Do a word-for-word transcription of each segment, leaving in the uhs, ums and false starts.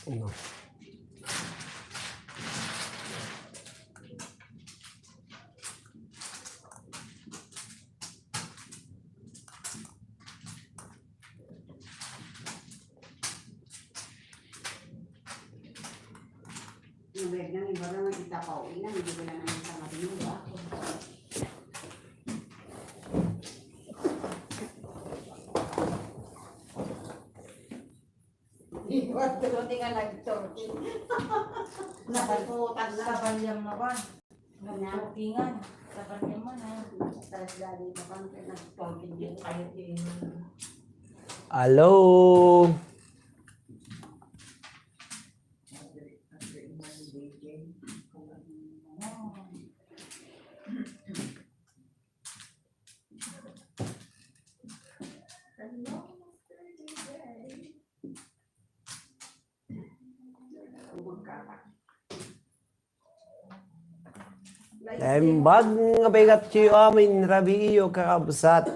No. Nabeg na, iba na, itapaw, ina, hindi ko na naman sa matinulo ako. Iwan ko, di nga nag-talking. Nakaputan na. Sa balyam na ba? Ganyan. Talkingan. Sa balyam na, ha? Talas dali pa bang nag-talking yun? Ayaw yun. Hello? Naimbag nga bigat ti amin, rabii, kakabsat.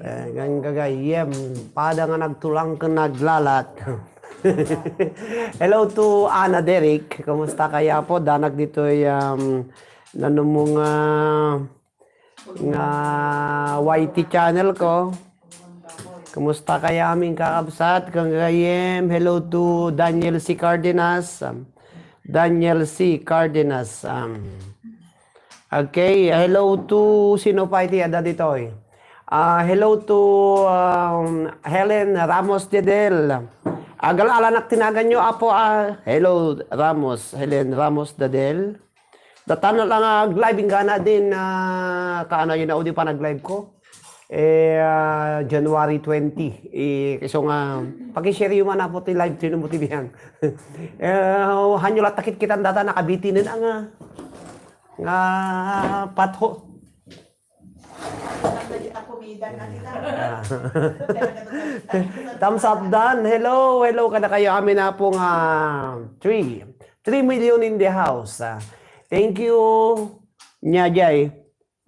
Eh, gagayyem, pada nga nagtulang ken naglalat. Hello to Ana Derek. Kumusta kayo po? Danag ditoy, um, nanumong, ah, nga Y T channel ko. Kumusta kayo amin, kakabsat? Kagayyem, hello to Daniel C. Cardenas. Um, Daniel C. Cardenas. Um, okay, hello to sino pa iti ada ditoy? Ah, hello to, um, Helen Ramos Dedel. Agal-alanak tinagan nyo, apo, ah. Hello, Ramos. Helen Ramos Dedel. Datan na lang ag-live, inggana din, ah, kaano yun na udi pa nag-live ko. Eh, ah, January twenty. Eh, iso nga, pakishare yu man apo ti live, sino mo ti biyang. Eh, hanyo latta kitkitan data, nakabitinen ang, ah, nga patho. Thumbs up, Dan. Hello, hello, kada kayo amin na po nga three. Three million in the house. Ah, thank you, Nyajay.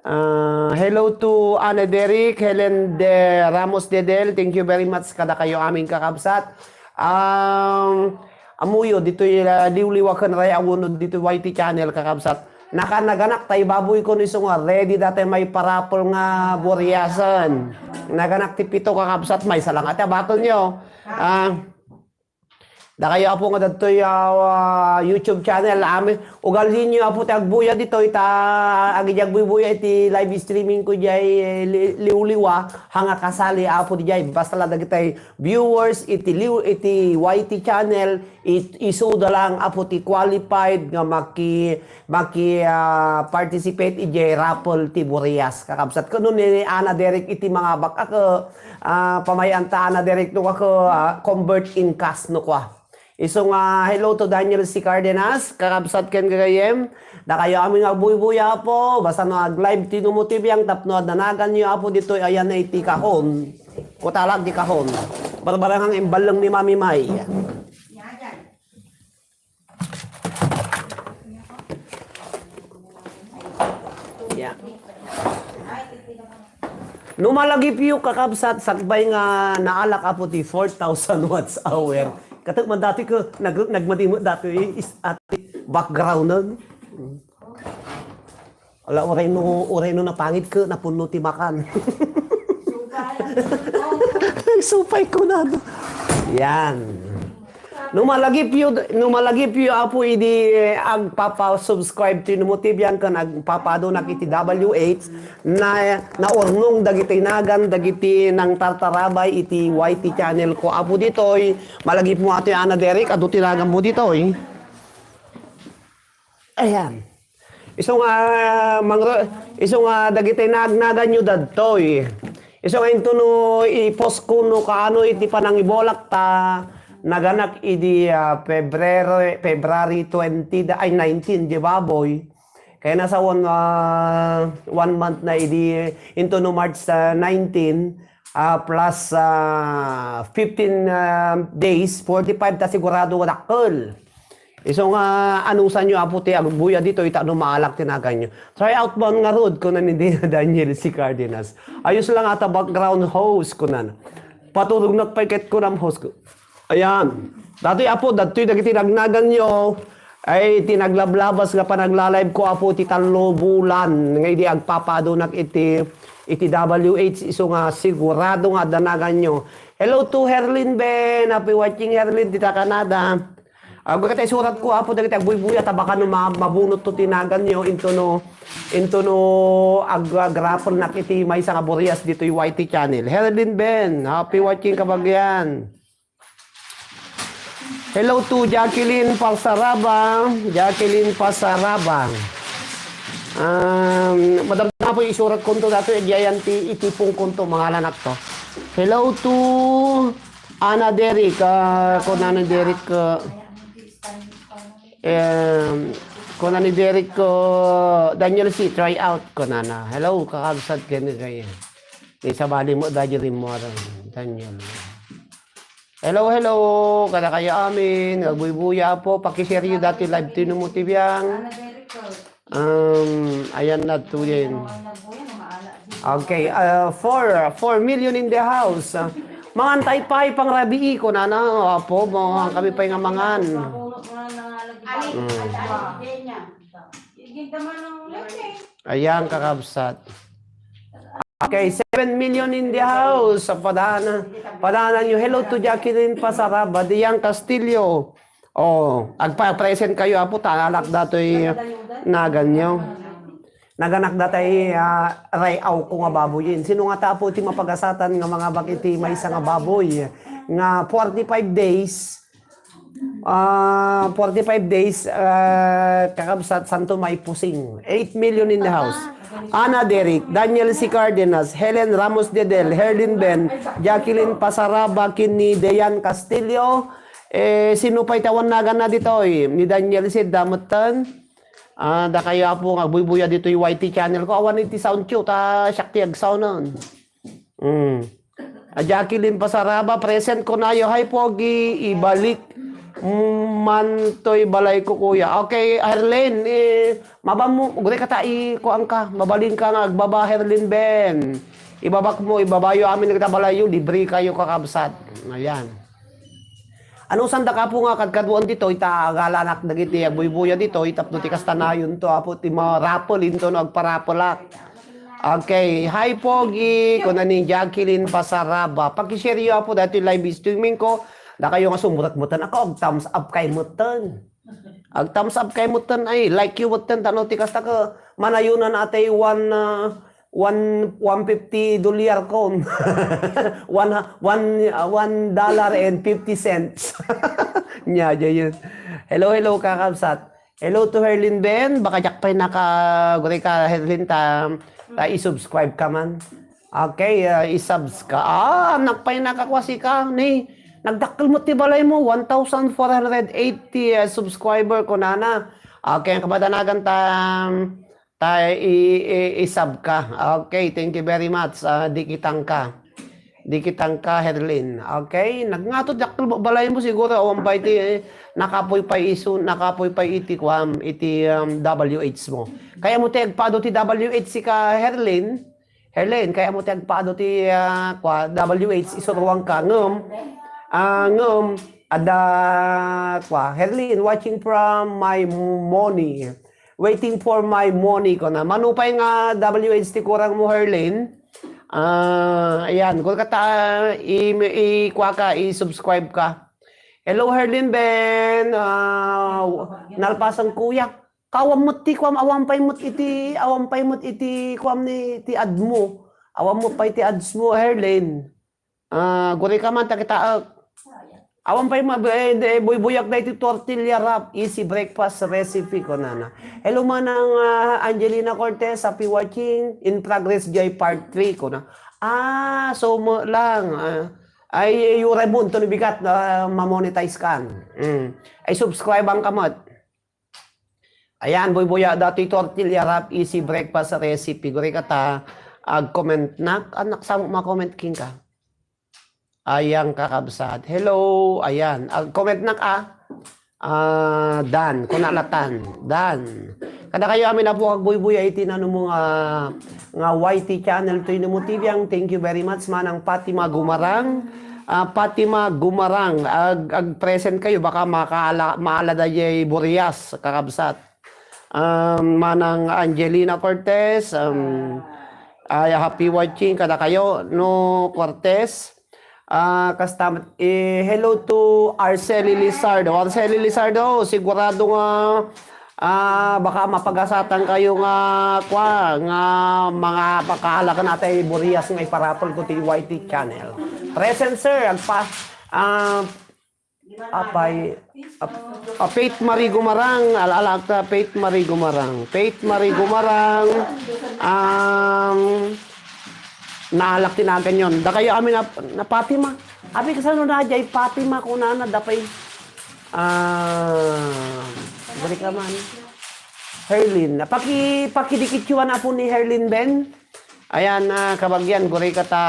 Ah, hello to Ana Derek, Helen de Ramos Dedel. Thank you very much kada kayo amin, kakabsat. Um, amuyo, ditoy, ah, liwliwa ken ray aguno ditoy Y T channel, kakabsat. Nakanaganak tay baboy ko ni sunga, ready dati may parapol nga buriasan. Naganak ti pito, kakabsat, may salang ati abaton nyo. Ah, dakayo apo nga dadtoy, ah, YouTube channel, amin, ugalin nyo apo ti agbuya ditoy, ta agidi agbuybuya iti live streaming ko jay, eh, li-, liwliwa, hanga kasali apo di jay, basta la dagitay viewers iti liw-, iti Y T channel, it-, isuda lang apo ti qualified nga maki-, maki-, ah, participate idiay raffle ti Burias, kakabsat. Kuno ni Ana Derek iti mangabak ako, ah, pamayan ta Ana Derek no ako, ah, convert in cash no kwa. Isu nga, hello to Daniel C. Cardenas, kakabsat ken gagayem. Dakayo amin nga agbuybuya, apo. Basta no ag-live ti Numo T V ang tapno adda nagan yo, apo, ditoy ayan na iti kahon. Kutalag di kahon. Barbarang ang imballeng ni Mami May. Yeah. No malagipyo, kakabsat, sakbay nga naalak apo ti four thousand watts hour. Katek man dati ko, nag-, nagmadimot dati is ati background nun. Ala, uray no, uray no napangit ko, napunno ti makan. Supay. Supay ko na. Yan. No malagipyo, no malagipyo, apo, idi, eh, agpapa-subscribe ti Numo T V ang kan agpapadunak iti W H na naurnong dagiti nagan, dagiti nang tartarabay iti Y T channel ko. Apo ditoy, malagipmo atoy, Ana Derek, adu ti nagan mo ditoy. Ayan. Isu nga, mangro-, isu nga dagiti nagnaganyo dadtoy. Isu nga intono i-post ko no kaano iti panangibolak ta naganak idi, ah, Febrero, February twenty da, ay, nineteen, di baboy. Kaya nasa one, ah, one month na idi intono March, ah, nineteen, ah, plus, ah, fifteen, ah, days, forty-five ta sigurado dakkel. Isu nga anusan yo, apo, ti agbuya ditoy, ita no maalak ti naganyo. Try out man ngarud, kunan ni Daniel C. Cardenas. Ayos lang ata background host, kunan. Paturognak pay ket kunam host ko. Ayan. Datoy, Apo, datoy dagiti nagnaganyo. Ay, ti naglablabas nga panaglalive ko, Apo, ti tallo bulan. Nga idi agpapadunak iti, iti W H, isu nga sigurado nga adda naganyo. Hello to Herlin Ben. Happy watching, Herlin, dita Canada. Ago ket isurat ko, Apo, dagiti agbuybuya, ta baka no ma-, mabunot to ti naganyo, into no, into no ag-, agrapelnak iti maysa nga burias ditoy Y T channel. Herlin Ben, happy watching, kabagian. Hello to Jacqueline Pasaraba. Jacqueline Pasaraba. Um, madam na po, isurat ko to dati, ayan ti itipon ko to, mga lanak to. Hello to Ana Derek, ah, kun Ana Derek, ah, em, kun Ana Derek, ah, Daniel C, try out, kun Ana. Hello, kakabsat, kani kayo. Di sabali mo, Daniel Rimor, Daniel. Hello, hello, kada kayo amin, agbuybuya po, pakishare yu dati live to no mo ti biang. Ana Derek, ah. Um, ayan na to din. Okay, uh, four, four million in the house. Uh, mangan tayo pay pangrabii ko, nana, apo, mangan kami pay nga mangan. Ayan, kakabsat. Okay, seven million in the house. Padana, padana nyo. Hello to Jacqueline Pasaraba, Dian Castillo. Oh, agpa-present kayo, apo, talak datoy nagan nyo. Naganak datay, ah, ray-aw ko nga baboy. Sino nga ta, apo, ti mapagasatan nga mangabak iti maysa nga baboy nga forty-five days? Ah, forty-five days, ah, kakabsat, santo maipusing. Eight million in the house. Ana Derek, Daniel C. Cardenas, Helen Ramos Dedel, Herlin Ben, Jacqueline Pasaraba, ken ni Dean Castillo. Eh, sino pay ti awan naganna ditoy? Ni Daniel C. Damutan. Ah, dakayo, apo, nga agbuybuya ditoy Y T channel ko. Awan iti sound cue, ta siak ti agsaunen. Mm. A Jacqueline Pasaraba, present ko nayo. Hi, Pogi, ibalik, mm, man toy balay ko, kuya. Okay, Herlin, eh, mabam mo, guri ka ta, i-, kuan ka, mabalin ka nga agbaba, Herlin Ben. Ibabak mo, ibabayo amin nga balayyo, libre kayo, kakabsat. Ayan. Ano sanda ka po nga kadkaduan ditoy, ta agalanak dagiti agbuybuya ditoy, tapno ti kastanayon to, apo, ti marapel into no agparapelak. Okay. Hi, Pogi, kuna ni Jacqueline Pasaraba. Pakishare yo, apo, dati live streaming ko. Dakayo nga sumurat metten. Ako, ag-thumbs up kay metten. Ag-thumbs up kay metten. Ay, like you metten. Tano ti kasta ka, manayunan atay one, ah, one, one fifty dolyar kon. One, one, ah, one dollar and fifty cents. Nya, jayen. Hello, hello, kakabsat. Hello to Herlin Ben. Baka diak pay naka-, guri ka, Herlin, ta, ta i-subscribe ka man. Okay, ah, i-subs ka. Ah, anak pay nakakwasi ka. Ni, nagdakkel met ti balay mo. One thousand four hundred eighty, ah, subscriber, kunana. Okay, ang kamadanagan ta, ta i-, i-, i-sub ka. Okay, thank you very much. Ah, di kitang ka. Di kitang ka, Herlin. Okay? Nagngato, dakkel balay mo siguro, awan pay iti, eh, nakapoy pay isu, nakapoy pay iti, kuam, iti, um, W H mo. Kayat mo ti agpado ti W H ka, Herlin? Herlin, kayat mo ti agpado ti, ah, kua, W H, isuruan ka, ngem, ah, ngem, ada, kua, Herlin, watching from my money. Waiting for my money, kuna. Mano pay nga W H ti kurang mo, Herlin? Ah, ayan. Kung kata, i-, i-, kuha ka, i-subscribe ka. Hello, Herlin Ben. Ah, nalpasan, kuya. Kawam met ti kuam, awan pay met iti, awan pay met iti kuam ni, ti ad mo. Awan met pay ti ads mo, Herlin. Ah, guri ka man, ta kitaek. Awan pay ma-, eh, de, buybuyak da iti tortilla wrap, easy breakfast recipe, kunana. Hello, Manang, ah, Angelina Cortez, happy watching. In progress, Joy, part three, kuna. Ah, so mo lang. Ah, ay, yuray mo, ito bigat na mamonetize kan. Mm. Ay, subscribe ang kamot. Ayan, buybuya, dati tortilla wrap, easy breakfast recipe. Guri ka ta, ag-comment nak. Anak, sa mo ma-comment king ka? Ayan, kakabsat. Hello, ayan. Ag-comment nak, ah. Ah, Dan, kunalatan. Dan. Kada kayo amin na po agbuybuya iti nano mo nga, nga Y T channel to ino mo T V ang thank you very much, Manang Fatima Gumarang. Ah, Fatima Gumarang, ag, ag-present kayo, baka makaala-, maalada jay Burias, kakabsat. Um, Manang Angelina Cortez, um, ay, happy watching kada kayo, no, Cortez. Ah, kasta, eh, hello to Arceli Lizardo. Arceli Lizardo, sigurado nga, ah, baka mapagasatan kayo nga, kwa, nga mga pakaalakan atay Burias nga iparapol ko ti Y T channel. Present, sir. Agpa-, ah, apay, ap-, ah, Faith Marie Gumarang. Al-, alak ta, Faith Marie Gumarang. Faith Marie Gumarang. Um, naalak ti naganyon. Da kayo amin na, na Fatima. Abi, kasano na jay Fatima, kunana, dapay. Ah, balik naman. Herlin. Paki-, pakidikit yu, apo ni Herlin Ben. Ayan, ah, kabagyan, guri ka ta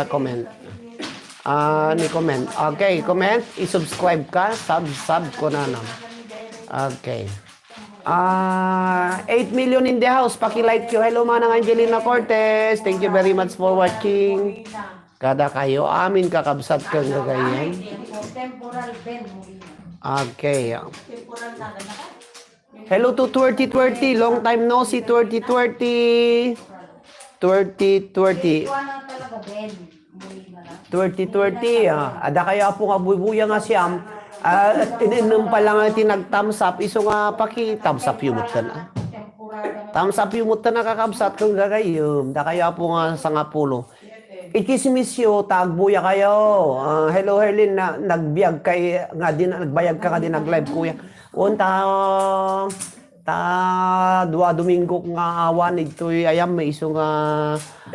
comment. Ah, ni comment. Okay, comment, i-subscribe ka, sub, sub ko na, no? Okay. Ah, eight million in the house, paki-like you. Hello, Manang Angelina Cortez. Thank you very much for watching. Kada kayo, amin kakabsat kang gagayan. Okay. Hello to twenty twenty. Long time no see, twenty twenty. Twenty twenty. Twenty twenty, ah. Ada kayo apo nga buybuya nga siyam. Ah, in-, innem pa lang ti nag-thumbs up. Isu nga paki-thumbs up yu metten, ah. Thumbs up yu metten, ah, kakabsat kang gagayem. Da kayo apo nga sangapulo. Ikismis yo, ta agbuya kayo. Ah, hello, Herlin, na, nagbiag kay, nga din, nagbayag ka nga din nag-live, kuya. Unta, ta, dua Domingo nga awan, itoy ayam, isu nga,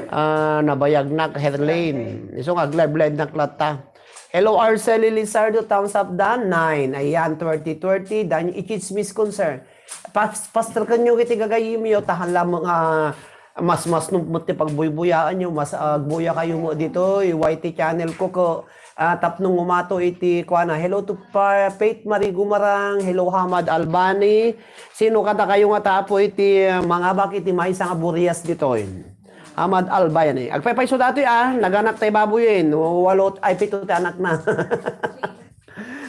ah, nabayagnak, Herlin. Isu nga, ag-live-live nak latta. Hello, Arceli Lizardo, thumbs up dan, nine. Ayan, thirty, thirty, dan, ikismis, sir. Pas-, pastor kanyo kiti gagayem yo, tahan lamang, ah, mas, mas nung ti pagbuybuyaan yo, mas, ah, agbuya kayo mo ditoy, Y T channel ko, ko, ah, tapno ngumato iti, kuana, hello to pa, Faith Marie Gumarang, hello Hamad Albani, sino kada kayo nga tapo iti, ah, mangabak iti maysa nga Burias ditoy? Hamad Albani. Agpaypayso datoy, ah, naganak tay babuyen, walo, ay, pito ti anakna.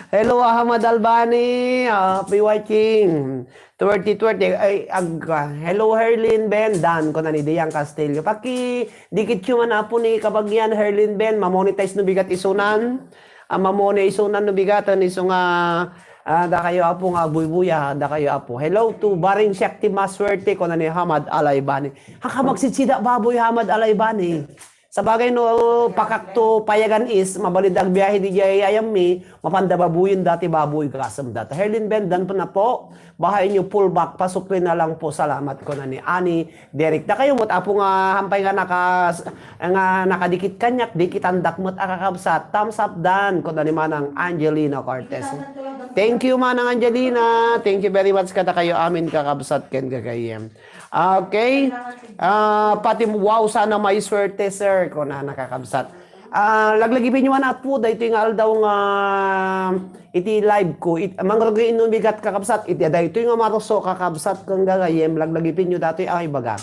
Hello, Ahmad Albani. Ah, happy watching. Twenty twenty. Ay, ag-, ah, hello, Herlin Ben. Dan, kuna ni Dian Castillo. Paki, dikit yu man, apo ni kabagyan, Herlin Ben. Mamonetize no bigat isunan. Ah, mamone isunan no bigat, ano isu nga, ah, da kayo, apo, nga buybuya, da kayo, apo. Hello to Baring Shakti Maswerte, kuna ni Hamad Alaibani. Haka magsitsida baboy, Hamad Alaibani. Sabagay no, pakakto payagan is, mabalin da agbiahe di jay ayam mi, mapanda babuyen dati baboy gasem data. Herlin Ben, dan po na po, bahain nyo pull back, pasukli na lang po, salamat ko na ni Ani, Derek. Da kayo mo't apo nga hampay nga naka-, nga nakadikit kanyak, dikitandak met a kakabsat, thumbs up dan, ko na ni Manang Angelina Cortez. Thank you, Manang Angelina. Thank you very much kada kayo amin kakabsat ken gagayem. Okay. Ah, pati, wow, sana may swerte, sir, kuna nakakabsat. Ah, laglagipen nyo man, apo, daytoy nga aldaw nga iti live ko, it, mangrugi no bigat, kakabsat, iti daytoy nga Marso, kakabsat, kung gagayem, laglagipen nyo datoy ay baga.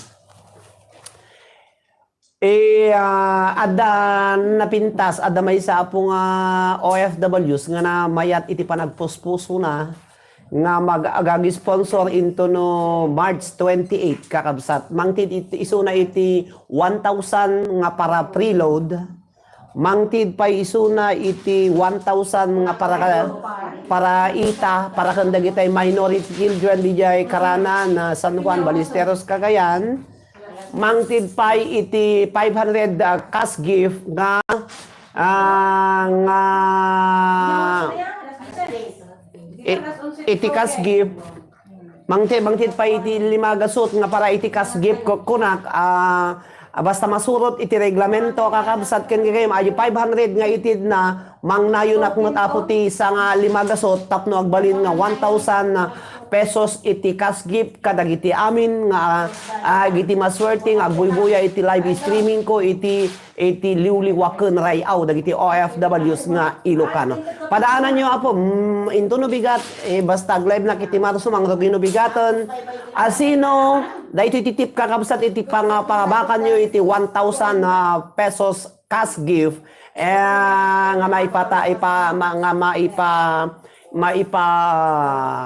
Eh, ah, adda napintas, adda maysa, apo, nga O F Ws nga namayat iti panagpuspusona nga mag-, agagi-sponsor into no March twenty-eight, kakabsat. Mangted it-, isuna iti one thousand nga para preload. Mangted pay isuna iti one thousand nga para ka-, para ita, para ken dagitay minority children, dijay karana na San Juan, Ballesteros, Cagayan. Mangted pay iti five hundred, ah, cash gift nga, ah, nga, i-, iti cash gift. Mangted, mangted pay iti lima gasut nga para iti cash gift ko, kunak, ah, basta masurot iti reglamento, kakabsat, ken gagayem, adi five hundred nga itid na, mangnayonak met, apo, ti sanga lima gasut tapno agbalin nga one thousand pesos iti cash gift kadagiti amin nga, ah, agiti maswerte nga agbuybuya iti live streaming ko iti, iti liwliwa ken ray-aw dagiti O F Ws nga Ilocano. Padaananyo, apo, mm, into no bigat, eh, basta ag-livenak iti Marso, mangrugi no bigaten. Asino, daytoy ti tip, kakabsat, iti panga-, pangabakanyo iti one thousand, ah, pesos cash gift, eh, nga maipata-, ipa-, ma-, nga maipa-, maipa-,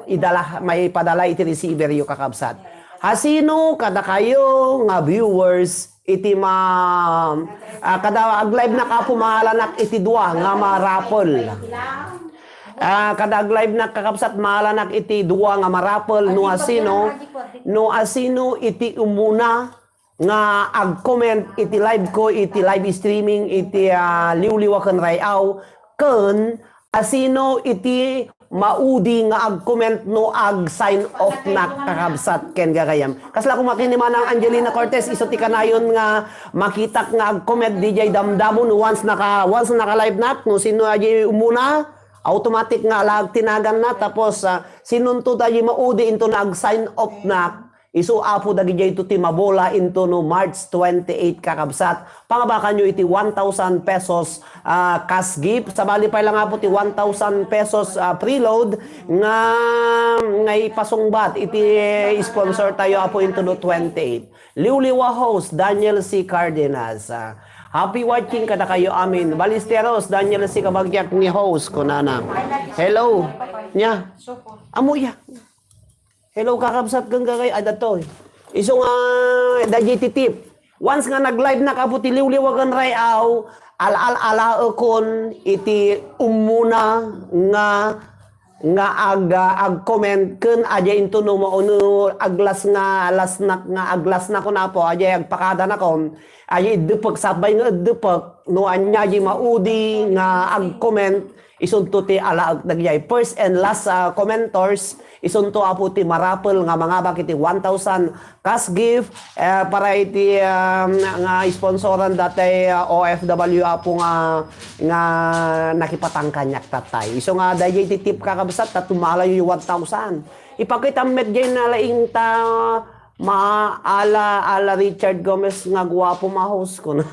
idala, maipadala iti receiver yo, kakabsat. Hasino kadakayo nga viewers iti ma-, ah, kada ag-live nak, Apo, maalanak iti dua nga marapel. Ah, kada ag-live nak, kakabsat, maalanak iti dua nga marapel, no asino, no asino iti umuna nga ag-comment iti live ko, iti live streaming, iti, ah, Liwliwa ken Ray-aw, ken asino iti maudi nga ag-comment no ag-sign off nak, kakabsat ken gagayam. Kasla koma ken ni Manang Angelina Cortez, isu ti kanayon nga makitak nga ag-comment diay damdamo no once naka, once naka-live nak, no sino adi umuna, automatic nga alaag ti naganna, tapos, ah, sinunto adi maudi into na ag-sign off nak, isu, Apo, dagidiay to ti mabola into no March twenty-eight, kakabsat. Pangabakan yo iti one thousand pesos, ah, cash gift. Sabali pay lang, Apo, ti one thousand pesos, ah, preload nga, nga ipasungbat iti sponsor tayo, Apo, into no twenty-eight. Liwliwa host, Daniel C. Cardenas. Ah, happy watching kadakayo amin. Balisteros, Daniel C. Kabagyak ni host, kunana. Hello. Nya. Amo ya. Hello, kakabsat, ken gagay, adda to. Isu nga, daydi ti tip. Once nga nag-live nak, Apo, ti Liwliwa ken Ray-aw, al-al-alaekon iti umuna nga, nga ag-, ag-comment ken adi into no maano aglas nga, alas nak nga, aglas nakon, Apo, adi agpakadanakon, adi iddepek, sapay nga iddepek, no ania di maudi nga ag-comment, isunto ti alaek dagiti first and last, ah, commenters, isunto, Apo, ti marapel nga mangabak iti one thousand cash gift, eh, para iti, um, nga sponsoran dati, ah, O F W, Apo, nga, nga nakipatang kaniak tatay. Isu nga, daydi ti tip, kakabsat, ta tumalayo one thousand. Ipakitam met diay nalaing ta Ma-, ala, ala Richard Gomez nga guwapo, mahus, kun.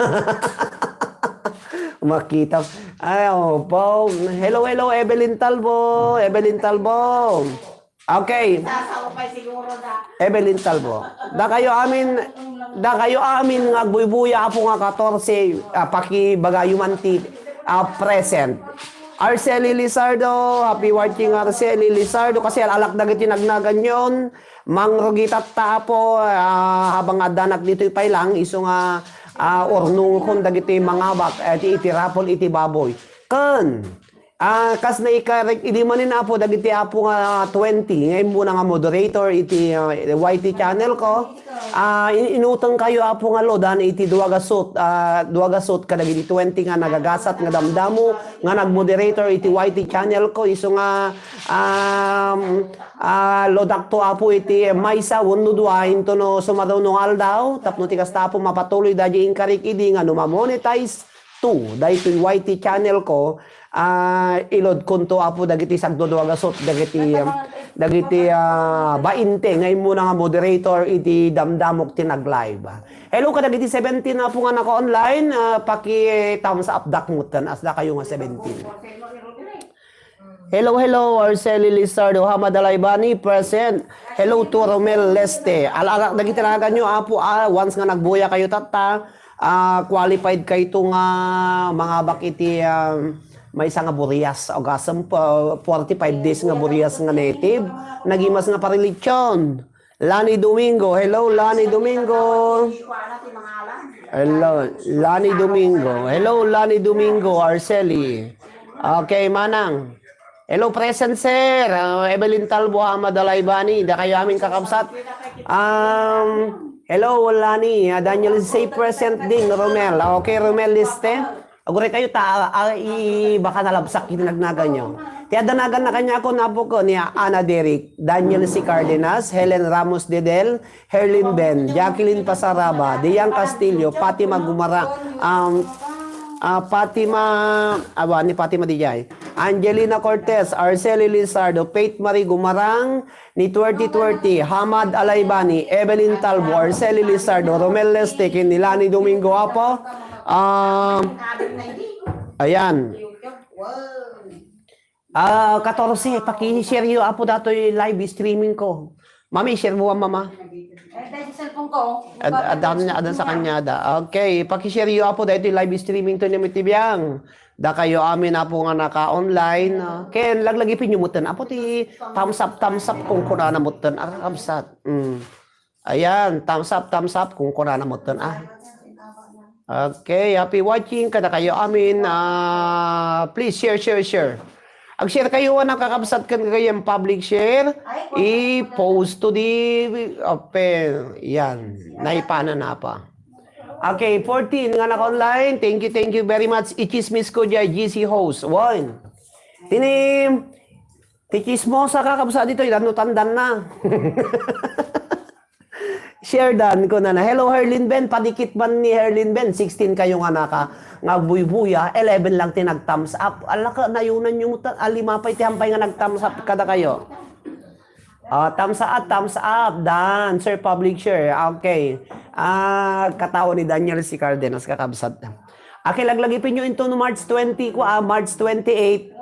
Makita. Ay, opo. Hello, hello, Evelyn Talbo. Evelyn Talbo. Okay. Sasaupay siguro da. Evelyn Talbo. Dakayo amin, dakayo amin nga agbuybuya, Apo, nga katorse, ah, pakibagayo man ti, ah, present. Arceli Lizardo, happy watching, Arceli Lizardo. Kasi alak dagiti nagnaganyon. Mangrugi tatta, Apo, ah, habang addanak ditoy pay lang, isu nga, ah, urnongkon dagiti mangabak, eh, ti iti raffle iti baboy. Ken, ah, kas naikarik idi manen, Apo, dagiti, Apo, nga twenty, nga immuna nga moderator iti, ah, Y T channel ko. Ah, in-, inuteng kayo, Apo, nga loadan iti dua gasut, ah, dua gasut kadagiti twenty nga nagagasat nga damdamo nga nagmoderator iti Y T channel ko. Isu nga, um, Ah, loadakto, Apo, iti maysa wenno dua intono sumaruno nga aldaw, tapno ti kasta, Apo, mapatuloy daydi inkarik idi nga no ma-monetize to daytoy Y T channel ko, ah, iloadkonto, Apo, dagiti sagdudua gasut, dagiti, um, dagiti, ah, bainte nga immuna nga moderator iti damdamok ti nag-live. Hello kadagiti seventeen, Apo, nga naka-online, ah, paki-thumbs up dakmoten, asda kayo nga seventeen. Hello, hello, Arceli Lizardo, Hamad Alaibani, present. Hello to Romel Leste. Ala-ala dagiti naganyo, Apo, ah, once nga nagbuya kayo tatta, ah, qualified kayto nga mangabak iti, ah, maysa nga burias, ugasem, pa, forty-five days nga burias nga native, nagimas nga parilichon. Lani Domingo. Hello, Lani Domingo. Hello, Lani Domingo. Hello, Lani Domingo, Arceli. Okay, Manang. Hello, present, sir. Ah, Evelyn Talbo, Hamad Alaibani. Dakayo amin kakabsat. Um, hello, Lani. Ah, Daniel, say present din, Romel. Okay, Romel Liste. Aguray kayo ta, ah, i-, baka nalabsak iti nagnaganyo. Ti adda naganna kaniakon, Apo, ko ni Ana Derrick, Daniel C. Cardenas, Helen Ramos Dedel, Herlin Ben, Jacqueline Pasaraba, Dian Castillo, Fatima Gumara, um, ah, Fatima, awa, ni Fatima dijay. Angelina Cortez, Arceli Lizardo, Faith Marie Gumarang, ni twenty twenty, Hamad Alaibani, Evelyn Talbo, Arceli Lizardo, Romel Leste, ken ni Lani Domingo, Apo. Ah, ayan. Ah, katorse, paki-share yo, Apo, datoy live streaming ko. Mami, share mo, Mama. Ad-, adan niya, adan sa kanya da. Okay, pakishare yo, Apo, daytoy live streaming to ni Mitibiang. Dakayo amin, Apo, nga naka-online. Ken, laglagipin yo metten, Apo, ti thumbs up, thumbs up, kung kunana metten, ah, kakabsat. Mm. Ayan, thumbs up, thumbs up, kung kunana metten, ah. Okay, happy watching kadakayo amin. Ah, please share, share, share. Ag-share kayo, anak, kakabsat, ken gayam public share. I-post to the, open. Yan, naipanan na pa. Okay, fourteen nga naka-online. Thank you, thank you very much. Ichismis ko diay G C host. One. Tini, ti chismosa, kakabsat, ditoy, danutan dan na. Share dan, kunana. Hello, Herlin Ben. Padikit man ni Herlin Ben. Sixteen kayo nga naka, nga agbuybuya. Eleven lang ti nag-thumbs up. Ala ka, nayunan yo ta, ah, lima pay ti hampay nga nag-thumbs up kadakayo. Ah, thumbs up, thumbs up, dan, Sir Public Share. Okay. Ah, katao ni Daniel si Cardenas, kakabsat. Okay, laglagipin yo into no March twenty, kua, ah, March twenty-eight.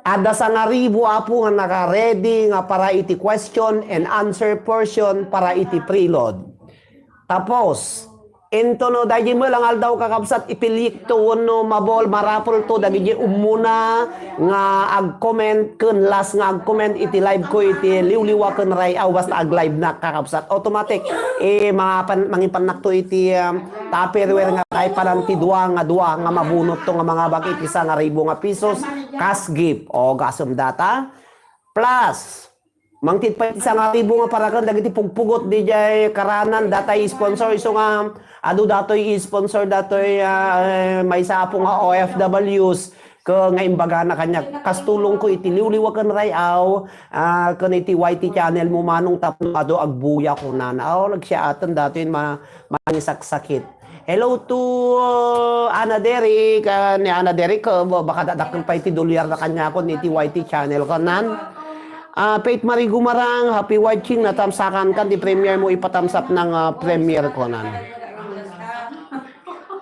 Adda sangaribu, Apo, nga naka-ready nga para iti question and answer portion para iti prelude. Tapos, into no daydi met nga aldaw, kakabsat, ipiliekto wenno mabol, marapelto dagiti ummuna nga ag-comment ken last nga ag-comment iti live ko iti liwliwa ken ray-aw basta ag-live nak, kakabsat. Automatic, eh, mapan-, mangipannakto iti, um, Tupperware nga kaipanan ti dua nga dua nga mabunotto nga mangabak iti sangaribu nga pesos cash gift. O, gasem data. Plus, mangted pay ti sangaribu nga para ken dagiti pugpugot didiay karanan, data i-sponsor, isu nga adu datoy i-sponsor datoy, ah, eh, maysa, Apo, nga O F Ws, ken nga imbagana kaniak, kas tulongko iti liwliwa ken ray-aw, ah, ken iti Y T channel mo, Manong, tapno adu agbuya, kunana. Aw, nagsiaten datoy ma-, mangisaksakit. Hello to, uh, Ana Derek, ah, ni Ana Derek, uh, ba-, baka dadakkel pay ti dolyar na kaniakon iti Y T channel ko, nan. Ah, Faith Marie Gumarang, happy watching, natamsakan kan ti premiere mo, ipatamsap nang, ah, premiere ko, nan.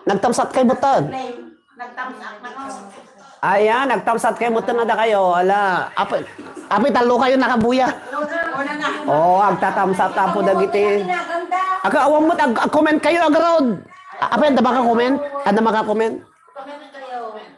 Nagtamsap kay butan. Ayan, nagtamsat kay metten na dakayo. Ala, apoy, apoy, tallo kayo nakabuya. Oo, agtatamsat tapo dagiti. Aga, awan met ag-, ag-comment kayo, agarod. A-, apoy, anda maka-comment? Anda maka-comment?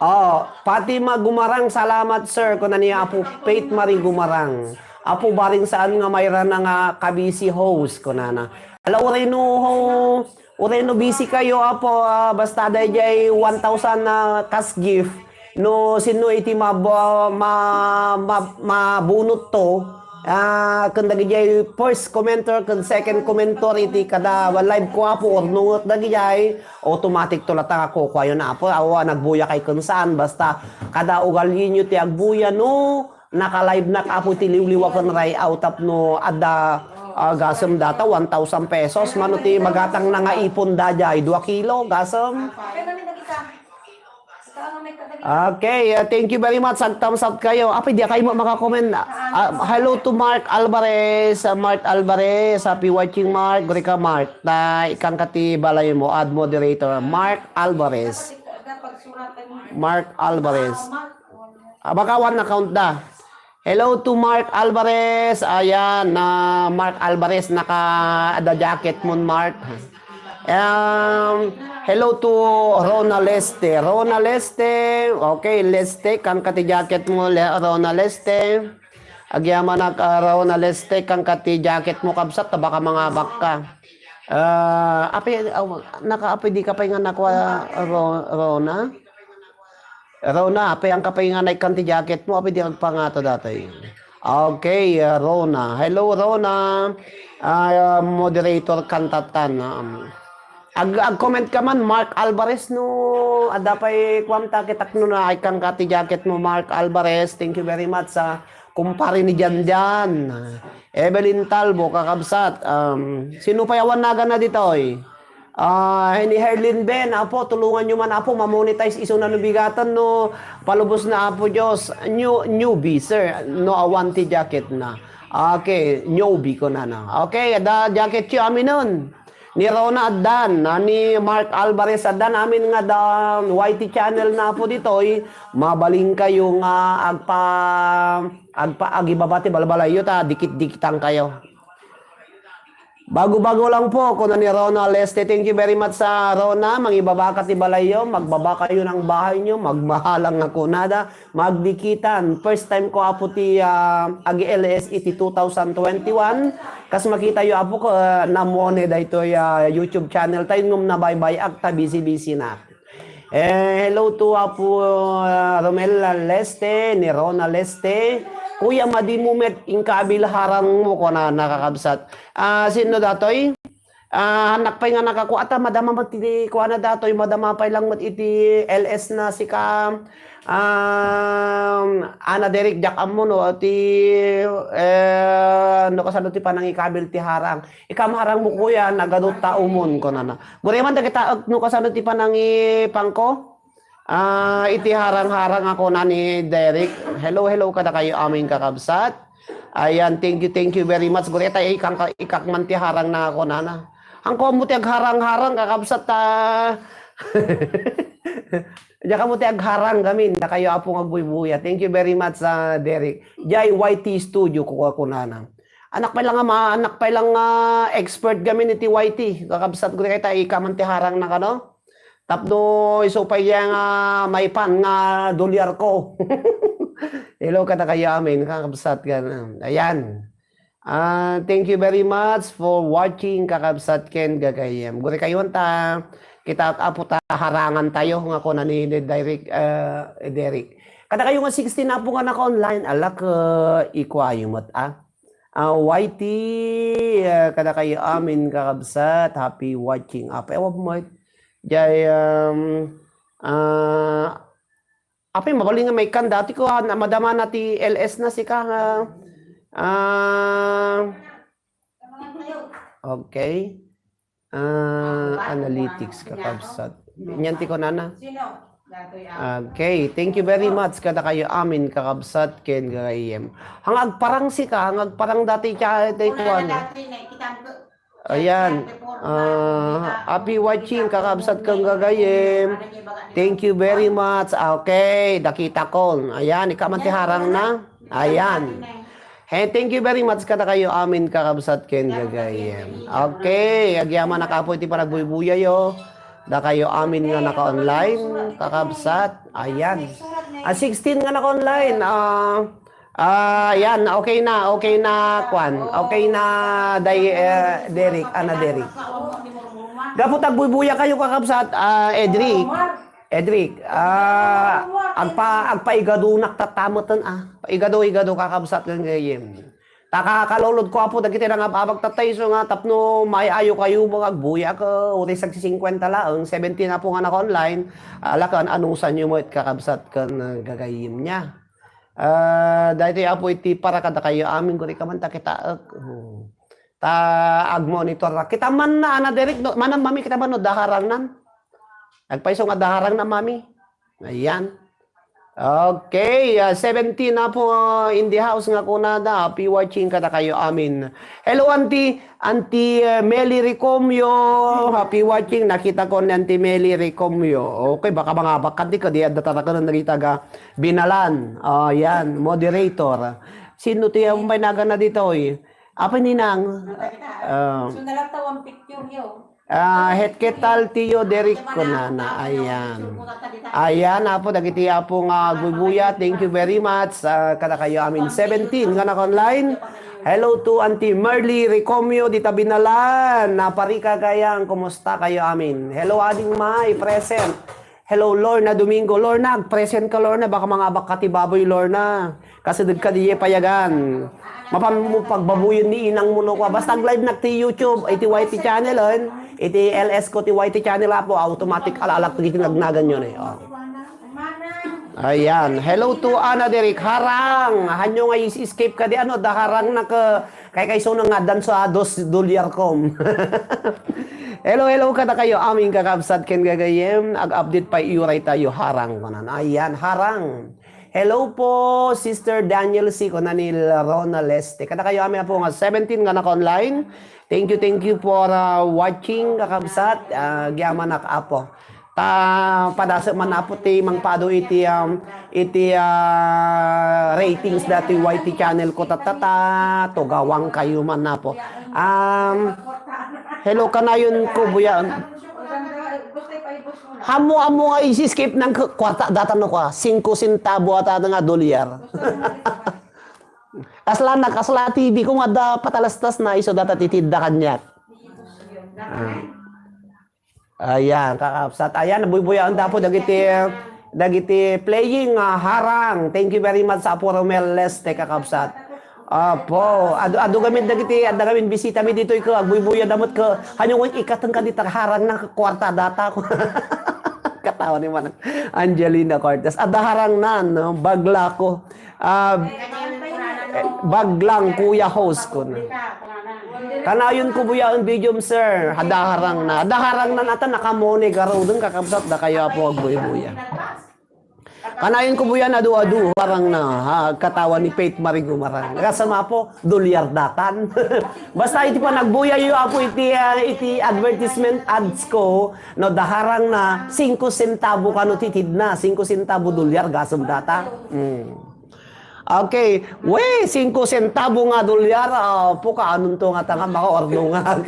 Oh, Fatima Gumarang, salamat, sir. Kuna ni Apo Faith Marie Gumarang. Apo, barring saan nga mayra na nga kabisi host, kunana. Ala, uray no, uray no busy kayo, Apo, ah, basta daydiay one thousand na cash gift. No, sino iti mab-, ma-, ma-, mabunot to, ah, ken dagiti first commenter ken second commenter iti kada live ko, Apo, or nunget dagiti, automatic to latta nga kukuayon, Apo. Awa, nagbuya kay ken saan, basta kada ugalien yo ti agbuya, no, naka-live nak, Apo, ti liwliwa ken ray-aw tapno adda, ah, gasem data one thousand pesos, mano ti magatang na nga ipon daydiay, dua kilo, gasem. Okay, uh, thank you very much. Ag-thumbs up kayo. Apoy, di kayo maka-comment. Ah, hello to Mark Alvarez. Ah, Mark Alvarez, happy watching, Mark. Guri ka, Mark. Ta, ikang ka ti balay mo, ad moderator. Mark Alvarez. Mark Alvarez. Ah, baka one account da. Hello to Mark Alvarez. Ayan, na Mark Alvarez, naka-, ada jacket mo, Mark. Um, hello to Rona Leste. Rona Leste. Okay, Leste, kang kati jacket mo, Le-, Rona Leste. Agyamanak, ah, Rona Leste, kang kati jacket mo, kabsat, ta baka mangabak ka. Ah, api, aw, naka-, api, di ka pa nga nakwa, Ro-, Rona? Rona, api, ang kapay nga naikkan ti jacket mo, api, di agpangato datoy. Okay, ah, Rona. Hello, Rona. Ah, moderator, kantatan. Um, ag-, ag-comment ka man, Mark Alvarez, no? Adda pay kuam ta, kitak no na, ay kang ka ti jacket mo, Mark Alvarez. Thank you very much sa kumpare ni Janjan. Evelyn Talbo, kakabsat. Um, sino pay awan nagana ditoy? Ah, ni Herlin Ben, Apo, tulungan nyo man, Apo, mamonetize isu na no bigaten no palubos na, Apo Diyos. New, newbie, sir. No, awan ti jacket na. Okay, newbie ko na na. Okay, ada jacket yo, aminon. Ni Rona addan, na ni Mark Alvarez addan, amin nga da Y T channel na, Apo, ditoy. Mabalin kayo nga agpa-, agpa-, agibaba ti balbalayyo ta, dikit-dikitan kayo. Bago-bago lang po, kuna ni Rona Leste. Thank you very much sa Rona. Mangibaba ka ti balayyo, magbaba kayo ng bahay nyo, magmahalang nga kunada, magdikitan. First time ko, apo, ti, ah, agi-L S iti two thousand twenty-one. Kas makita yo, apo, ko, ah, namone daytoy, ah, YouTube channel tayo, ngem nabaybay-ak ta busy-busy na. Eh, hello to Apo, ah, Romel Leste, ni Rona Leste. Kuya, madi mo met inkabil harang mo, kunana, kakabsat. Ah, sino datoy? Ah, anak pay nga nakakuha ta, madama met iti kuana datoy, madama pay lang met iti L S na sika. Um, Ana Derek, diak ammo no, ti, eh, no kasano ti panangikabil ti harang. Ikam harang mo, kuya, nagadu ta umon, kunana. Guri man dagita, ag-, no kasano ti panangipangko? Ah, iti harang-harang ako na ni Derek. Hello, hello, kada kayo amin kakabsat. Ayan, thank you, thank you very much. Guri ta ikang, ikak man ti harang na ako, nana. Ang ko mo ti agharang-harang, kakabsat, ta. Diya ka mo ti agharang gamin, da kayo apo nga buybuya. Thank you very much, ah, Derek. Jay Y T Studio, kuha ko, nana. Anak pay lang nga ma-, anak pay lang nga expert gamin iti Y T. Kakabsat ko kay ta ika man ti harang na kano. Tapno isu pay nga maipan nga dolyar ko. Hello, kada kayo amin, kakabsat ka na. Ayan. Ah, thank you very much for watching, kakabsat ken gagayem. Guri kayo ta, kita apo ta harangan tayo nga kuna ni Derek, eh, Derek. Kada kayo nga sixteen apo nga naka-online, alak, eh, ikuayo met, ah. Ah, Y T, ah, kada kayo amin kakabsat, happy watching. Apay, awa mo, jay, um, ah, apay, mabalin nga may kan dati ko, ah, na-, madama na ti L S na sika, ah, ah, okay. Ah, analytics, kakabsat. Yan ti kunana. Sino? Datoy, ah. Okay, thank you very much kada kayo amin, kakabsat, ken gagayem. Hang agparang sika, hang agparang dati kay, tay kuan. Dati, nakita ko. Ayan. Ah, happy watching, kakabsat, ken gagayem. Thank you very much. Okay, dakita ko. Ayan, ika man ti harang na. Ayan. Hey, thank you very much kada kayo amin, kakabsat, ken gagayem. Okay, agyamanak apo iti panagbuybuyayo. Da kayo amin nga naka-online, kakabsat. Ayan. Ah, sixteen nga naka-online. Ah, ah, yan, okay na, okay na, kwan. Okay na, day, eh, Derek, ana Derek. Gapu tagbuybuya kayo, kakabsat, ah, Edric. Edric, ah, agpa-, agpaigadunak tatameten, ah. Paigado-igado, kakabsat, ken gayem. Ta kakalulod ko, apo, dagiti nangab-abag tattay, so nga tapno maayo kayo, mga agbuya ka, uray sagsi singkwenta laeng, seventeen apo nga naka-online, alakan, anusan yo met, kakabsat, ken, ah, gagayem niya. Ah, daytoy, apo, iti para kada kayo amin, guri ka man, ta kitaek. Oh. Ta agmonitor ra. Kita man na, ana Derek, no, manam mami, kita man no, daharangnan. Agpayso nga daharang na, mami. Ayan. Okay, ah, seventeen na po, ah, in the house nga kunada. Happy watching kada kayo amin. Hello, Auntie, Auntie, ah, Meli Recomio. Happy watching. Nakita ko ni Auntie Meli Recomio. Okay, baka mga bakat di ka, di adda tatakan na nagitaga Binalan. Ah, yan, moderator. Sino ti yung may nagan na dito, eh? Apa ninang? Ah, so, nalang tawang picture yo. Ah, het ketal tiyo Derek kunana. Ayan. Ayan, apo, dagiti apo nga agbubuya. Thank you very much. Ah, kada kayo amin seventeen nga naka-online. Hello to Auntie Marley Recomio, dita Binalan. Naparika kayang, kumusta kayo amin? Hello, Ading May, present. Hello, Lorna Domingo. Lorna, ag-present ka, Lorna. Baka mangabak ka ti baboy, Lorna. Kasi dagka di payagan. Mapan mo pagbabuyon ni inang mo no kwa. Basta ag-live nak ti YouTube, iti Y T channel, en. Iti L S ko ti Y T channel, apo, automatic alalak ti nagnagan yun, eh. Oh. Ayan. Hello to Ana Derek. Harang. Hanyo nga is-, escape ka di ano, da harang na ka, kay kay so nga dan sa dos dolyar kom. Hello, hello, kada kayo. Amin kakabsat ken gagayem. Ag-update pa iyo, ray tayo. Harang, manan. Ayan, harang. Hello po, Sister Daniel C. Kuna ni Rona Leste. Kada kayo, amin po nga seventeen nga naka-online. Thank you, thank you for, uh, watching, kakabsat. Uh, gyamanak apo. Ta, padasek man apo ti mangpado iti, um, iti, uh, ratings dati Y T channel ko, tatata, tugawang kayo man apo. Um, Hello, kanayon ko buya. Ammo, ammo nga isi-skip ng k-, kwarta, data no ka, singko sentabo ata nga dolyar. Kasla na, kasla T V ko nga da patalastas na iso data titidda kaniak. Ah. Ayan, kakabsat. Ayan, nabuybuyaen da po dagiti, dagiti playing, ah, harang. Thank you very much, Apo Romel Leste, kakabsat. Apo, adu, adu kami dagiti, adda kami bisita mi dito, ikaw, agbuybuya damot ka, hanyo ko ikateng ka dita harang na kwarta data ko. Katawa ni Manang Angelina Cortez. Adda harang na, no? Bagla ko. Ah, eh, baglang kuya host ko na. Kanayon ko buyaen video, sir. Hadaharang na. Hadaharang na nata nakamonegaruden kakabsat da kayo apo agbuybuya. Kanayon ko buyan adu-adu, parang na, ha, katawa ni Faith Marie Gumarang. Kasama po, dolyar datan. Basta iti panagbuya yo apo iti, ah, iti advertisement ads ko, no, daharang na, singko sentabo kano titid na, singko sentabo dolyar, gasem data. Mm. Okay. We, singko sentabo nga dolyar, ah, po, kaanonto nga tanga makaordungag.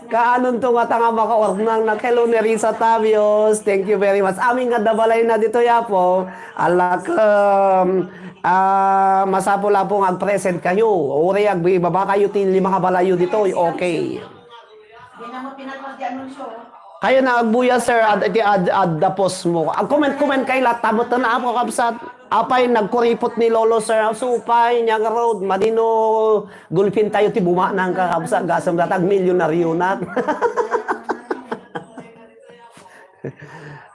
Kaanonto nga tanga makaordungag. Hello, Nerissa Tabios. Thank you very much. Amin nga dabalay na dito, yapo. Alak, um, ah, masapul, apo, nga ag-present kayo. Uri, agbibaba kayo, ti lima nga balayo dito. Okay. Di na mo pinatmas di anunsyo. Kayo na agbuya, sir, at iti ad, ad, da post mo. Ag-comment-comment kay latta, metten na apo, kabsat. Apay, nagkuripot ni Lolo, sir. Supay, Niaga Road, Madino, gulpin tayo, ti bumanang ka, kabsat. Gasem datag, milyonaryo na.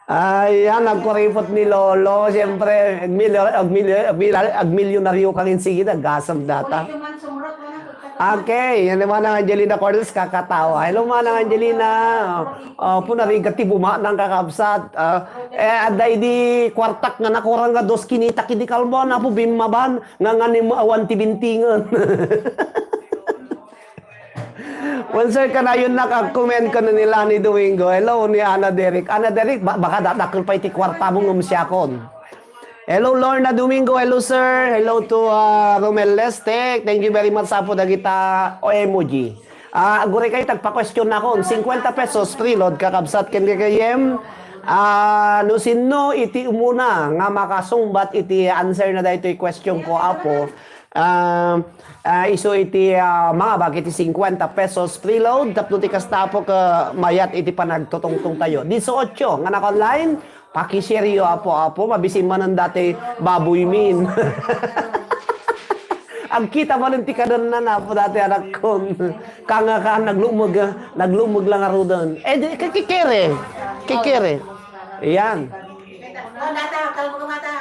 Ay, yan, nagkuripot ni Lolo. Siyempre, agmilyo-, agmilyo-, agmilyo-, agmilyonaryo kang insigida, gasem data. Okay, yan naman ang Angelina Cortez, kakatawa. Hello, Manang Angelina. Oh, punarigat ti buma ng kakabsat. Ah, eh, adda idi kwartak nga nakurang nga dos kinitak idi kalbo, napo bimmaban, nga nganim awan ti bintingen. Wen, sir, kanayon nak ag-comment kano ni Lani Domingo. Hello, ni Ana Derek. Ana Derek, ba-, baka dadakkel pa iti kwarta mo ngem siakon. Hello, Lorna Domingo. Hello, sir. Hello to, uh, Romel Lestec. Thank you very much, apo, dagita o emoji. Ah, aguri kay tagpa-question nakon, cincuenta pesos preload, kakabsat ken gagayem. Ah, no sinno iti umuna nga makasungbat iti answer na daytoy question ko, apo? Ah, ah, isu iti, ah, mangabak iti cincuenta pesos preload, tapno ti kasta, apo, ket mayat iti panagtutungtong tayo. Dieciocho nga naka-online, pakishare yo, apo, apo, mabisin manen dati baboy min. Agkita manen ti kadenna, apo, dati anakkon. Kanga ka, naglumeg, naglumeg lang aruden. Eh, di, kikikere. Kikere. Ayan. Oh, nata, kalbo ka, mata.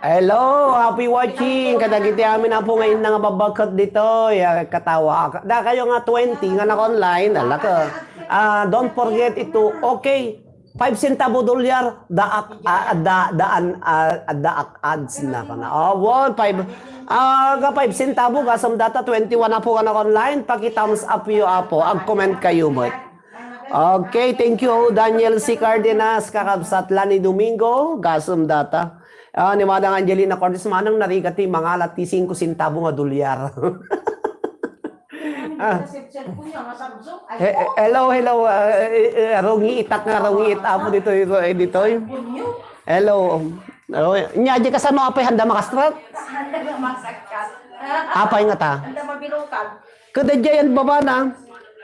Hello, happy watching. Kadagiti amin, apo, nga inna nga babagket ditoy, ah, katawa. Da kayo nga twenty nga naka-online, ala ka. Ah, don't forget ito. Okay. Five centavo dolyar, daak, ah, da, daan, ah, daak ads na kana. Oh, one, five. Ah, ga five centavo, gasem data twenty-one, apo, nga naka-online. Paki-thumbs up yo, apo. Ag-comment kayo met. Okay, thank you, Daniel C. Cardenas, kakabsat Lani Domingo, gasem data. Ah, ni Madam Angelina Cortez, manang narigat ti mangalat ti singko sentabo nga dolyar. Ah. He-, hello, hello, ah, eh, eh, rungiitak nga rungiit, apo, ditoy, ditoy. Hello. Oh, nya, di kasano apay handa makastrat? Apay nga ta? Handa mabirukan. Kada dyan, baba na.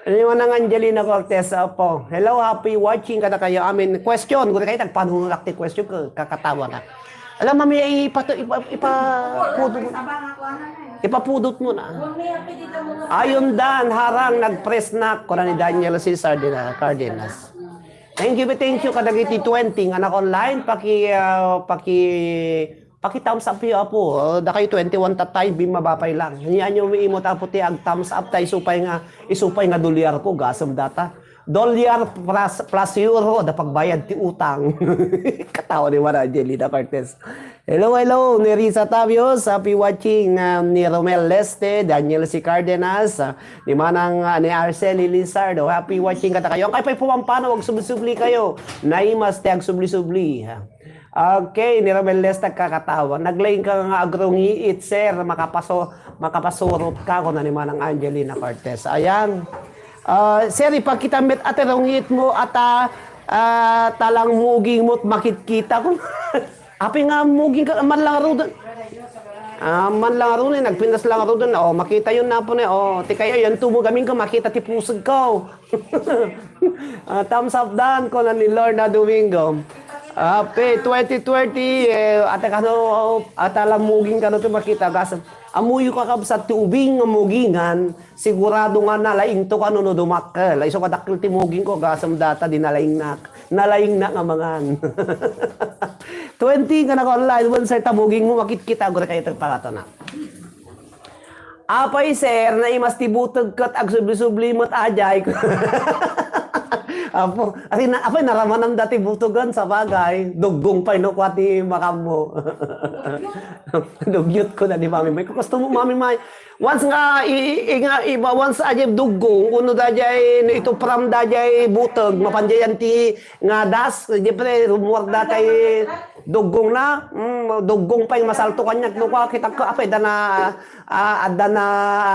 Ano yung nang Angelina Cortez, apo? Hello, happy watching kada kayo. Amin, question. Kung kayo nagpanungak ti question, ka-, kakatawa na. Alam, mami, ipato-, ipa-, ipapudot mo. Ipapudot mo na. Ayon dan, harang, nagpresnak, kuna ni Daniel Cesar de la Cardenas. Thank you, thank you, kadagiti twenty nga naka-online, paki, ah, paki, paki-thumbs up yo, apo. Oh, dakay twenty-one tatay, bimaba pay lang. Nya, anyo mi imot, apo, ti ag-thumbs up, tay isupay nga, isupay nga dolyar ko, gasem data. Dolyar plus, plus euro, da pagbayad ti utang. Katawa ni Mara Angelina Cortez. Hello, hello, ni Risa Tabios, happy watching, ah, ni Romel Leste, Daniel C. Cardenas, ah, ni Manang, ah, ni Arceli Lizardo, happy watching kada kayo. Ang kayo pa'y pumampano, agsubli-subli kayo. Naimas ti agsubli-subli, ha. Okay, ni Romel Leste, kakatawa. Naglaing ka nga agrungiit, sir, makapaso, Makapasurotka, kuna ni Manang Angelina Cortez. Ayan. Ah, sir, ipakita met a ti rungitmo, ata, ah, talang mugingmo, makitkita ko. Apay nga mugingka, man lang ruden. Ah, man lang ruden, nagpintas lang ruden. Oh, makita yun na po na. Oh, ti kayo, yan tumo gamin ka, makita ti pusag ko. Ah, thumbs up dan, kuna ni Lorna Domingo. Apay, twenty twenty, eh, ata kano, ata lang muging kano ti makita, gasam. Amuyo kakabsat ti ubing nga mugingan, sigurado nga nalaingto kano no dumakkel. Ay, so kadakkel ti muging ko, gasam data di nalaingnak. Nalaingnak nga mangan. Twenty nga naka-online, wen, sir, ta muging mo, makitkita, gure kayo tagpakatana. Apay, sir, naimas ti buteg ket agsubli-subli met ajay. Apo, ay, na, apay, naramanam dati butogan, sabagay. Duggong pay no kua ti makammo. Dugyot ko na ni Mami May. Gusto mo, Mami May? Once nga, i, i, nga, iba, once ajay duggong, uno dajay, no ito pram dajay buteg, mapan jayan ti ngadas, siyempre, rumuar datay duggong na, mm, duggong pay masalto kaniak, no, kua, kitak ko, apay, da na, Ah, adda na,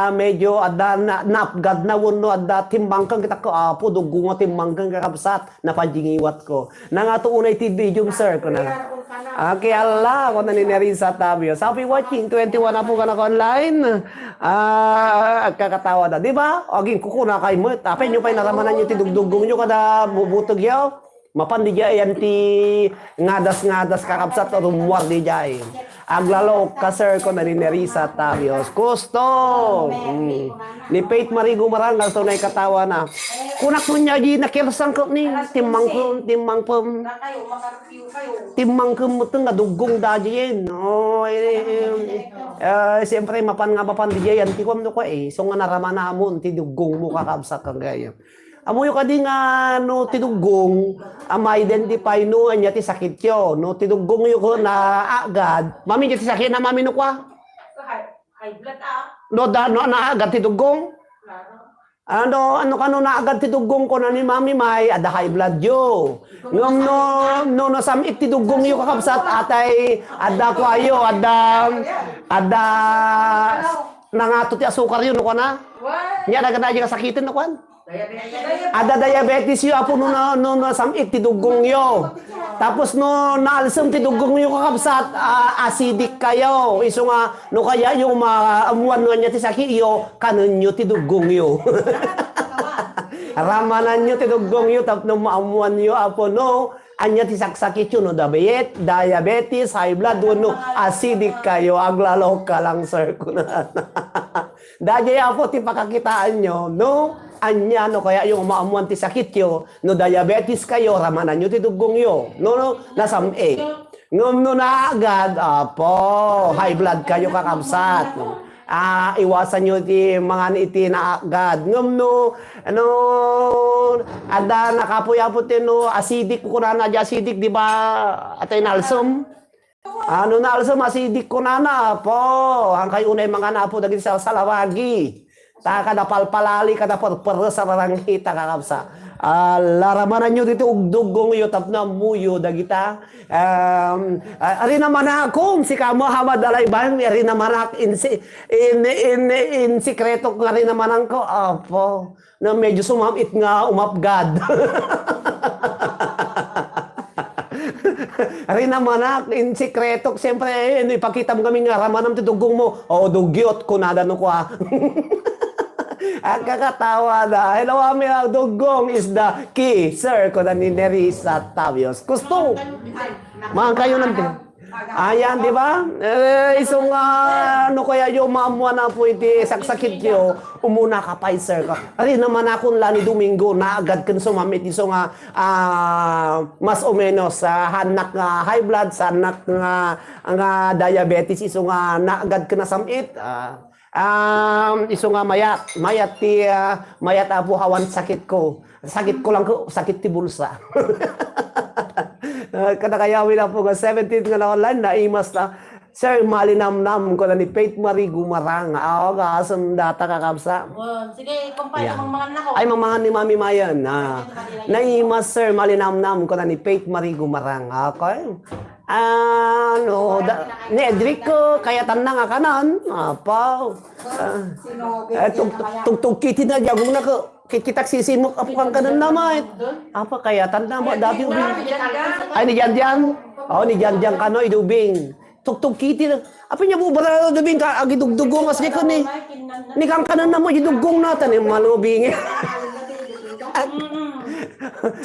ah, medyo adda na, naapgad na wenno adda timmangken, kitak ko, Apo, duggong nga timmangken, kakabsat, napanjingiwat ko. Nangato unay ti medium, sir, kuna. Okay, Allah, kuna ni Nerissa Tabio. Happy watching, twenty-one na po ka na online. Ah, agkakatawa da. Di ba? Aging kukuna kay met. Apay nyo pay naramanan nyo ti dugduggong nyo kada bubutog yaw. Mapan di ayan ti ngadas-ngadas, kakabsat, rumuar di jay. Aglalok ka, sir, ko na ni Nerissa Tabios. Kusto! Mm. Ni Faith Marie Gumarang, gusto na ikatawa na. Kunak mo niya, di nakirsang ko ni. Timmangkon, timmangkon. Timmangkon mo itong nga duggong da dyan. Oh, eh, eh, eh, siyempre, mapan nga mapan di ayan ti kuam no ko eh. So nga naramanamon, ti duggong mo, kakabsat, kang gaya. Amoyo kadi nga no ti duggong, a ma-identify no ania ti sakityo. No ti duggongyo ko naagad, mami, ania ti sakit na, mami, no kua? High, high blood, ah. No, da, no, naagad ti duggong? Klaro. Ano, ano kano naagad ti duggong ko na ni Mami May, adda high blood yo. Ngem no, no, no, sam-it ti duggong yo, kakabsat, atay, adda kuayo, adda, adda, nangato ti asukar yo, no, kuana? What? Nia, nagana, kasakiten, no, kuan? Ada diabetes yo, apo, no, no, no, no, sam-it ti duggong yo. Tapos no naalsem ti duggong yo, kakabsat, ah, acidic kayo. Isu nga, no kaya yo maamuan no ania ti sakit yo, kanen yo ti duggong yo. Ramanan yo ti duggong yo, tapno maamuan yo, apo, no ania ti saksakit yo, no diabet-, diabetes, high blood, wenno acidic kayo, aglalok ka lang, sir, kuna. Dayjay, apo, ti pakakitaan yo, no? Ania, no kaya yo maamuan ti sakit yo, no diabetes kayo, ramanan yo ti duggong yo, no, no, nasam-it. Ngem no naagad, apo, high blood kayo, kakabsat. Ah, iwasan yo ti mangan iti naagad. Ngem no, ano, adda nakapuy-apo ti no, acidic, kunana, di acidic, di ba, atay naalsem? Ano na also, masidik ko nana, apo. Ang kayo unay mga apo, dagiti salsalawagi. Ta kada palpalali, kada perperes, sararangkita, kakabsa. Ah, laramanan yo dito, ugduggong yo, tapno ammo yo, dagita. Um, ah, ari naman akong, si Kamo Hamad Alaybang, ari naman ak-, in, si-, in, in, in, sikreto ko, ari naman ko, apo. Na medyo sumamit nga umapgad. Ari naman, ah, in sikreto, siyempre, eh, no, ipakita mo kami nga ramanam ti duggong mo. O, dugyot, kunada no kwa. Ang kakatawa na, hello, ami, ang duggong is the key, sir, kuna ni Nerissa Tavios. Gusto, mga kayo nandito. Ayan, di ba? Eh, isu nga, ano kaya yung maamuan na po iti saksakit yo, umuna ka, Pfizer ka. Ari naman akong lani Domingo, naagad ken sumamit isu nga, ah, mas o menos, ah, hanak nga high blood, sa hanak nga, nga diabetes, isu nga naagad ken nasamit, ah, um, isu nga mayat, mayat ti, ah, mayat apo awan sakit ko. Sakit ko lang ko, sakit ti bulsa. Ah, kada kayawin na po nga seventeen nga na online, naimas na. Sir, malinamnam ko na ni Faith Marie Gumarang. Aw, kasem data kakabsa. Oh, sige, kumpay, yeah. Mangmangan na ko. Ay, mangmangan ni Mami Mayan. Ah, naimas, sir, malinamnam ko na ni Faith Marie Gumarang. Okay. Ano, da, ni Edric, eh, kayatanna nga kanan. Apaw. Ah, eh, tug-, tug-, tugtog kiti na, diagong na, ke-, kikita ak sisimok, apo, kan kanan na, mait. Apa, kayatanna, ma, dati ubing. Ay, ni Janjan. Oh, ni Janjan kano, idubing. Tugtog kiti na. Apay nia bubara, idubing ka, agidugdugong, as di ko ni. Ni kan kanan na mo, idugong na, tanim malubing.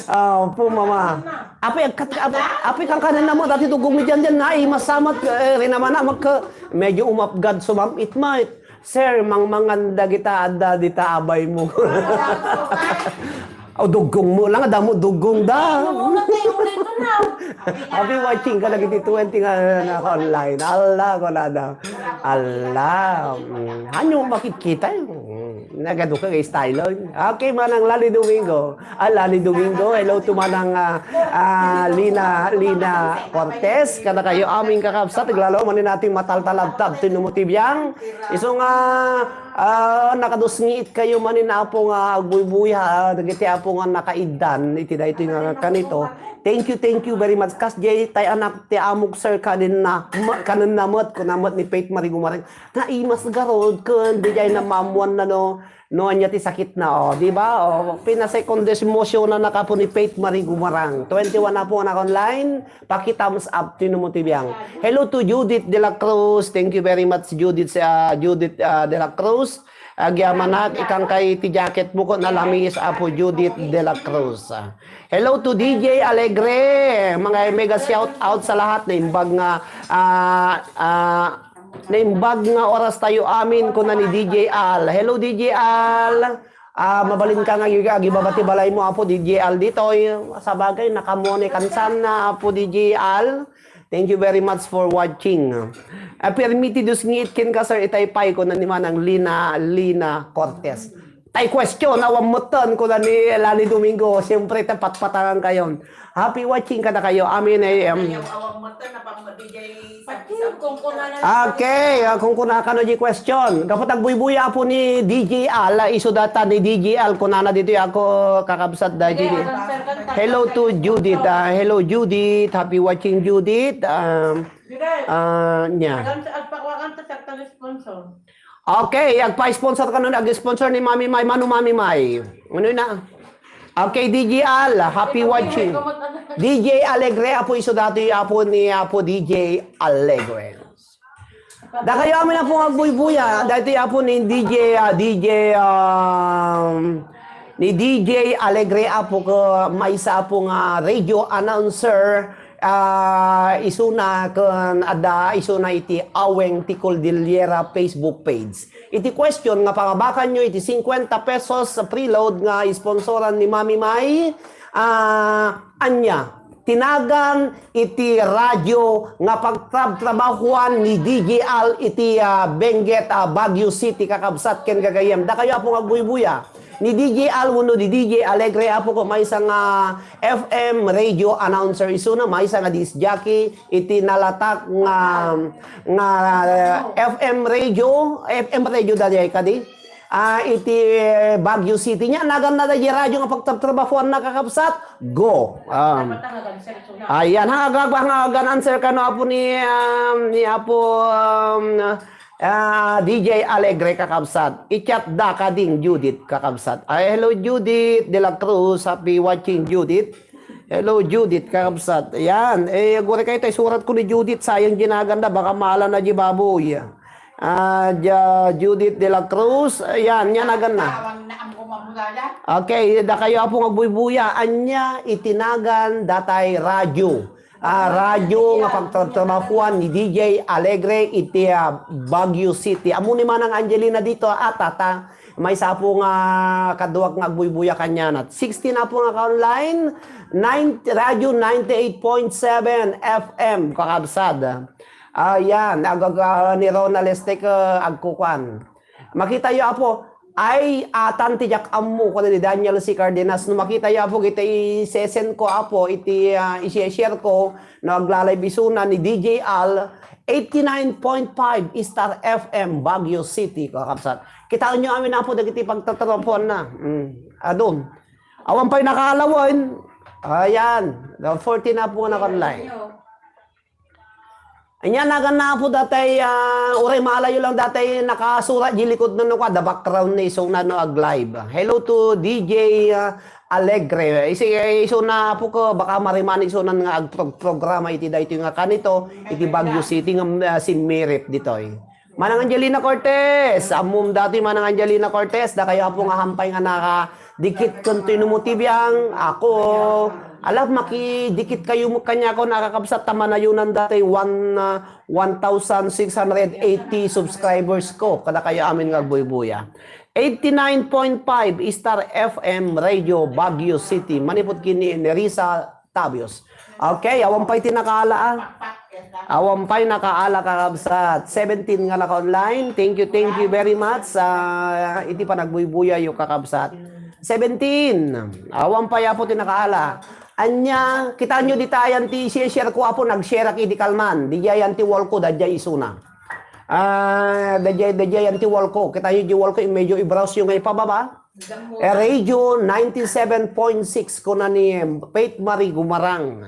Apo, mama. Apay, agkat-, ap-, apay, kan kanan na mo, dati dugong ni Janjan, naimas sa mat, eh, rinamana, magka, medyo umapgad, sumam-it, mait. Sir, mangmangan dagita adda dita abay mo. O, dugong mo lang, adda mo dugong da. Happy watching ka lagi ti twenty nga, nga online. Allah, ko na da. Allah. Mm. Hanyo makikita yun. Mm. Nagadu ka kay style, oy. Okay, manang Lali Domingo. Ah, Lali Domingo. Hello to manang, ah, ah, Lina, Lina Cortez. Kada kayo aming kakabsat, naglalaw man nating mataltalabtab, tinumutibyang. Isu nga, ah, nakadusngiit kayo manin, Apo, nga agbuybuya, ah, dagiti Apo nga nakaiddan, iti daytoy nga kanito. Thank you, thank you very much. Kas jay tay anak ti amok, sir, kanin na, ma-, kanin na met, kuna met ni Faith Marie Gumarang. Naimas garud, kun, di jay na maamuan na, no, no, anya ti sakit na, oh, di ba? Oh, pina-second emotion na nakapo ni Faith Marie Gumarang. Twenty-one na po na online. Paki-thumbs up, tinumutibyang. Hello to Judith De La Cruz. Thank you very much, Judith, ah, Judith, ah, De La Cruz. Agyamanak, ikang kay ti jacket mo ko, nalamis, Apo Judith De La Cruz. Ah, hello to D J Alegre. Mga mega shout out sa lahat. Naimbag nga, ah, ah, naimbag nga oras tayo amin, kuna ni D J Al. Hello, D J Al. Ah, mabalin ka nga agi-, agibaba ti balay mo, Apo D J Al ditoy. Sabagay, nakamone kansan na, Apo D J Al. Thank you very much for watching. Ah, permi ti dusngiit kenka, sir, itay pay, kuna ni Manang Lina, Lina Cortez. Tay question, awan metten, kuna ni Lani Domingo. Siyempre, ta patpatangan kayon. Happy watching kada kayo. Amin, eh, em. Ayaw, awan metten, napamadi jay Okay, ah, kung kuna kano di question. Kapag agbuybuya po ni D J Al, ah, isu data ni D J Al, kunana dito ako kakabsat da, Sige, Judith. Answer ka, hello to Judith. Ah, hello, Judith. Happy watching, Judith. Um, Sige. Ah, nya. Agam-, agpakuakan ta sa sponsor. Okay, agpa-sponsor kano, ag-sponsor ni Mami May. Mano Mami May? Ano na? Okay, D J Al, happy watching. D J Alegre, apo isu dati, apo ni Apo D J Alegre. Dakayo amin, apo, nga agbuybuya, dati apo ni D J, ah, D J, um, ni D J Alegre, apo, ko, maysa, apo, nga radio announcer, ah, isuna ken adda isuna iti Aweng ti Cordillera Facebook page. Iti question nga pangabakanyo iti cincuenta pesos preload nga sponsoran ni Mami May, ah, ania ti nagan iti radio nga pagtrabtrabahuan ni D J Al iti, ah, Benguet, ah, Baguio City, kakabsat ken gagayyem. Dakayo, apo, nga agbuybuya. Ni D J Al wenno ni D J Alegre, apo, ko, maysa nga F M radio announcer isuna, maysa nga disc jockey, iti nalatak nga, nga, eh, F M radio, F M radio daydiay kadi. Ah, iti Baguio City. Nia, naganna daydiay radio nga pagtrabtrabahuanna, kakabsat. Go. Um, ayan, ha, ag-, ag-, ag-, answer kano, apo ni, um, ni Apo, um, ah, D J Alegre, kakabsat. I-chat da kading Judith, kakabsat. Ay, hello, Judith De La Cruz. Happy watching, Judith. Hello, Judith, kakabsat. Ayan. Eh, aguri kayo, tay surat ko ni Judith. Sayang, ginagan da. Baka maala na di baboy. Ah, ja-, Judith De La Cruz. Ayan, yan, agan na. Okay, dakayo, apo, nga agbuybuya. Ania iti nagan datay radio? Ah, radio nga pagtratrabahuan ni D J Alegre iti, ah, Baguio City. Ammom ni Manang Angelina dito, ah, tata. Maysa, apo, nga kaduak nga agbuybuya kaniana. Sixteen, apo, nga ka-online. Nine, Radio ninety-eight point seven F M, kakabsat. Ayan, ag-, ag-, ah, ni Ronald Estek, ah, agkukuan. Makitayo, apo, ay, atan ti diak ammo, kuna ni Daniel C. Cardenas. No makitayo, apo, iti isesend ko, apo, iti, ah, isi-share ko, no, aglalive isuna ni D J Al, eighty-nine point five Star F M, Baguio City, kakabsat. Kitaenyo amin, apo, dagiti pagtatrabahuanna. Mm, adun. Awan pay nakaalawen. Ayan, fourteen na po nga naka-online. Ania, nagan na po datay, ah, uray malayo lang datay nakasurat di likod na no, kada background na isuna no ag-live. Hello to D J, ah, Alegre. Isi, eh, isuna po ko, baka marimanik sunan nga agprog-, programa iti daytoy nga kanito, iti Baguio City nga, ah, simmirit ditoy. Manang Angelina Cortez, ammom dati Manang Angelina Cortez, dakayo apo nga hampay nga naka dikit ken ti no mo ti biang, ako, ala, makidikit kayo mo kaniako, nakakabsat, ta manayunan dati one, ah, one thousand six hundred eighty subscribers ko. Kada kayo amin nga agbuybuya. Eighty-nine point five Star F M Radio Baguio City. Manipod kini Nerissa Tabios. Okay, awan pay ti nakaala, ah. Awan pay nakaala, kakabsat. Seventeen nga naka-online. Thank you, thank you very much. Ah, iti panagbuybuya yo, kakabsat. Seventeen. Awan pay, apo, ti nakaala. Ania, kitanyo dita ayan ti share ko, apo, nag-share ak idi kalman. Di ayan ti wall ko, dadya isuna. Ah, dadya, dadya ayan ti wall ko. Kitanyo di wall ko, medyo i-browse yo nga ipababa. Eh, Radio ninety-seven point six, kuna ni Faith Marie Gumarang.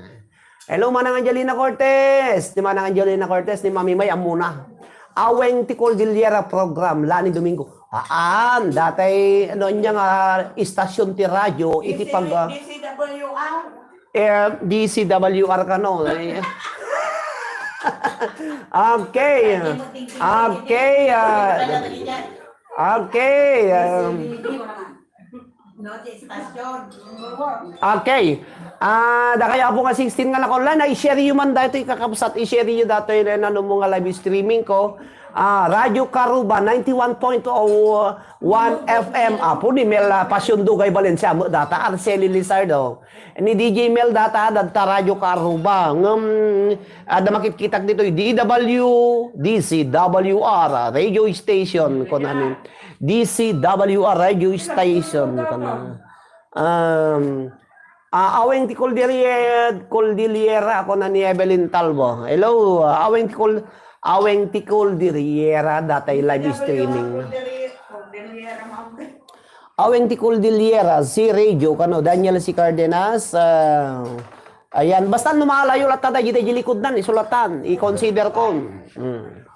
Hello, Manang Angelina Cortez. Ni Manang Angelina Cortez, ni Mami May, ammona. Aweng ti Cordillera program, la ni Domingo. Haan, datay, ano, anya nga istasyon ti radio, iti pag, ah, D C W R? Eh, D C W R kano. Eh. Okay. Okay, ah, Okay, um, okay. Ah, dakayo apo nga sixteen nga naka-online, i-share yo man daytoy, kakabsat, i-share yo daytoy, eh, nano mo nga live streaming ko. Ah, Radio Karuba, ninety-one point oh one F M. Apo ni Mel, ah, Passion Dugay Valencia, mo data, Arceli Lizardo. Ni D J Mel data, dadta Radio Karuba. Ngem, adda makitkitak ditoy, D W, D C W R, radio station, kunani. D C W R radio station, kunani. Um, ah, aweng ti Cordillera, Cordillera, kunani Evelyn Talbo. Hello, ah, aweng ti Col-, aweng ti Cordillera, datay live streaming. Aweng ti Cordillera, si Radio, kano, Daniel C. Cardenas, ah, ayan, basta no malayo latta dagiti di likod nan, isulatan, i-consider ko. Mm.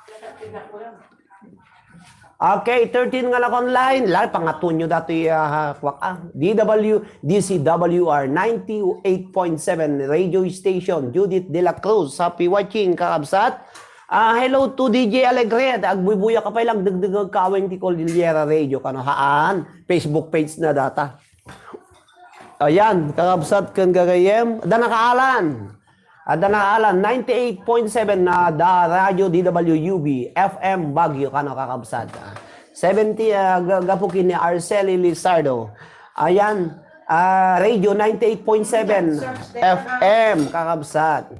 Okay, thirteen nga naka-online, la, pangatunyo dati, ah, kwak, ah, D W, D C W R ninety-eight point seven radio station, Judith De La Cruz, happy watching, kakabsat. Ah, hello to D J Alegre. Agbuybuya ka pay lang, dagdagag ka aweng ti Cordillera Radio. Kano haan? Facebook page na data. Ayan, kakabsat ken gagayem. Adda nakaalan. Adda nakaalan. Ninety-eight point seven na da Radio D W U B, F M Baguio, kano kakabsat. Ah, seventy, ah, ga-, gapu kini Arceli Lizardo. Ayan. Ah, Radio ninety-eight point seven F M, kakabsat.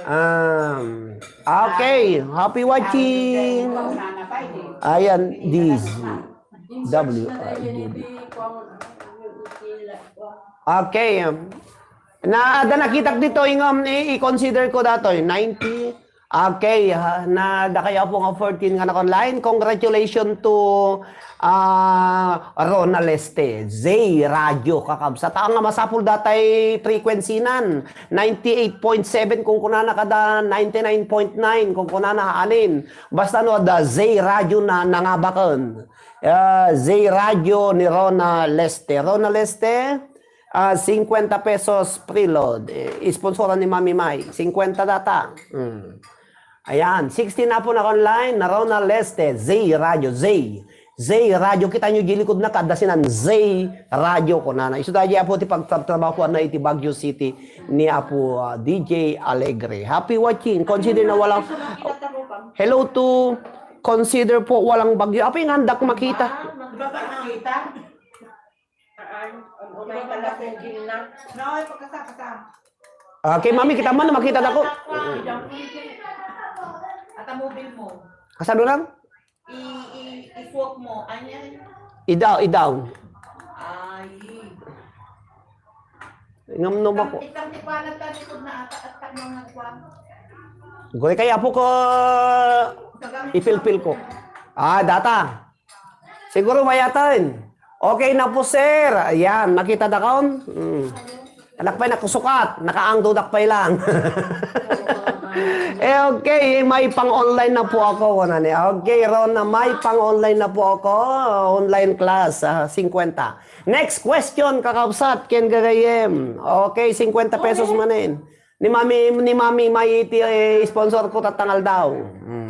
Um, okay, happy watching. Ayan, this W R D B. Okay, um, na, da nakitak dito, ingam, i-, i-consider ko datoy, ninety. Okay, ha, na, dakayo apo nga fourteen nga naka-online. Congratulations to, ah, Ronald Este, Zay Radio, kakabsat. Ang nga masapul datay frequency nan, ninety-eight point seven kung kunana kada ninety-nine point nine kung kunana haanin. Basta no, da Zay Radio na nangabaken. Ah, Zay Radio ni Ronald Este. Ronald Este, Ah, cincuenta pesos preload. Eh, sponsoran ni Mami Mai. Cincuenta data. Mm. Ayan, sixteen na po na online, na Ronald Leste, Zay Radio, Zay. Zay Radio, kita nyo di likod na, kada sinan, Zay Radio ko nana. Isu tayo po ti pagtratrabahuan na iti Baguio City ni Apo, ah, D J Alegre. Happy watching. Consider na walang, hello to, consider po walang Baguio. Apo yung handak makita. Makita. Ay, ano, may pala sa gym na. Okay, mami, kita man, makita na ko. At ang mobile mo. Kasano lang? I, i, i-swap mo. Ano yan? Idaw, idaw. Ay. Ngam no ba ko? Itang tipanan ta likod na ata at tang mga kwan. Guri kaya po ko ipilpil ko. Ah, data. Siguro mayatan. Okay na po, sir. Ayan, nakita da kaon? Mm. Anak pa'y nakusukat. Nakaangdo dak pa'y lang. Eh, okay, may pang-online na po ako, kunana. Okay, Rona, may pang-online na po ako. Online class, ah, singkwenta. Next question, kakabsat, ken gagayem. Okay, singkwenta pesos manen. Ni Mami, ni Mami, may iti, eh, sponsor ko tatta nga aldaw. Mm.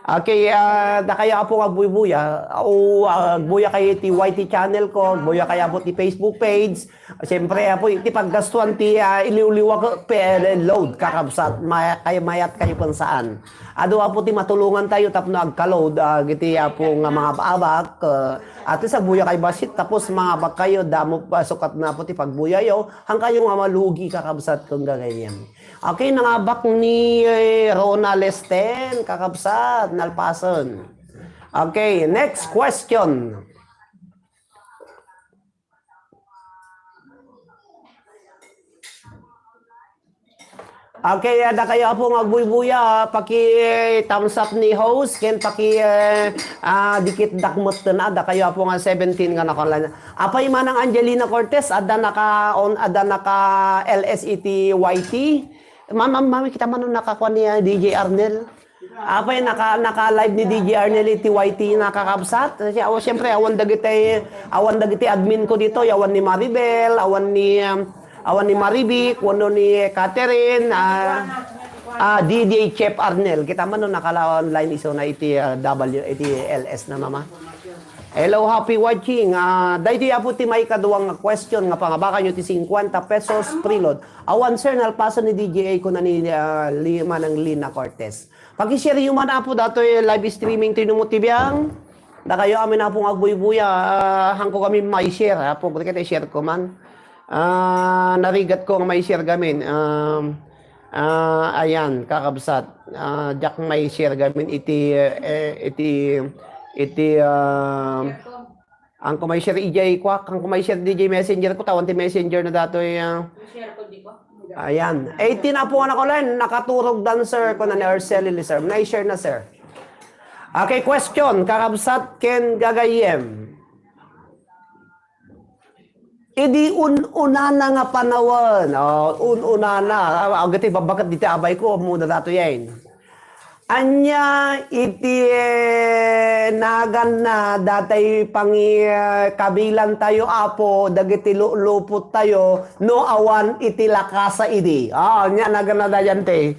Okay, ah, dakayo, Apo, nga agbuybuya. O, ah, agbuya kayo iti Y T channel ko, agbuya kayo, Apo, ti Facebook page. Siyempre, Apo, iti paggastuan ti, ah, iliwliwa ko, P L L load, kakabsat. May-, kayo, mayat kayo kung saan. Adu, Apo, ti matulongan tayo tapno agka-load, ah, iti, Apo, nga mga abak, ah, at least agbuya kayo bassit, tapos mga abak kayo, damo pa, sukat na, Apo, ti pagbuya yo. Hankayo nga malugi, kakabsat, kung gagayem. Okay, nangabak ni, eh, Rona Lesten, kakabsat, nalpasen. Okay, next question. Okay, ah, dakayo, Apo, nga agbuybuya, ah, paki, eh, thumbs up ni host, ken paki, eh, ah, dikit dakmet na, dakayo, Apo, nga seventeen nga nakalan. Apay manang Angelina Cortez, adda naka on, adda naka L S iti Y T. Ma'am, ma'am, ma'am, kita man no nakakuan ni, ah, D J Arnel. Apay naka, naka-live ni D J Arnel iti Y T, nakakabsat. Siya, oh, siyempre, awan dagiti, awan dagiti admin ko dito. Awan ni Maribel, awan ni, um, awan ni Marivic, wenno ni Catherine, ah, ah, D J Chef Arnel. Kita man no nakala-online isuna iti, ah, W, iti L S na, mama. Hello, happy watching. Ah, daytoy, Apo, ti maikadua nga question nga pangabakanyo ti singkwenta pesos preload. Awan, sir, nalpasen ni D J A, kuna ni, ah, Li-, Manang Lina Cortez. Paki-share yo man, Apo, datoy live streaming ti numo ti biang. Dakayo amin, Apo, nga agbuybuya, ah, hanko kami mai-share, Apo, ket i-share ko man. Ah, narigat ko nga mai-share gamin. Um, ah, ayan, kakabsat. Ah, diak mai-share gamin iti, eh, iti, iti, ah, ang kumay share ijay kwak, ang kumay share D J Messenger ko, tawan ti Messenger na datoy, ah. Share ko, di ba? Ayan. Eighteen na po anak ko, Len. Nakaturog dan, sir. Kuna ni Arceli, sir. Na-share na, sir. Okay, question. Kakabsat ken gagayem. Idi un-unana nga panawen. Oh, un-unana. Ah, agati babakat diti abay ko, muna dato yan. Ania iti, eh, naganna datay pangi-, eh, kabilan tayo, Apo, dagiti lulupot tayo, no awan iti lakasa idi. Ah, ania naganna dayan ti.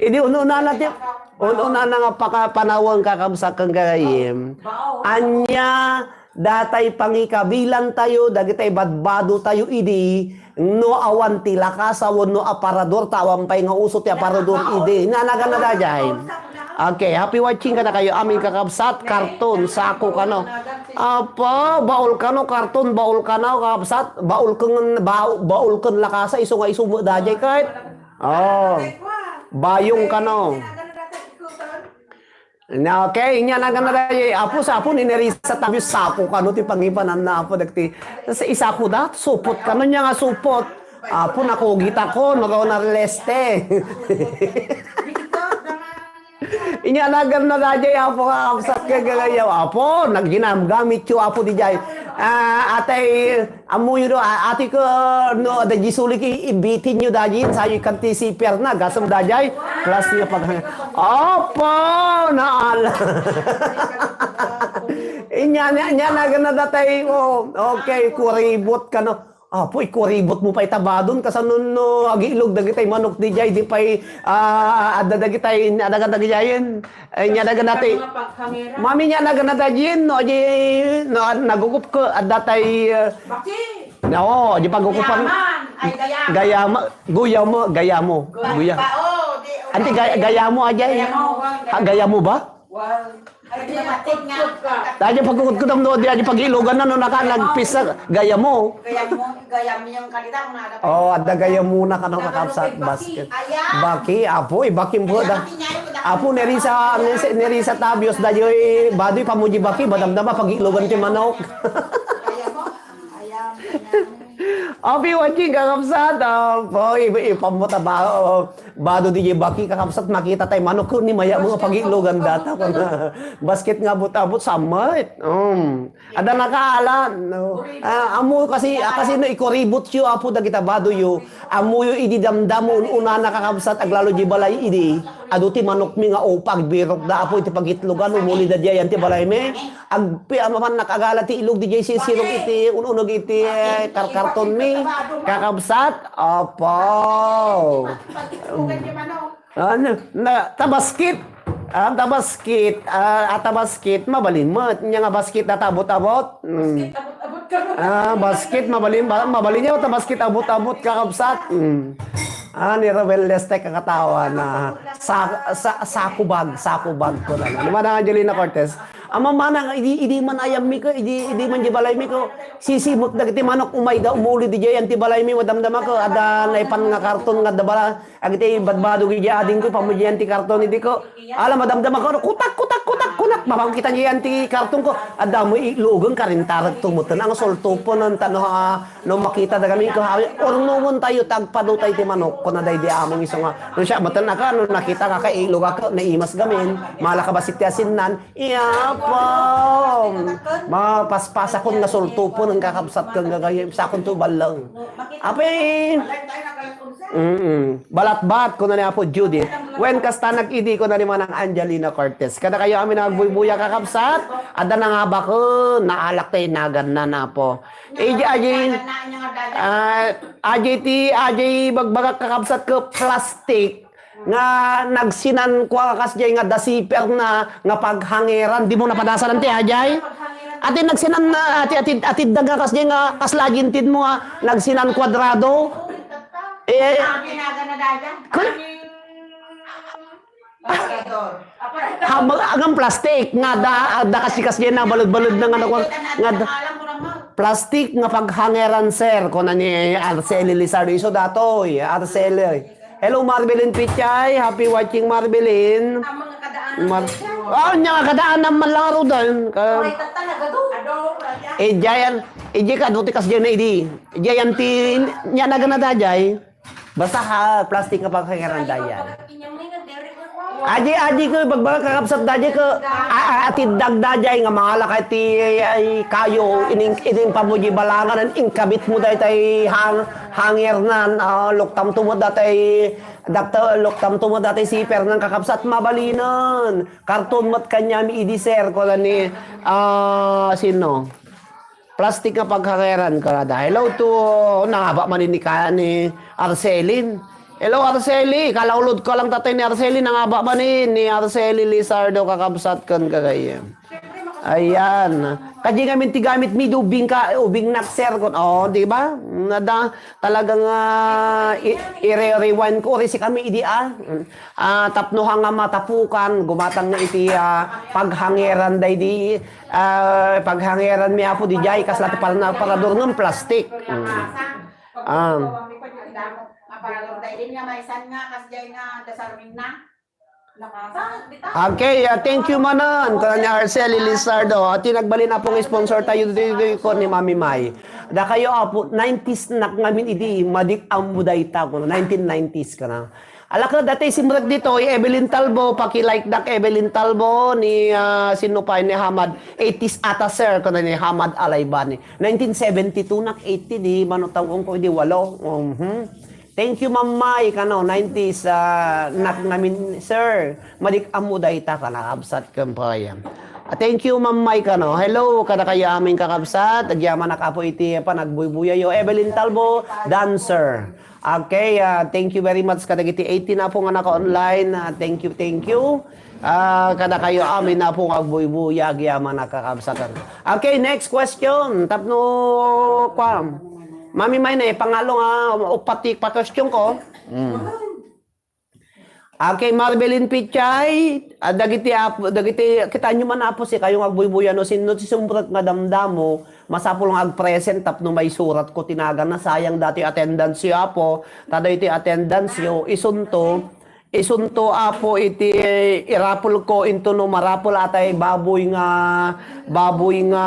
Idi un-unana ti, un-unana nga paka-, panawen kakabsat ken gagayem. Ania datay pangikabilan tayo, dagitay badbado tayo idi, no awan ti lakasa wenno aparador, ta awan pay nga uso ti aparador idi. Nanagan na dayjay. Okay, happy watching kadakayo amin kakabsat, karton, sako kano. Apa, baul kano, karton, baul kano, kakabsat, baul ken, ba-, baul ken lakasa, isu nga isu met dayjay ket. Oh. Bayong kano. Na, okay, inya na gana dayjay. Apo, sa Apo ni Nerissa Tabios, sako kano ti pangibanan na Apo, dagiti, sa isako da, supot kano nia nga supot. Apo, nakugit ako, no, Ronald Leste. Inya na gana dayjay, Apo, nga absat ka gagayaw. Apo, nagginamgamit yo, Apo, dijay. Ah, atay, Ammoyo do, a-, ati ko, no, adda di sulik i-, ibitin yo dayjay, sayo ikan ti siper na, gasem dayjay, plus nga pag-, Opo, naal. Inya, nya, nya, nagan na datay, oh, okay, kuribot kano. Apo, ikuribot mo pay tabadon, kasano no, agilog dagitay manok dijay, di pay, ah, adda dagitay, adda dagitayen. Ay, nya, nagan nati. Mami, nya, nagan na dayjay, no, di, no, nagugup ko, adda tay, ah, Baki. Oo, di pag-ukupan. Gayaman. Ay, gayama. Gayama, guyamo, gayamo. Guya. Ba, oh, di, Anti gay-, gayamo, ajay. Gayamo, Ha, gayamo ba? Well, ay, di matik nga. Tayo pagkukot-kut am no, di aja pag-ilogan na, no, naka, nagpisa, gayamo. Gayamo, gayamo yung kanila, kung nada. Oh, adda gayamo na kano kakabsat, basket. Ayan. Baki, apo, eh, baki mo da. Apo, Nerissa, Nerissa Tabios, dayoy, badoy pamuji baki, madamdama, pag-ilogan ti manok. Gayamo. Ayan, ayan. Happy watching, kakabsat. Apo, i-, ipammot a ba-, oh, bado di baki, kakabsat, makita tay manok ko ni maya mga pagitlogan data ko na. Basket nga abot-abot, samay. Um. Ada nakaalan, no? Ah, amo kasi, ah, kasi no, ikuribot yo, apo, dagita bado yo. Amo yo idi damdamo, un-, unana, kakabsat, aglalo di balay idi. Adu ti manok mi nga upa, agbirok da, apo, iti pagitlogan, umuli da diay, yan ti balay mi. Agpi-, amaman nakagala ti ilog, di jay sisirok iti, ununog iti, eh, karkarton mi. Kakabsat, apo. Ano, na, tabaskit. Ah, tabaskit. Ah, ah, tabaskit, mabalin mo. Nya nga basket na tabot-abot. Mm. Ah, basket, mabalin, ba-, mabalin niya, tabaskit, abot-abot, kakabsat. Mm. Ah, ni Robel Leste, kakatawa na. Sa, sa, sakubag, sakubag ko na. Ano ba na, Angelina Cortez? Ama, manang, idi, idi man ayam mi ko, idi, idi man di balay mi ko, sisimot dagiti manok, umay da, umuli di jay, anti balay mi, madamdama ko, ada naipan nga karton nga dabala, agiti badbado, gidi ading ko, pamudian ti karton, idi ko, ala, madamdama ko, kutak, kutak, kutak, kunak, mapangkitan jay, anti karton ko, ada mo ilugen, karintarag tumutan, ang sultupon, ang tano, ah, No makita da kami, ko, hawi, urnongon tayo, tagpado tayo ti manok, kuna daydi among isu nga. No siya, matan aka, no nakita ka, kailog aka, naimas gamin, mala ka basit ti asinnan, iya, pam. Mapaspasakon nga sultupon, ang kakabsat kang gagayem, sakon to ballang. Apin! Mm-mm. Balatbat, kuna ni Apo Judith. Wen, kasta nag-idi, kuna ni Manang Angelina Cortez. Kada kayo amin nagbuybuya, kakabsat, ada na nga ba ko, naalak tayo nagan na, Apo. Iti, adi, ah, adi ti, adi bagbagak kakabsat ko plastik nga nagsinan ko kasdiay nga dasiper na nga paghangeran. Di mo napadasan ti ajay? Ati nagsinan na, ati, ati, ati daga kasdiay nga kasla gintin mo nga nagsinan kwadrado. Eh, kun-, Aparador. Aparador. Ha, mag-, agang plastik nga da, da kasi kasi yan na balud-balud na nga nakuha, nga da, plastik nga paghangeran, sir, kuna ni Arceli Lizardo. Isu datoy, Arceli. Hello, Marbelin Pichay. Happy watching, Marbelin. Ang mga kadaan Mar-, ah, nya nga kadaan naman lang aro dahil ka-, Ay, talaga to. Ado, kaya. Eh, Jayan, eh, Jay ka, duti kas Jayan na idi. Jayan ti, nya naganada, Jay. Basta ha, plastik nga pagkakaran da yan. Aji, aji ko, pagbaga kakabsat da, aji ko, a-, a-, atid dagda, jay, nga mangalakay ti, ay, kayo, ining, ining pamuji balangan, inkabit mo, daytay hang-, hanger nan, ah, luktam to mo, datay, dakta, luktam to mo, datay siper nan kakabsat, mabalinen. Karton met kanyami idi, sir, ko ni, ah, sino? Plastik nga paghangeran ka da. Hello to, nangaba man ni ka-, ni Arcelin. Hello, Arceli. Kalaulod ko lang tatay ni Arceli. Nangaba man ni, ni Arceli Lizardo, kakabsat ken kagayem. Ayan. Kadi ngamin ti gamit mi, ubing ka, ubing nakser ko. Oh, di ba? Nada, talagang, ah, i-, i-rewind ko. Uri si kami, idi, ah. Ah, tapno nga matapukan, gumatang na iti, ah, paghangeran day di, ah, paghangeran mi apo di jay, kasla ti para-, parador ng plastik. Mm. Ah. Aparador day din nga, maisan nga, kas jay nga, dasarming na. Okay, ah, thank you manan, kuna ni Arceli Lizardo. At yung nagbalin na pong sponsor tayo dito, dito ko ni Mami Mai. Da kayo apo, nineties nak ngamin idi, madik ambo dayta ko, nineteen nineties ka na. Ala ka, dati simrek dito, Evelyn Talbo, paki-like dak Evelyn Talbo, ni, ah, sino pa, ni Hamad, eighties ata, sir, kuna ni Hamad Alaybani. Nineteen seventy-two nak eighty, di, manutang ko, di, walo. Mhm. Thank you, Ma'am Mai, kano, nineties, ah, nak ngamin, sir. Madik ammo dayta ka, nakabsat ken pay. Ah, thank you, Ma'am Mai, kano. Hello, kada kayo amin kakabsat. Agyaman ak apo iti panagbuybuya yo. Evelyn Talbo, dancer. Okay, ah, thank you very much kadagiti eighteen na po nga naka-online. Ah, thank you, thank you. Ah, kada kayo amin na po nga agbuybuya, agyaman ak kakabsatan. Okay, next question. Tapno, kwa, Mami May na, pangalo nga, upat ti pa-question ko. Mm. Okay, Marbelin Pichay, ah, dagiti apo, dagiti, kitaan nyo man apo si kayo nga agbuybuya no, sino ti sumrek nga damdamo, masapul nga agpresent tapno maisurat ko ti nagan na, sayang dati attendance yo apo, ta daytoy attendance yo, isunto, Isunto, Apo, iti irapel ko into no marapel atay baboy nga, baboy nga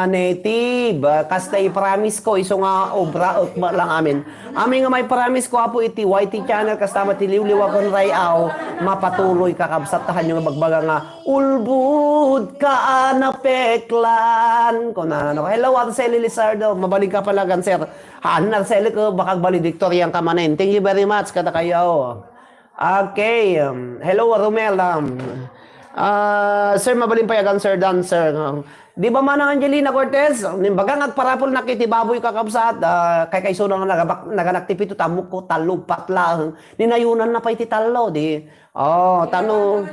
native. Kasta i-promise ko, isu nga obra, ukma lang amin. Amin nga may promise ko, Apo, iti Y T channel, kasta met ti liwliwa ken ray-aw, mapatuloy, kakabsat, ta hanyo nga bagbaga nga, "Ulbod ka a napeklan." Kunana, hello, Arceli Lizardo. Mabalin ka pala, Ganser. Haan, Arceli, ko, baka valedictorian ka manen. Thank you very much, kada kayo. Okay. Um, hello, Romel. Um, ah, sir, mabalin pay a Ganser, Dancer. Um, di ba manang Angelina Cortez? Nimbaga nga agparapelnak iti baboy, kakabsat. Ah, kay kayso na nga nagabak-, naganak ti pito, tamok ko, tallo, patla. Ninayunan na pay ti tallo, di. Oh, tano.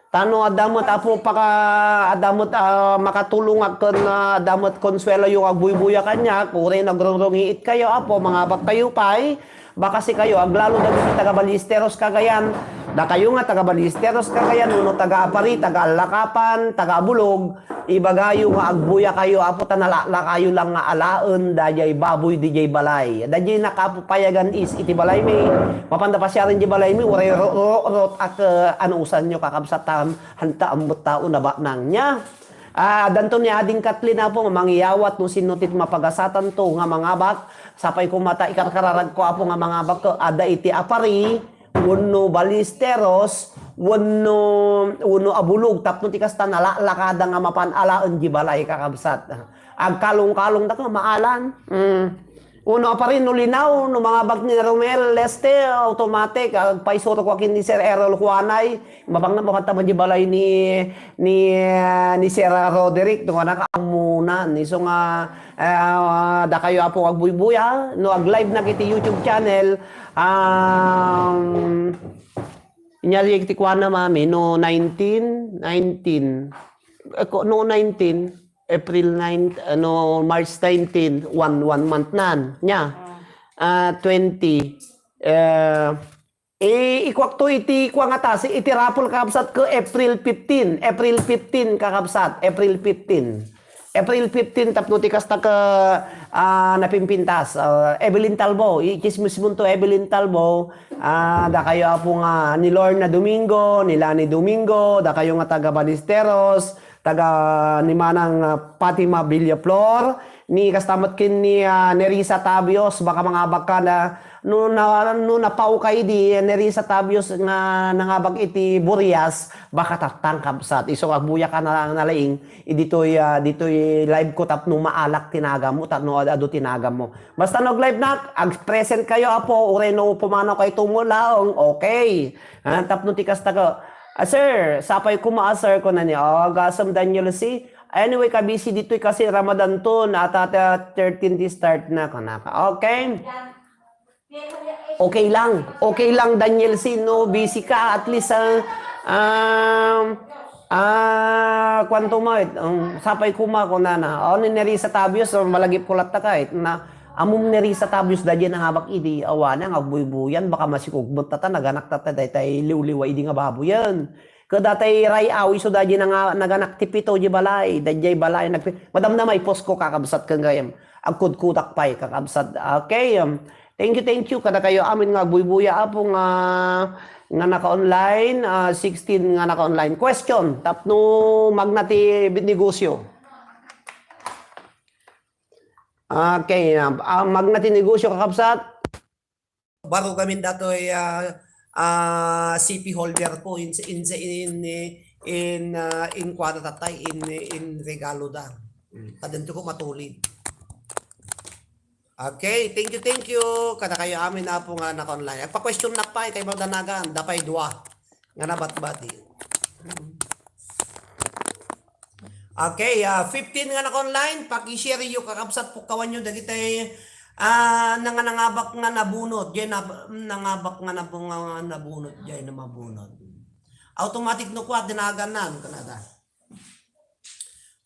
Tano adda met, Apo, paka, adda met, ah, makatulong a ken, ah, adda met konsuelo yung agbuybuya kaniak, uray nagrungrungiit kayo, Apo, mangabak kayo pay, baka sikayo, aglalo dagiti taga Ballesteros, Cagayan, dakayo nga taga Ballesteros, Cagayan, wenno taga Apari, taga Allakapan, taga Abulog, ibagayo nga agbuya kayo, Apo, ta nalaklakayo lang nga alaen, daydiay baboy, didiay balay. Daydiay nakapayagan is iti balay mi, mapanda pasiaren di balay mi, uray ro-, ro-, rot ak, eh, anusan nyo, kakabsat, tam, hanta ambot tao na baknang niya. Ah, danto ni Ading Kathleen, Apo, nga mangiyawat no sino ti mapagasatanto nga mangabak, sapay ko mata ikarkararag ko, Apo, nga mangabak, adda iti Apari, wenno Ballesteros, wenno, wenno Abulog, tapno ti kasta nalaklakada nga mapan alaen di balay, kakabsat. Agkalong-kalong da ka, maalan. Mm. Uno pa rin, no linaw, no mangabak ni Romel Leste, automatic, agpaisuro ko akin ni Sir Errol Juanay, mabang na mapataman di balay ni, ni, ah, ni Sir Roderick, no, anak, ang muna, ni so nga, ah, da kayo, Apo, agbuybuya, no, ag-live na kiti YouTube channel, um, inyari ti kuana, mami, no, nineteen, nineteen, eh, ko-, no, nineteen, April nine, ano, March nineteen, one, one month nan, nya. Ah, twenty, eh, eh, ikuakto iti kua nga tasi, iti raffle, kakabsat, ko April fifteen, April fifteen, kakabsat, April fifteen. April fifteen, tapno ti kasta ka, ah, napimpintas. Ah, Evelyn Talbo, i-chismis mo to, Evelyn Talbo. Ah, da kayo, Apo, nga ni Lorna Domingo, ni Lani Domingo, da kayo nga taga Ballesteros, taga ni Manang, ah, Fatima Villaflor, ni kasta met ken ni, ah, Nerissa Tabios, baka mangabak ka na, no, na, no napao ka idi, Nerissa Tabios nga nangabak iti Burias, baka tattang, kabsat. Isu nga agbuya ka na, na laing, iditoy, ah, ditoy live ko tapno maalak ti naganmo, tapno ad-, adu ti naganmo. Basta no ag-live nak, ag-present kayo, Apo, uray no pumanaw kayo tumulaong, okay. Ah, tapno ti kasta ko, "Ah, sir, sapay kuma, ah, sir," kunani. "Oh, gasem, Daniel C. Anyway, kabisi ditoy kasi Ramadan to, na ata, ata thirteen di start na," kunaka. Okay? Okay lang. Okay lang, Daniel C, no, busy ka, at least, ah, um, ah, kwanto mo, um, sapay kuma, kunana. Oh, ni Nerissa Tabios, oh, malagip ko latta ka, eh, na, Ammom ni Nerissa Tabios daydiay nangabak idi awanen nga agbuybuyan, baka masikog met tata, naganak tata daytay liwliwa idi nga baboyen. Ket datay ray-aw isu daydiay nanga-, naganak ti pito di balay, daydiay balay nagpi-, madam na may posko, kakabsat, ken gayam. Agkudkudak pay, kakabsat. Okay, um, thank you, thank you kadakayo amin nga agbuybuya, Apo, nga, nga naka-online, ah, sixteen nga naka-online. Question, tapno magna ti negosyo. Okay, ah, ah, magna ti negosyo, kakabsat. Baro gamin datoy, ah, ah, C P holder ko in, in, in, in, ah, in kuana tatay, in, in regalo da. Mm, kadento ko matulid. Okay, thank you, thank you. Kadakayo amin, Apo, nga naka-online. Agpa-question nak pay, kay magdanagan, dapay dua. Nga nabatbati. Okay, ah, fifteen nga naka-online, paki-share yo, kakabsat, pukkawan yo dagiti, ah, nanga-, nangabak nga nabunot, diay nab-, nangabak nga nab-, nga nabunot, diay na mabunot. Automatic no kuat, dinagan na, ano ka na da?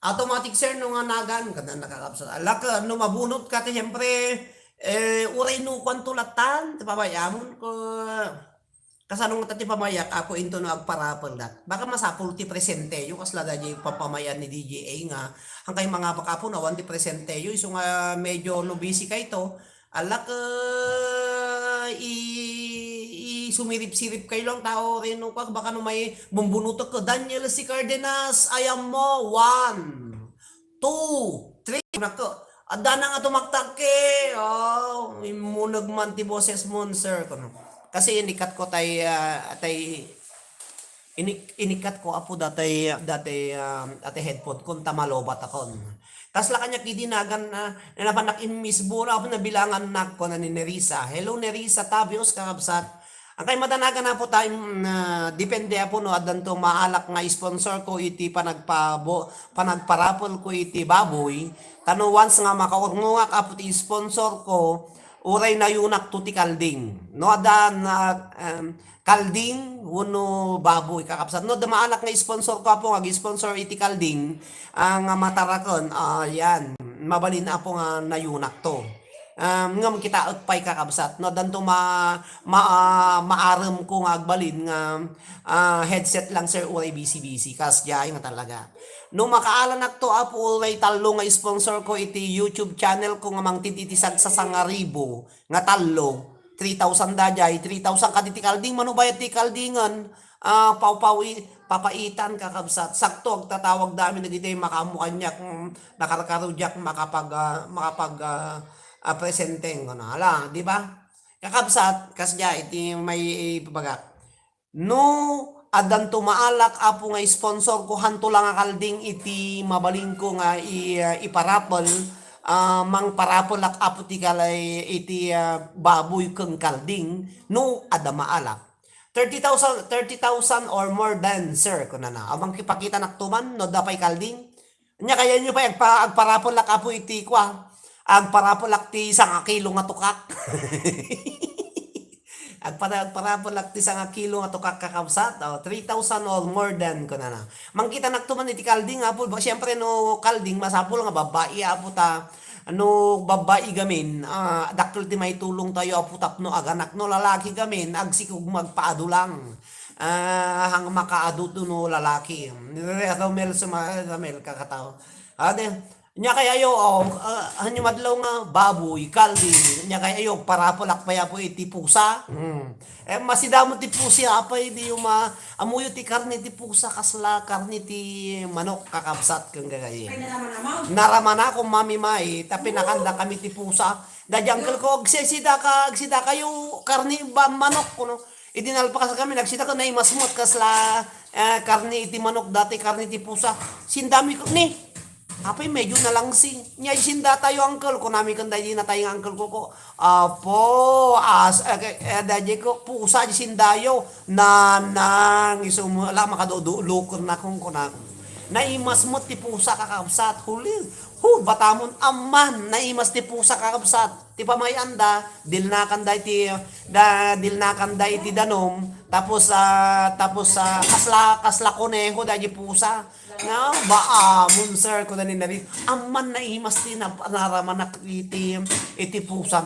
Automatic, sir, no nga nagan, kada nakakabsat. Alak, no mabunot ka, ti, siyempre, eh, uray no kuan tulatan, ti pamay-amon ko, kasano nga ti pamayak, ako into no agparapel dat. Baka masapul ti presente yo, kasla da di papamayan ni D J A nga, ang kay mga bakapo, nawan ti presente yo, iso nga medyo no busy kay to, alak, eh, i-, sumirip-sirip kayo lang tao rin, no, baka no may bumbunutok ko, Daniel si Cardenas, ayan mo, one, two, three, nako, adda na nga tumaktak ke, oh, imuneg man ti boses mo, sir, kuno. Kasi inikat ko tay, ah, tay, ini-, inikat ko, apo, datay, datay, ah, datay headphone ko, ta malobat akon. Kasla kaniak idi nagan, ah, napanak immisbo, apo, nabilangan nak ko na ni Nerissa. Hello, Nerissa Tabios, kakabsat. Ang kay madanagan, apo, time, ah, depende, apo, no, addanto maalak nga sponsor ko iti panagpabo-, panagparapol ko iti baboy. Tano once nga makaurnongak, apo, ti sponsor ko, uray nayunak to ti kalding. No, adda na, um, kalding, wenno baboy, kakabsat. No, adda maalak nga sponsor ko, apo, nga ag-sponsor iti kalding, ah, nga mataraken, ah, yan. Mabalin, apo, nga nayunak to. Um, ngem kitaek pay, kakabsat. No, addanto ma-, ma-, ah, maarem ko nga agbalin nga, ah, headset lang, sir, uray bisi-bisi. Kasdiay nga talaga. No, makaalanak to, apo, uray tallo nga sponsor ko iti YouTube channel ko nga mangted iti sagsasangaribo nga tallo, three thousand daydiay, three thousand kadi ti kalding, mano bayad ti kaldingen, ah, pawpawi-, papaitan, kakabsat. Sakto, agtatawag da amin dagiti makaammo kaniak, mm, nakarkaro diak makapag-, ah, makapag-, ah, ah, presenteng, kuno. Hala, di ba? Kakabsat, kasdiay iti may ibagak. No, addanto maalak, apo, nga sponsor ko, hanto lang nga kalding iti mabalinko nga i-, iparapel, ah, mangparapelak, apo, ti kalay iti, ah, baboy ken kalding, no, adda maalak. Thirty thousand, thirty thousand or more than, sir, kunana. Aw, mangkipakitanak to man, no, adda pay kalding. Nya, kayatyo pay agpa-, agparapelak, apo, iti kua. Agparapelak ti sangakilo nga tukak. Agpara-, agparapelak ti sangakilo nga tukak, kakabsat. O, three thousand or more than, kunana. Mangkitanak to man iti kalding, apo. Ba, siyempre, no, kalding, masapul nga babbai, apo, ta. No, babbai gamin, ah, dakkel ti maitulong tayo, apo, tapno aganak. No, lalaki gamin, agsikog magpaadu lang. Ah, hang makaadu to no lalaki. Romel suma-, Romel kakatao. Ade, nya kay ayo, oh, ah, hanyo madlaw nga baboy, kalding. Nya kay ayo, parapelak pay, apo, iti pusa. Hmm. Eh, masidamo ti pusa, apay, di ma-, amuyo ti karne ti pusa, kasla karne ti manok, kakabsat, ken gagayi. Ay, naraman, ama. Naraman ako, Mami Mai, ta pinakanda kami ti pusa. Da, di uncle ko, agsisida ka, agsida kayo, karne ba, manok, kuno. Idi nalpakas kami, nagsida ko, naimas met kasla, eh, karne iti manok, dati karne iti pusa. Sindami ko, ni, apay, medyo nalangsi. Nya, sinda tayo, uncle, kunami ken daydi natay nga uncle ko, ko, apo, as, eh, eh, daydi ko, pusa, di sindayo, nanang, isu mo, ala, makadudulo, kunakong, kunakong. Naimas met ti pusa, kakabsat, huli, hu, batamon, amman, naimas ti pusa, kakabsat. Ti pamay-anda, dilnakanda iti, da, dilnakanda iti danum, tapos, ah, tapos, ah, kasla, kasla koneho daydi pusa. No, baamon, sir, kuna ni Nari. Amman naimas ti nap-, naramanak iti, iti pusa.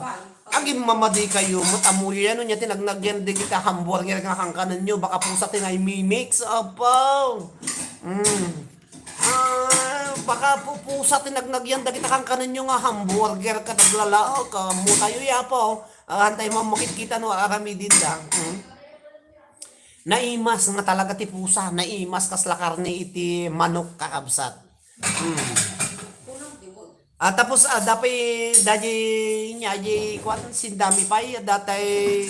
Agin mamadi kayo, met amuyo yan, nya ti nagnagyan dagita hamburger nga kankanenyo, baka pusa ti naimimix, apo. Mm. Ah, baka pu-, pusa ti nagnagyan dagita kankanenyo nga hamburger ket aglalaok, ah, mutayo ya po. Ah, antay mo makitkita no aramidin da. Hmm? Naimas nga talaga ti pusa, naimas kasla karne iti manok, kakabsat. Hmm. Ah, tapos, ah, dapay, dadi, nya, di, kuwan, sindami pay, datay,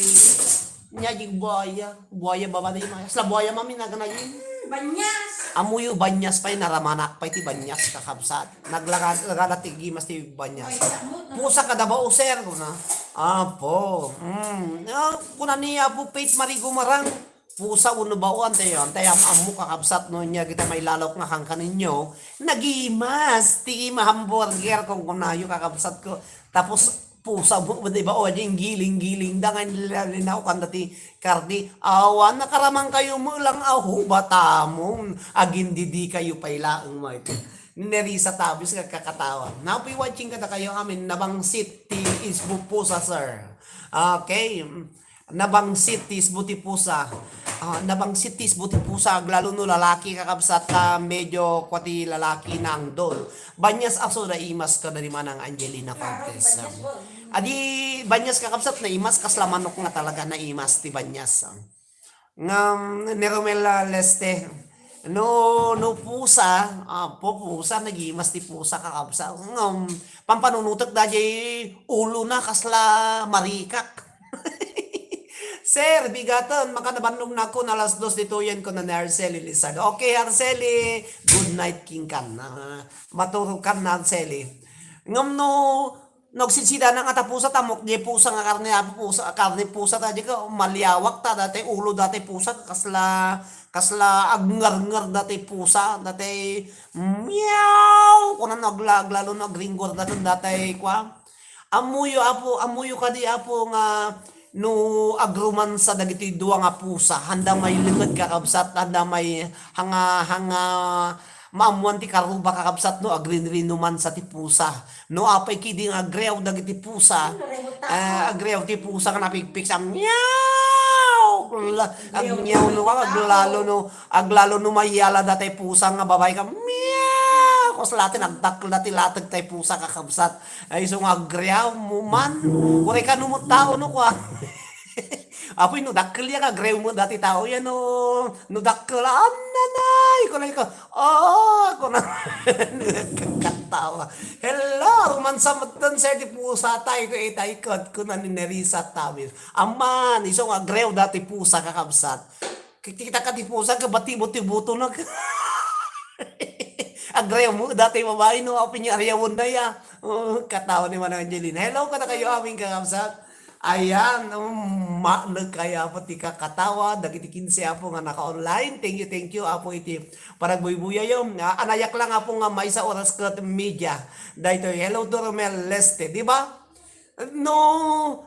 nya, di, buaya, buaya, baba na yung mga, sa buaya, mami, naganayin. Banyas. Amuyo, banyas pay, naramanak pay, ti banyas, kakabsat. Naglaga-, lagada ti gimas ti banyas. Pusa kada ba, o, sir, kuna. Apo. Mm. Ah, kuna ni Apo Faith Marie Gumarang. Pusa wenno bao, antay, antay am-ammo, kakabsat, no, nya kita mailalok nga kankaninyo, nagimas ti ima hamburger, kunkunayo, kakabsat ko. Tapos, pusa, bu-, di ba, o, di, giling-giling, da nga nila-, linawkan dati karne. Awan, nakaramang kayo mo lang, aho, batamon. Agin didi kayo pay laeng, mo ito. Nerissa Tabis nga kakatawa. Napi watching kada kayo amin, nabangsit ti isbo pusa, sir. Okay. Nabangsit ti isbo ti pusa. Ah, nabangsit ti isbo ti pusa, aglalo no lalaki, kakabsat, ta medyo kwa ti lalaki na angdol. Banyas aso da imas ka dari manang Angelina Cortez. Adi banyas, kakabsat, naimas, kasla manok nga talaga naimas ti banyas. Ngem ni Romel, ah, Leste, no, no pusa, ah, pu-, pusa, nagimas ti pusa, kakabsat. Ngem pampanunotek daydiay ulona kasla marikak. Sir, bigaten, makanabannognak alas dos ditoyen, kuna ni Arceli Lizardo. Okay, Arceli, good night kenkan. Ah, maturogkan, Arceli. Ngem no, no agsinsida na nga ta pusa, ta ammok diay pusa nga karne, apo pusa, karne pusa ta, di ka maliawak ta, daydiay ulo daydiay pusa, kasla, kasla agngernger daydiay pusa, daydiay meow, kuna no agla-, aglalo no agringgor daydiay, daydiay kua. Ammoyo, Apo, ammoyo kadi, Apo, nga no agromansa dagiti dua nga pusa, handa may lenged, kakabsat, handa may hanga-, hanga maammoan ti karuba, kakabsat, no agrinrinomansa ti pusa. No apay kadi nga agreaw dagiti pusa, ah, agreaw ti pusa nga napigpigsa, meow! Agla-, agmeow no, aglalo no, aglalo no mayala daydiay pusa nga babai ka, meow! Kasla ti nagdakkel daydiay lateg daydiay pusa, kakabsat. Ay, isu nga agreaw mo man. Uray kano met tao, no, kua. Apoy, no dakkel ya nga agreaw met daydiay tao ya, no, no dakkel, "Annanay!" Kuna ka, "Ah," kuna. Katawa. "Hello, agromansa metten, sir, ti pusa tay ko, itay ket," kuna ni Nerissa Tamis. Amman, isu nga agreaw daydiay pusa, kakabsat. Kita ka ti pusa, kabati mo ti buto na. Agreaw mo, daydiay babai, no, apay nga ariawen na ya. Oh, katawa ni Manang Angelina. Hello, kada kayo aming kakabsat. Ayan, um, ma-, nagkaya pa ti kakatawa, dagiti kinse, Apo, nga naka-online. Thank you, thank you, Apo, iti panagbuybuyayyo. Ah, anayak lang, Apo, nga maysa oras ket media. Daytoy, hello to Romel Leste, di ba? No,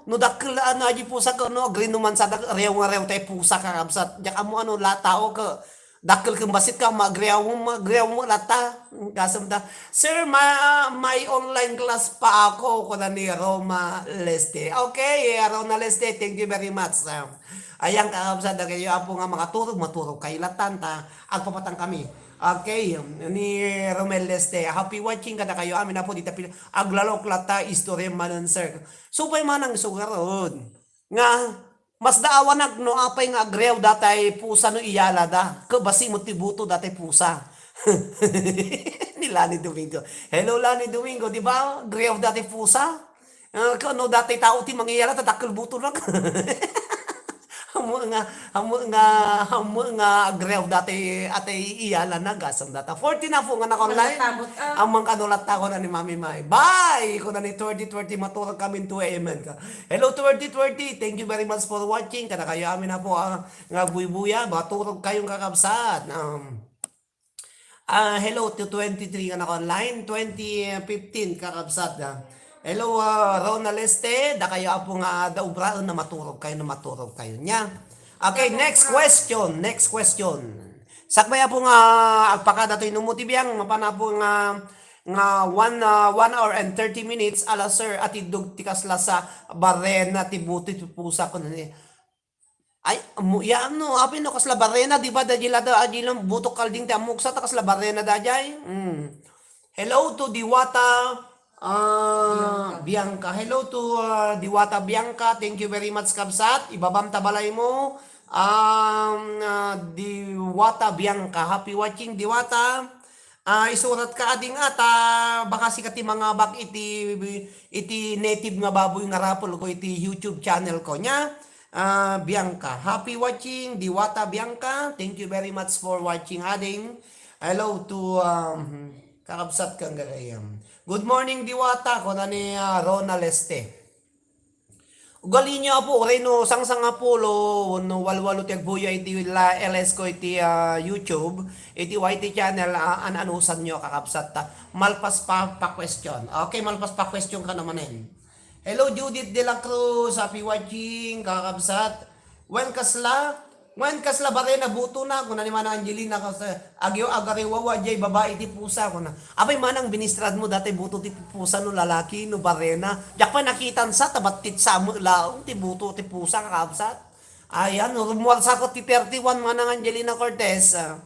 no dakkel, ano, adi pusa ko, no, agrinomansa, dak-, rew nga rew tay pusa, kakabsat. Diak ammo, ano, la tao ko, dakkel ken bassit ka, magrew, magrew mo lata. Gasem da, "Sir, ma-, may online class pa ako," kuna ni Roma Leste. Okay, Rona Leste, thank you very much. Ayan, kakabsat, dakayo, Apo, nga makaturog, maturog kayo latan, ta agpapatang kami. Okay, ni Romel Leste, happy watching kada kayo amin, Apo, dita pil-, aglalok lata, istorya manen, sir. Supay manang sugarod. Nga, masdaawanak no apay nga agreaw daydiay pusa no iyalada. Ket bassit met ti buto daydiay pusa. Ni Lani Domingo. Hello, Lani Domingo. Di ba, agreaw daydiay pusa? Ah, ket no daydiay tao ti mangiyala, ta dakkel buto na. Ammo nga, ammo nga, ammo nga agreaw daydiay, atay iyala na, gasem data. Forty na po nga naka-online. Nakatabot, ah. Amang kano latta ko na ni Mami Mai. Bye! Ko na ni twenty twenty, maturog kami two A M ka. Hello, twenty twenty. Thank you very much for watching. Kada kayo amin na po, ah, nga buybuya, maturog kayong kakabsat. Um, ah, hello to twenty-three nga naka-online, twenty fifteen kakabsat, ah. Hello, ah, Ronald Este, da kayo apo nga da ubraen na maturog kayo, na maturog kayo niya. Okay, next question, next question. Sakbay apo nga agpakada toy numo ti biang, mapana po nga, nga one, ah, one hour and thirty minutes, ala sir, atiddog ti kasla sa barena ti buto ti pusa ko ni. Ay, ammo, ya, no, apay no, kasla barena, di ba, da jila da, ajila butok kalding ti ammok sa, ta kasla barena da jay. Mm. Hello to Diwata, ah, Bianca. Bianca. Hello to, ah, Diwata Bianca. Thank you very much, kabsat. Ibabam ta balay mo. Um, ah, Diwata Bianca. Happy watching, Diwata. Ah, isurat ka ading ata, baka sika ti mangabak iti, iti native nga baboy nga raffle ko iti YouTube channel ko niya. Ah, Bianca. Happy watching, Diwata Bianca. Thank you very much for watching, ading. Hello to, um, kakabsat kang gagayam. Good morning, Diwata, kuna ni, ah, Rona Leste. Ugali niyo, apo, uray no sangsangapulo wenno walwalo ti agbuya iti la-, L S ko iti, ah, YouTube, iti Y T channel, ah, an-anusan niyo, kakabsat, ta malpas pa, pa question. Okay, malpas pa question ka naman, eh. Hello, Judith De La Cruz. Happy watching, kakabsat. Wen kasla, wen kasla barena buto na, kuna ni Mana Angelina, kasla, agyo agariwawa, jay babai ti pusa, kuna. Apay manang binistrad mo, dati buto ti pusa no lalaki, no barena. Diak pay nakitan sa, tabattit sa mo laong, ti buto ti pusa, kakabsat. Ayan, rumuarsa ko ti thirty-one, Manang Angelina Cortez. Ah,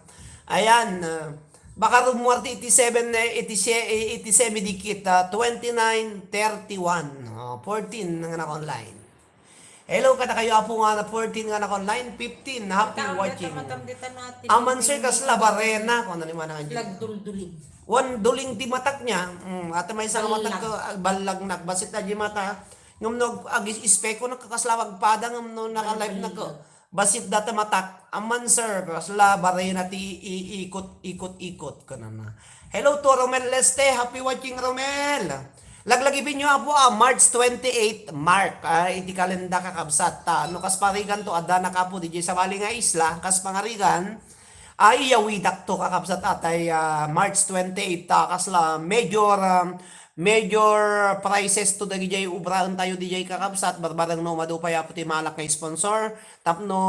ayan, ah, Baka rumuar ti eighty-seven, eh, eighty-seven, eh, eighty-seven dikit, ah, twenty-nine, thirty-one, oh, fourteen nga naka-online. Hello, kada kayo apo nga na fourteen nga naka-online, fifteen, happy watching. Aman, sir, kasla barena, kung ano ni manang Nagdulduling. Wan duling ti matak niya. Mm, ata may isang matak ko, ah, ballag na, basit na di mata. Ngam no, ag-, ispeko na kakasla agpada, ngam no, naka-live na ko. Basit data matak. Aman, sir, kasla barena ti i-, ikot, ikot, ikot, kanana. Hello to Romel Leste. Happy watching, Romel. Laglagipinyo, apo, ah, March twenty-eight, Mark, ah, iti kalenda, kakabsat, ta no kasparigan to, addanak, apo, didiay sabali nga isla, kas pangarigan, ah, iyawidakto, kakabsat, atay, ah, March twenty-eight, ta kasla major, ah, major prizes to dagidiay ubraentayo didiay, kakabsat, barbareng no madu pay, apo, ti malak nga sponsor, tapno,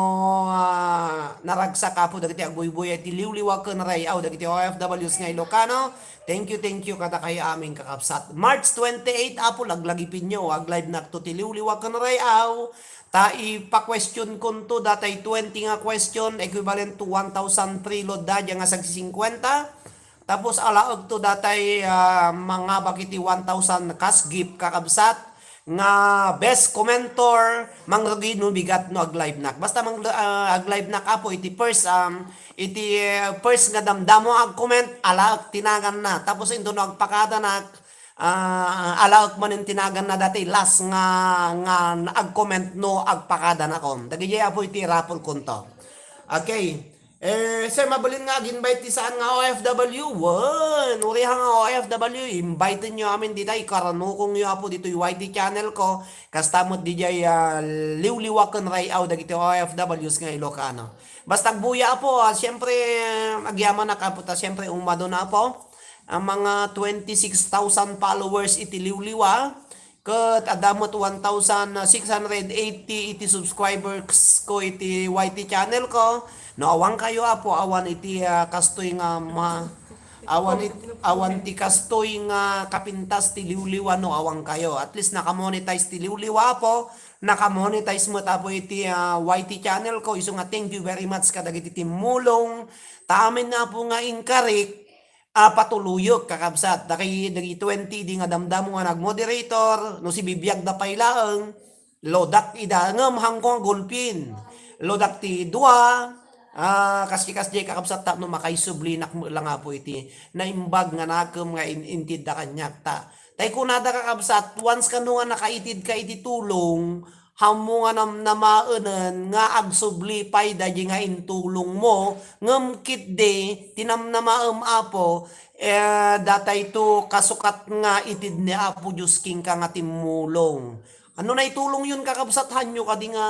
ah, naragsak, apo, dagiti agbuybuya iti liwliwa ken ray-aw dagiti O F Ws nga Ilocano. Thank you, thank you kadakayo amin, kakabsat. March twenty-eight, apo, laglagipinyo, ag-live nakto ti liwliwa ken ray-aw. Ta ipa-question konto datay twenty nga question, equivalent to one thousand preload da, dia nga sagsisingkwenta. Tapos alaekto datay, ah, mangabak iti one thousand cash gift, kakabsat, nga best commenter, mangrugi no bigat no ag-live nak. Basta mang, ah, ag-live nak, apo, iti first, um, iti, eh, first nga damdamo ag-comment, alaek ti naganna. Tapos into no agpakadanak, ah, alaek manen ti naganna datay last nga, nga ag-comment no agpakadanakon. Dagidiay, apo, iti raffle konto. Okay. Eh, sir, mabalin nga ag-invite ti saan nga O F W? Wen, uray nga O F W, invite-enyo amin dita, ikaranukongyo, apo, ditoy Y T channel ko, kasta met didiay, ah, liwliwa ken ray-aw dagiti O F Ws nga Ilocano. Basta agbuya, apo, ah, siyempre, agyamanak, apo, ta siyempre, umado na, apo, ang mga twenty-six thousand followers iti liwliwa, ket adda met one thousand six hundred eighty iti subscribers ko iti Y T channel ko. No awan kayo, apo, awan iti, ah, kastoy nga ma-, awan it-, awan ti kastoy nga kapintas ti liwliwa no awan kayo. At least naka-monetize ti liwliwa, apo. Naka-monetize met, apo, iti, ah, Y T channel ko. Isu nga thank you very much kadagiti timmulong. Ta amin, apo, nga inkarik a patuluyek, kakabsat, dagiti twenty idi nga damdamo nga nagmoderator, no sibibiagda pay laeng, lodak ida, ngem haanko nga gulpin. Lodak ti dua, ah, kas-, kasdiay, kakabsat, tapno makaisublinak met lang, apo, iti naimbag nga nakem nga in-, intedda kaniak ta. Tay kunada, kakabsat, once kano nga nakaitedka iti tulong, Ammo nga namnamaenen nga agsubli pay daydi nga intulongmo, ngem ketdi ti namnamaem, Apo, eh, datayto kasukat nga itid ni Apo Dios kenka nga timmulong. Ano naitulongyon, kakabsat? Hanyo kadi nga,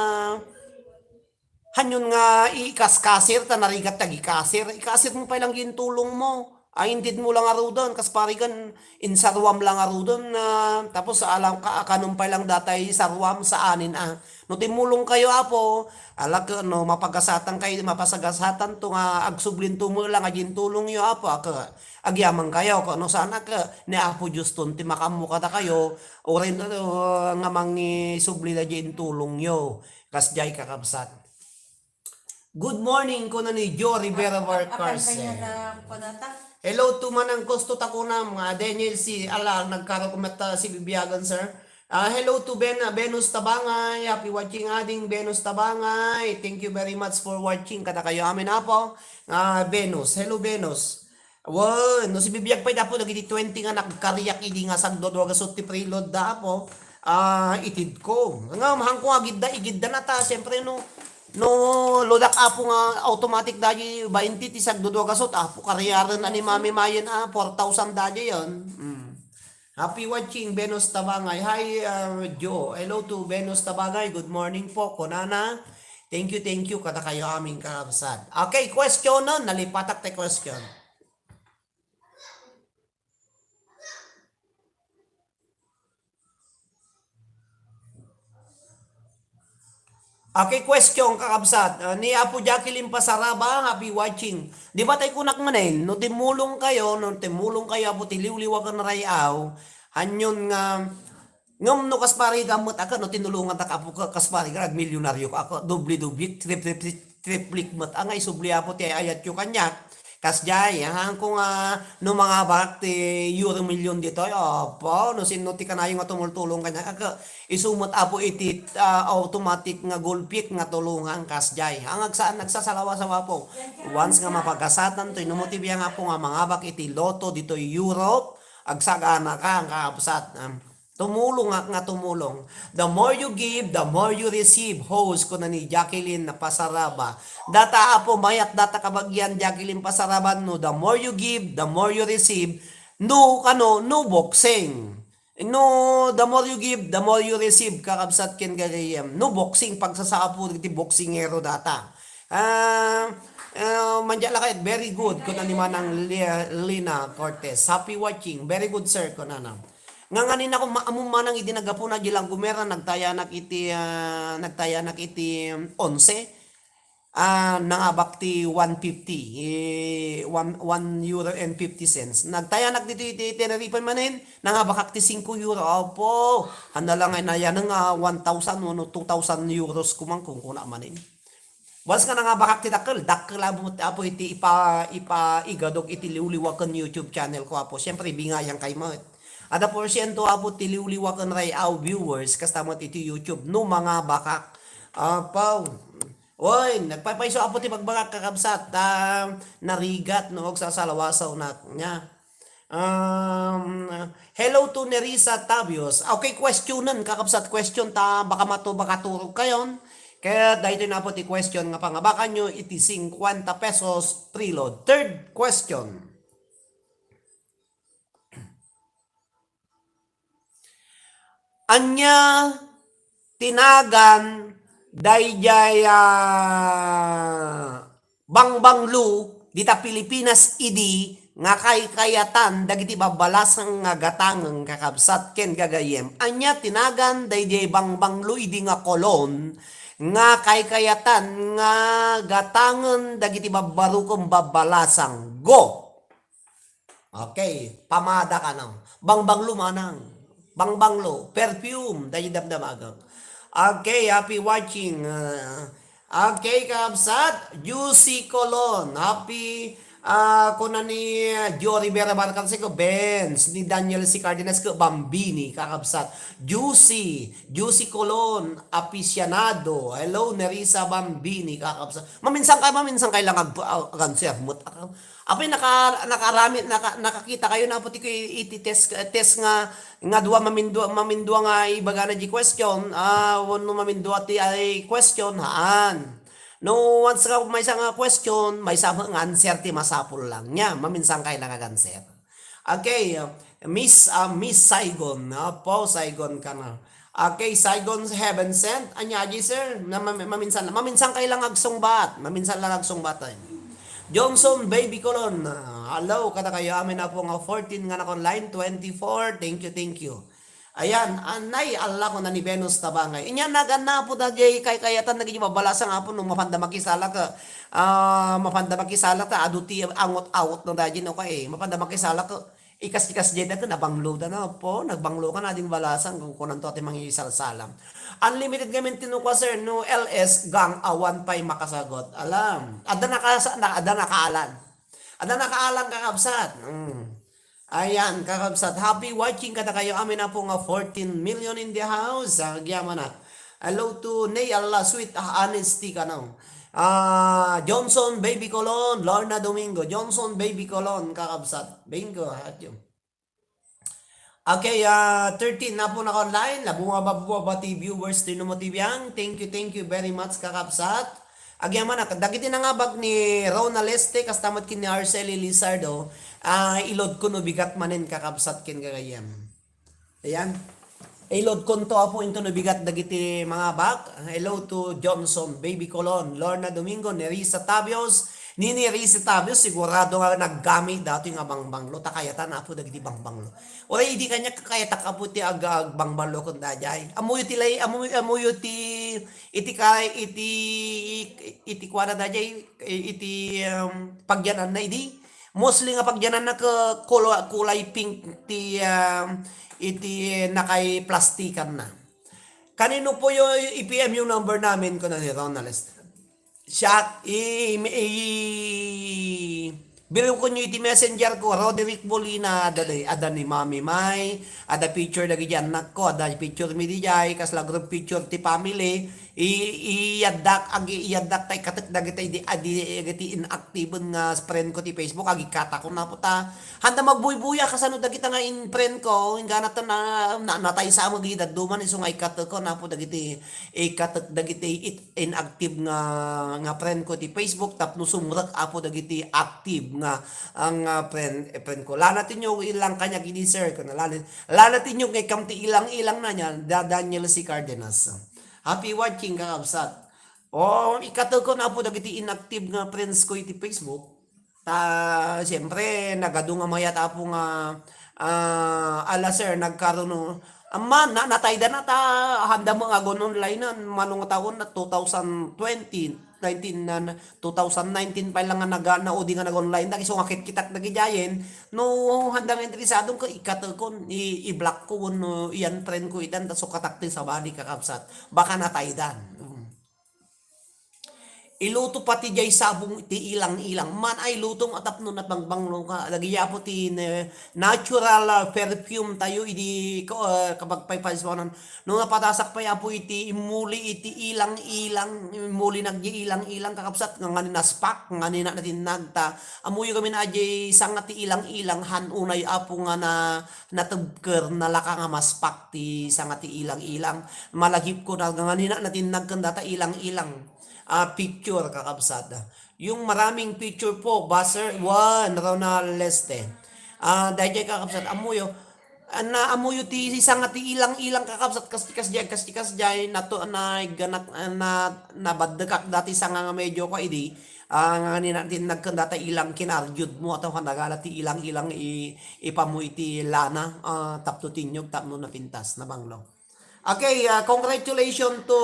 hanyon nga ikaskasir, ta narigat ti agikasir. Ikasirmo pay lang diay intulongmo. Ay, intedmo lang ngaruden, kas parigan, insaruam lang ngaruden, ah, tapos alam ka, kanon pay lang datay saruam, saanen, ah. No timmulongkayo, Apo, ala ket no mapagasatan kayo, mapasagasatanto nga agsublinto met lang a diay intulongyo, Apo, a ket agyamankayo, ket no saan a ket ni Apo Dioston ti makaammo kadakayo, uray, ah, nga mangisubli daydi intulongyo, kasdiay, kakabsat. Good morning, kuna ni Joe Rivera Vargas. Hello to Manang Kosto ta kunam, nga Daniel C. Ala, nagkarok met, ah, sibibiagan, sir. Ah, hello to Ben, ah, Venus Tabangay. Happy watching, ading Venus Tabangay. Thank you very much for watching. Kadakayo amin, Apo. Ah, Venus. Hello, Venus. Wen, no sibibiag pay da, Apo, dagiti twenty nga nagkariak idi nga sagdudua gasut ti preload da, Apo, ah, itidko. Ngem, haanko nga agidda, igidda na ta, siyempre, no, no, lodak, Apo, nga automatic daydi bainte ti sagdudua gasut, Apo, kariaren a ni Mami Mayen, ah, four thousand daydi yan. Mm. Happy watching, Venus Tabangay. Hi, ah, Joe. Hello to Venus Tabangay. Good morning po, kunana. Thank you, thank you, kadakayo amin, kakabsat. Okay, question, no? Nalipatak ti question. Okay, question, kakabsat. Ah, ni Apo Jacqueline Pasaraba, happy watching. Di ba tay kunak manen, no timmulongkayo, no timmulongkayo, Apo, ti liwliwa ken ray-aw, hanyon nga, ngem no kas parigan met a ket, no tinulongantak, Apo, ka-, kas parigan, agmilyonaryo ka, a ket, doble-doble, trip-, trip-, triplik met a nga isubli, Apo, ti ay-ayatyo kaniak. Kasdiay, haanko nga no mangabak ti Euro Million ditoy, apo, no sinno ti kanayon nga tumultulong kaniak, isu met, Apo, iti, ah, automatic nga gulpit nga tulongan kasdiay. Ang agsa-, nagsasalawa sa Apo. Once nga mapagasatan toy, no mo ti biang, Apo, nga mangabak iti lotto ditoy Europe, agsagana ka, ang kakabsat. Am, tumulong nga, nga tumulong. The more you give, the more you receive. Host, kuna ni Jacqueline Pasaraba. Data, Apo, mayat data kabagian, Jacqueline Pasaraba, no, the more you give, the more you receive. No, kano, no boxing. No, the more you give, the more you receive, kakabsat ken gagayyem. No boxing, pagsasaapo ti boxingero data. Ah, ah, mandiak la kayat, very good, kuna ni Manang Li-, Lina Cortez. Happy watching. Very good, sir, kunana. Nga nganin ako ma-, ammo manang idi naggapuna di Langomera, nagtayanak iti, ah, nagtayanak iti, um, onse. Ah, nangabak ti one fifty, eh, one, one euro and fifty cents. Nagtayanak dito iti Tenerife manen, nangabakak ti singko euro. Apo, handa lang nga nayanang, ah, one thousand wenno two thousand euros kuman kun kuna manen. Once nga nangabakak ti dakkel, dakkel, Apo, Apo, iti ipa-, ipaigadok iti liwliwa ken YouTube channel ko, Apo. Siyempre, bingayan kay met. Adda porsyento, Apo, ti liwliwa ken ray-aw viewers, kasta met iti YouTube, no mangabakak. Apo. Oy, nagpaypayso, Apo, ti pagbagak, kakabsat, ta narigat no agsasalawasaw nak nia. Um, hello to Nerissa Tabios. Okay, questionan, kakabsat, question ta, baka mato, baka turog kayon. Kaya daytoy na po ti question nga pangabakan nyo, iti cincuenta pesos preload. Third question. Ania ti nagan daydiay, ah, bangbanglo dita Pilipinas idi nga kaykayatan dagiti babbalasang nga gatangen, kakabsat ken gagayyem? Ania ti nagan daydiay bangbanglo idi nga kolon nga kaykayatan nga gatangen dagiti babbaroken babbalasang? Go! Okay, pamada kano. Bangbanglo manang. Bangbanglo, perfume, daydi damdamagak. Okay, happy watching. Ah, okay, kabsat, Juicy Colon. Happy, ah, kuna ni Joe Rivera Barcanseko, Benz, ni Daniel C. Cardenas ko, Bambini, kakabsat. Juicy, Juicy Colon, aficionado. Hello, Nerissa Bambini, kakabsat. Maminsan ka, maminsan kay lang ag-, ag-, answer mo. Apay, naka-, nakarami, naka-, nakakita kayo na puti ko iti test, test nga, nga dua mamindua, mamindua nga ibagana di question, ah, wenno mamindua ti ay question, haan. No, once nga maysa nga question, maysa nga answer ti masapul lang. Nia, maminsan kay lang ag-answer. Okay, Miss, ah, Miss Saigon, ah, po, Saigon ka na. Okay, Saigon Heaven Sent. Ania, aji, sir? Na, mam-, maminsan, maminsan kay lang agsungbat. Maminsan lang agsungbat, ay. Johnson Baby Colon. Ah, hello, kada kayo amin na po nga fourteen nga naka-online, twenty-four. Thank you, thank you. Ayan, anay, Allah ko na ni Venus Tabangay. Inya nagan na po na jay kay kayatan naging mabalasa nga po nung mapanda makisala ka. Ah, mapanda makisala ta, adu ti angot-awot na dajin, okay. Mapanda makisala ka. Ikas-ikas jay da ken nabanglo da na po, nagbanglo ka na ding balasang, kung kunan to ati mangisalsalam. Unlimited ngamin tinukwa, sir, no L S gang awan pay makasagot. Alam, adda nakasa-, na, adda nakaalan. Adda nakaalan, kakabsat. Mm. Ayan, kakabsat. Happy watching kada kayo. Amin na po nga fourteen million in the house. Agyaman na. Hello to Nay Allah, sweet, ah, honesty ka, no? Ah, Johnson Baby Colon, Lorna Domingo, Johnson Baby Colon, kakabsat. Bingo, hatyo. Okay, ah, thirteen na po naka-online. Labunga, babua, bati viewers, Tinumo T V ang. Thank you, thank you very much, kakabsat. Agyaman na, dagiti nangabak ni Rona Leste, kastamat kin ni Arceli Lizardo, ah, ilod ko no bigat manen, kakabsat, ken gagayam. Ayan. Ilod konto, Apo, into nabigat dagiti mangabak. Hello to Johnson, Baby Colon, Lorna Domingo, Nerissa Tabios. Ni Nerissa Tabios, sigurado nga naggamit dati nga bangbanglo. Ta kayatan, Apo, dagiti bangbanglo. Uray, idi kanya kakayatak, Apo, ti ag-, agbangbanglo kun dayjay. Amuyo ti lay-, amuyo, amuyo ti, iti kay, iti, iti kuana dayjay, iti, um, pagyananna idi. Mostly nga pagyananna ke kula-, kulay pink ti, ah, iti nakaiplastikanna. Kanino po yung i-P M yung number namin, kuna ni Ronald Estrada? Siya, i-, i-, i-, Birukonyo iti messenger ko, Roderick Molina, adda, adda ni Mami May, adda picture dagiti annakko, adda picture mi dijay, kasla group picture ti family, i-, iyaddak, agi-, iyaddak ta ikatek dagiti, di, adi, dagiti inactive nga friend ko ti Facebook, agikkatakon napo ta. Handa magbuybuya kasano dagita nga in friend ko, inggana ta na, na, natay sa amo gidadduman isu nga ikatek ko napo dagiti, ikatek dagiti it-, inactive nga, nga friend ko ti Facebook tapno sumrek apo dagiti active nga, ang, ah, friend, eh, friend ko. Lana tinyo ilang kanya gini, sir, kuna lana, lana tinyo nga ikam ti ilang-ilang na niya, da-, Daniel C. Cardenas. Happy watching, kakabsat. O, ikatek ko na apo dagiti inactive nga friends ko iti Facebook. Ta, siyempre, nagadu nga mayat apo nga, ah, ala, sir, nagkaroon, amma, na, natayda na ta, handa mo nga agon online na, manong taon na two thousand twenty, nineteen na, na, two thousand nineteen pa lang nga naga-, naudi nga nag-online, dagiti so nga kitkitak dagidiayen, no, handa nga interesado ka, ikatek ko, i-, i-block ko, no, iyan friend ko itan, ta sukatak ti sabali kakabsat, baka nataydan. Mm. Iluto pati jay sabong ti ilang-ilang. Man ay luto nga tapno nabangbanglo ka. Lagi apo ti ne-, natural, ah, perfume tayo idi ko, ah, kapagpaypaysuanan. No napatasak pay apo iti immuli iti ilang-ilang, immuli nagdi ilang-ilang kakabsat nga ngani naspak, ngani na natinnag ta. Amuyo kami na ajay sanga ti ilang-ilang han unay apo nga na natebker, nalaka nga maspak ti sanga ti ilang-ilang. Malagipko na, nganina natinnag ken data ilang-ilang, ah, picture, kakabsat. Yung maraming picture po, Baser, Juan Ronald Leste. Ah, dayjay, kakabsat, amuyo. Ah, na amuyo ti sanga ti ilang-ilang, kakabsat, kas, kas jay, kas, kas jay, nato, na, ganak, ah, na, nabaddekak dati sanga nga medyo ko, idi, ah, nga nina-, natinnag ken data ilang kinarjud mo, atawa nagala ti ilang-ilang i-, ipamu iti lana, ah, tapno tinyog, tapno napintas, nabanglo. Okay, ah, congratulations to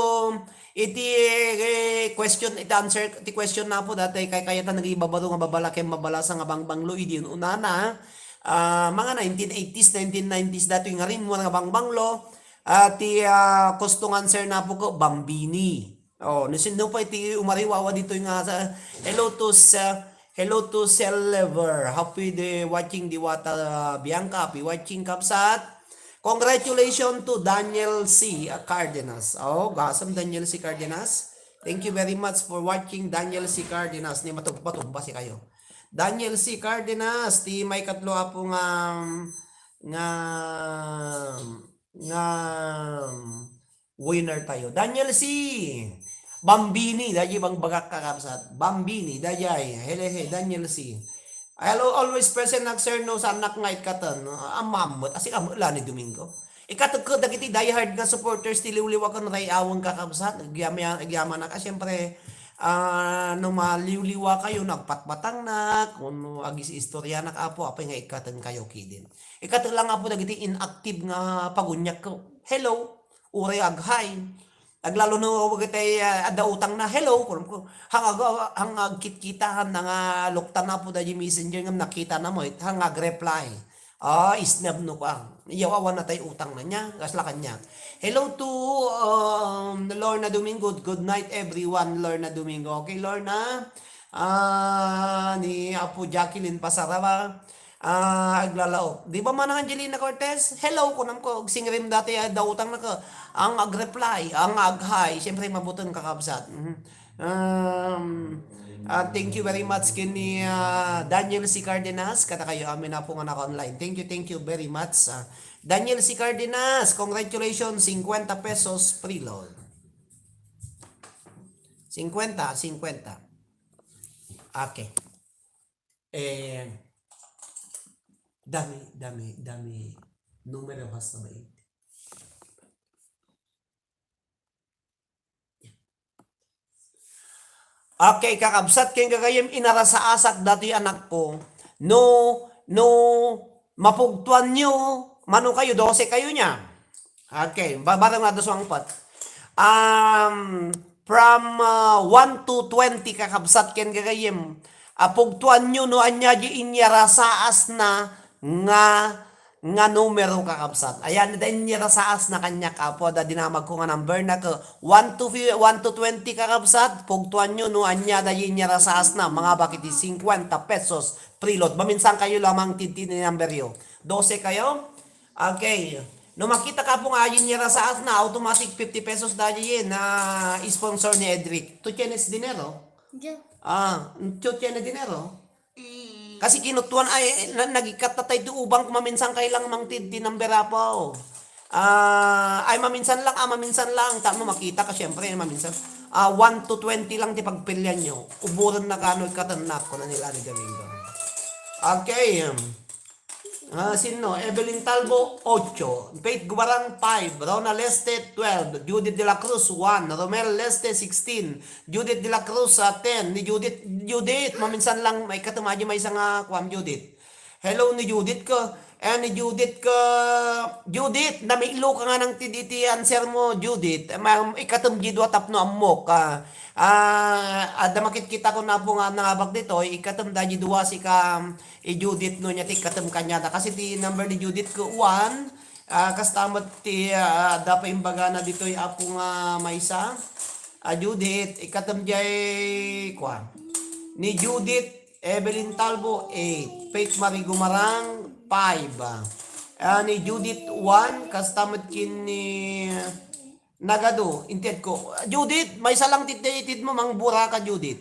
iti, eh, question, iti answer, ti question na po dati, kay kayatan nagibabaro nga babala ken mabalasa nga bangbanglo, idi unana, ah, mga nineteen eighties, nineteen nineties, dati nga rimmuar nga bangbanglo, ah, ti, ah, custom answer na po ko, Bambini. Oh, no sino pa iti umariwawa dito nga sa, hello to sa, hello to Silver. Happy the watching Diwata, ah, Bianca. Happy watching, kabsat. Congratulations to Daniel C. Cardenas. Oh, gasam Daniel C. Cardenas. Thank you very much for watching, Daniel C. Cardenas. Ni matugpa-tugpa si kayo. Daniel C. Cardenas, ti may katlo apo nga, nga, nga winner tayo. Daniel C. Bambini, dayjay bang bagak, kakabsat. Bambini, dayjay. Hele, he, Daniel C. Hello, always present nak, sir, no, sa anak nga ikatan. Amamot, asik amot la ni Domingo. Ikatek ko dagiti diehard nga supporters ti Liwliwa ken Ray Aweng, kakabsat. Agyama-, agyamanak, ah, siyempre, ah, no maliwliwa kayo, nagpatpatangnak, wenno agis-istoryanak, apo, apay nga ikkaten kayo kidin. Ikatek lang, apo, dagiti inactive nga paguniak ko. Hello, uray ag-hi. Aglalo no, dagiti, ah, adda utang na, "Hello," kunam ko. Hang ag-, hang agkitkita, handa nga luktan, apo, dayjay messenger ngem nakita na mo, hang ag-reply. Ah, isnab no ka. Iyaw awan natay utang na niya. Kasla kanya. Hello to, um, Lorna Domingo. Good night, everyone, Lorna Domingo. Okay, Lorna. Ah, ni Apo Jacqueline Pasaraba. Ah, aglalaok. Di ba manang Angelina Cortez? Hello, kunam ko. Singrim dati, ah, dautang na ka. Ang ag-reply, ang ag-hi. Siyempre, mabuteng kakabsat. Mhm. Um, ah, thank you very much ken ni, ah, Daniel C. Cardenas, kada kayo amin na po nga naka-online. Thank you, thank you very much. Ah, Daniel C. Cardenas, congratulations, cincuenta pesos preload. Cincuenta, cincuenta. Okay. Eh, dami, dami, dami numero hasta maiit. Okay, kakabsat ken gagayem, inarasaasak datoy anakko. No, no, mapugtuanyo, mano kayo, dose kayo niya. Okay, ba-, bareng nga dose ang pat. Um, from, uh, one to twenty, kakabsat ken gagayem. Ah, pugtuanyo no ania di inyarasaasna nga nga numero, kakabsat. Ayan, da inyarasaasna kaniak, Apo, da dinamagko nga number na ke one to fi-, one to twenty, kakabsat, pugtoanyo no ania da inyarasaasna, mangabak iti cincuenta pesos preload. Maminsan kayo lamang ti, ti number yo. Dose kayo? Okay. No makita ka po nga inyarasaasna, automatic fifty pesos da na sponsor ni Edric. Two tienes dinero? Ah, two tienes dinero? Kasi kinutuan ay, na, nagikatta tayo ti ubang, maminsan kay lang mang ti, ti number, Apo. Ah, ay maminsan lang, ah, maminsan lang. Tama, makita ka, syempre, maminsan. Ah, one to twenty lang ti pagpilian nyo. Uburan na kano ikatannak ko na nila ni Domingo. Okay. Um, ah, sino? Evelyn Talbo, ocho. Faith Gubarang, five. Rona Leste, twelve. Judith de la Cruz, one. Romel Leste, sixteen. Judith de la Cruz, ah, ten. Ni Judith, Judith, maminsan lang, may katamaji, may isa nga, kuam, Judith. Hello ni Judith ko. Eh, ni Judith ko, Judith, namiilo ka nga nang ti, ti answer mo, Judith. Ma-, ikatum di dua tapno ammok, ah, ah, adda makitkita ko na po nga nangabak dito, ikatum da di dua si ka, i Judith no niya ti ikatum kanyada. Kasi ti number ni Judith ko, one, ah, kasta met ti, ah, adda pa imbagana ditoy apo nga maysa. Ah, Judith, ikatum jay, kwa. Ni Judith, Evelyn Talbo, eight. Faith Marie Gumarang, five. Ah, ni Judith, one. Kasta met ken ni Nagadu, inted ko. Judith, maysa lang ti itid mo, mangbura ka, Judith.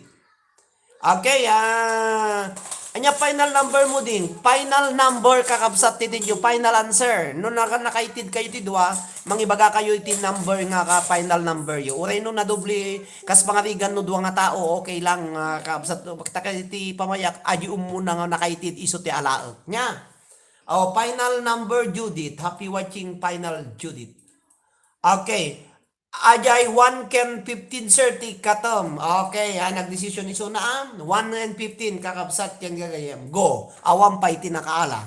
Okay, ah, ania final number mo din? Final number, kakabsat, ti itid yo, final answer. No naka-, nakaitid kayo ti dua, mangibaga kayo iti number nga ka final number yo. Uray no nadoble, kas pangarigan no dua nga tao, okay lang, ah, kakabsat, bakta kayo ti pamayak, adi ummuna nga nakaitid isu ti alaek. Nia? Oh, final number, Judith. Happy watching, final, Judith. Okay. Ajay one ken fifteen, sir, ti ikatem. Okay, ah, nagdesisyon isuna, ah. One and fifteen, kakabsat ken gagayem. Go. Awan pay ti nakaala.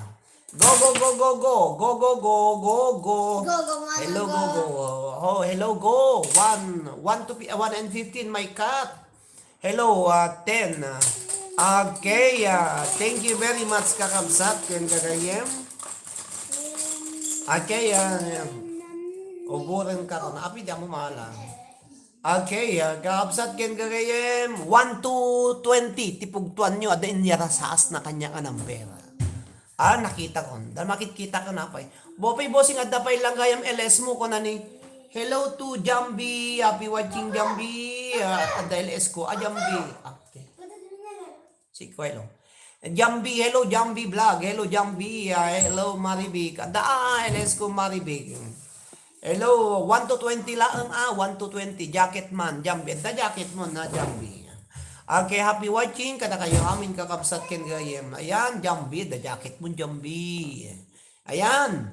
Go, go, go, go, go. Go, go, go, go, go. Go, go, go, Hello, go, go. Go. Oh, hello, go. One, one to fi-, one and fifteen, my cut. Hello, ah, ten. Okay, ah, thank you very much, kakabsat ken gagayem. Okay, ah, uburen ka, no? Apid ako maala. Okay, ah, kakabsat ken gagayem, one to twenty, ti pugtoan nyo, adda inyarasaasna kaniak nga number. Ah, nakita ko. Da makitkita ka na pay. Bopay bossing, adda pay lang gayam L S mo, kuna ni, "Hello to Jambi, happy watching Jambi." Ah, adda L S ko. Ah, Jambi. Okay. Si Kuelo. Jambi, hello, Jambi Vlog. Hello, Jambi. Ah, hello, Marivic. Adda, ah, L S ko, Marivic. Hello, one to twenty laeng, ah, one to twenty. Jacket man, Jambi. Adda jacket mo na, Jambi. Okay, happy watching. Kada kayo amin kakabsat ken gayem. Ayan, Jambi. Adda jacket mo, Jambi. Ayan.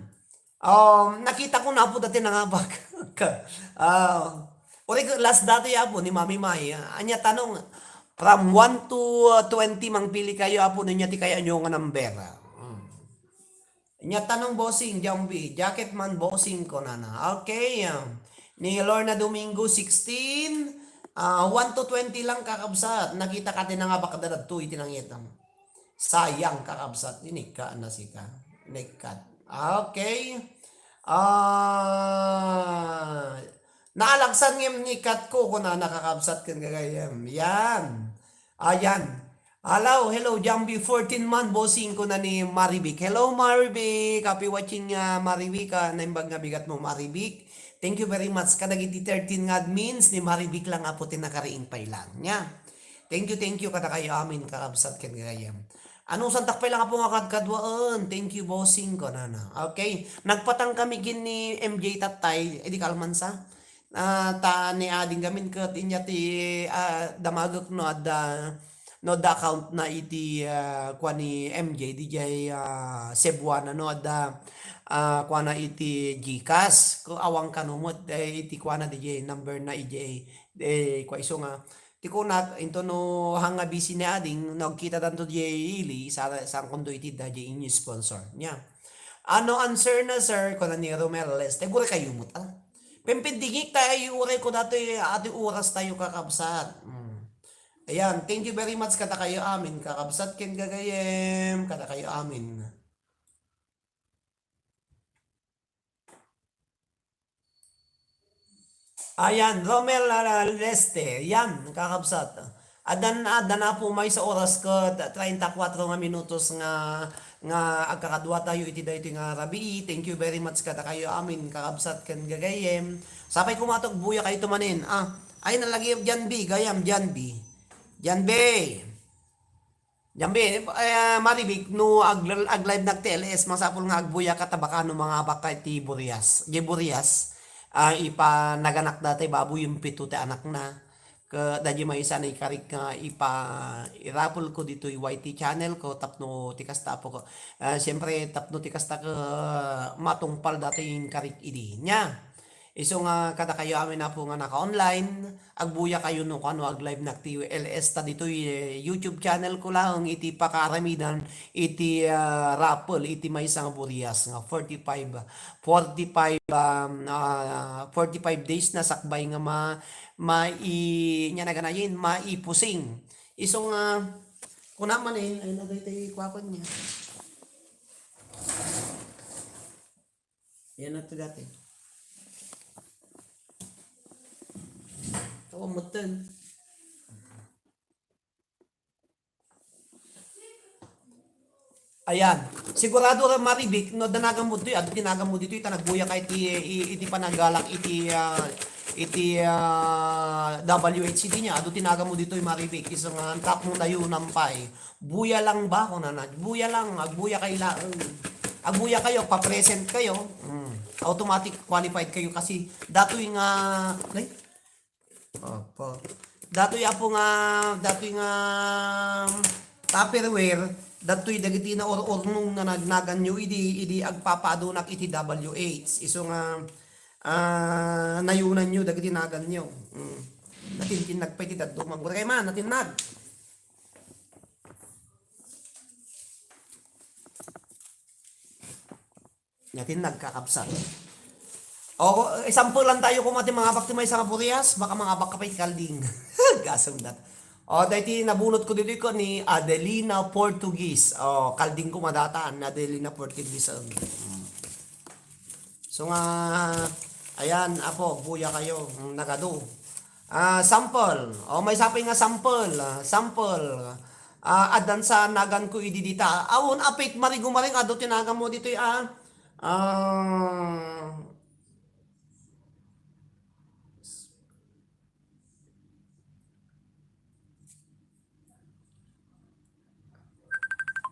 Um, nakita ko na po dati nangabak. Ka-, ah, uri ko, last dati, apo, ni Mami Mai. Anya tanong, from one to, uh, twenty, mangpili kayo, apo, ninya ti kaya nyo nga number. Hmm. Nya tanong, bossing, Jambi, jacket man, bossing, ko nana. Okay, ah. Ni Lorna Domingo, sixteen, ah, one to twenty lang, kakabsat. Nakita ka ti nangabak da dagtoy, iti nangitam. Sayang, kakabsat, inikka na sika. Inikkat. Okay. Ah, naalagsan ngem ni kat ko, kuna nakakabsat ken gagayem. Yan. Ayan. Hello, hello, Jambi, fourteen man, bossing, kuna ni Marivic. Hello, Marivic. Happy watching, ah, Marivic. Ah, naimbag nga bigat mo, Marivic. Thank you very much. Kadagiti thirteen nga admins ni Marivic lang, apo, ti nakariing pay lang. Nya. Thank you, thank you, kada kayo amin, kakabsat ken gagayem. Ano, santak pay lang, apo, nga kadkaduaen. Thank you, bossing, ko, nana. Okay. Nagpatang kami gin ni M J tatay, edi kalmansa. Ah, ta ni ading gamin ket inya ti, ah, damagek no adda, no adda account na iti, ah, kua ni M J, dijay, ah, Cebuana, no adda, ah, kuana iti GCash. Ko awan kano met, eh, iti kuana dijay number na ijay, eh, kua isu nga. Ti kunak, into no hanga busy ni ading, no agkita tanto dijay ili, sa, saan kundo iti da dijay inyo sponsor. Nya. Ano answer na, sir? Kuna ni Romel Leste. Gura kayo met, ah. Pimpindingik tayo, uray ko datoy, ati oras tayo, kakabsat. Mm. Ayan, thank you very much, kada kayo amin, kakabsat ken gagayem, kada kayo amin. Ayan, Romel, ah, Leste. Yan, kakabsat. Addan, addan, Apo, maysa oras ket treinta y cuatro nga minutos nga, nga agkakadua tayo iti daytoy nga rabii. Thank you very much kadakayo amin, kakabsat ken gagayyem. Sapay koma ti agbuya kayo manen. Ah, ay, nalagi, Jan B, gayam, Jan B. Jan B. Jambi, eh, Marivic, no ag-, ag-live nak ti L S, masapul nga agbuya ka ta baka no mangabak ka iti burias. Di burias, ah, ipanaganak dati baboy yung pito ti anakna. Ka, dadi maysa na ikarik nga ipa, irapel ko ditoy Y T channel ko tapno ti kasta po ko. Ah, siyempre, tapno ti kasta ka matungpal dati yung karik idi. Nya, Isu nga kadakayo amin, Apo, nga naka-online, agbuya kayo no kano ag-live nak ti L S ta ditoy, eh, YouTube channel ko laeng iti pakaaramidan iti, ah, raffle iti maysa nga burias nga forty-five, forty-five, um, ah, forty-five days na sakbay nga ma-, mai-, nya naganayin, maipusing. Isu nga, kuna man eh, ay na daytoy kuwakon niya. Yan na to dati. Awan mo ten. Ayan. Sigurado ra, Marivic, no danagan mo ditoy, adu tinagan mo ditoy, ta nagbuya ka iti, i-, iti panagalak iti, ah, iti, ah, W H C D niya, adu tinagan mo ditoy, Marivic, isu nga antap mo nayo nampay. Buya lang ba? Kunana, buya lang, agbuya kayo laeng. Agbuya kayo, pa-present kayo. Mm. Automatic qualified kayo kasi datoy nga, ay? Opo. Datoy, Apo, nga, datoy nga Tupperware, datoy dagiti naur-urnong nga nagnagan nyo idi, idi agpapaadunak iti W H. Isu nga, ah, nayunan nyo dagiti nagan nyo. Mm. Natintinnag pa iti dadduma. Gura kay man, natinnag. Natin nagkakabsat. O, example lang tayo kung mati mangabak ti maysa nga burias, baka mangabak ka pa iti kalding. Gasem dat. O, dahil nabunot ko dito ko ni Adelina Portuguese. O, kalding ko madata ni Adelina Portuguese. Um, mm. So nga, ayan, Apo, buya kayo, mm, nagadu. Ah, sample. O, may sapay nga sample. Ah, sample. Ah, addan sa nagan ko idi dita. Awon, apit, marigo maring, adu tinagan mo ditoy, ah. Ah,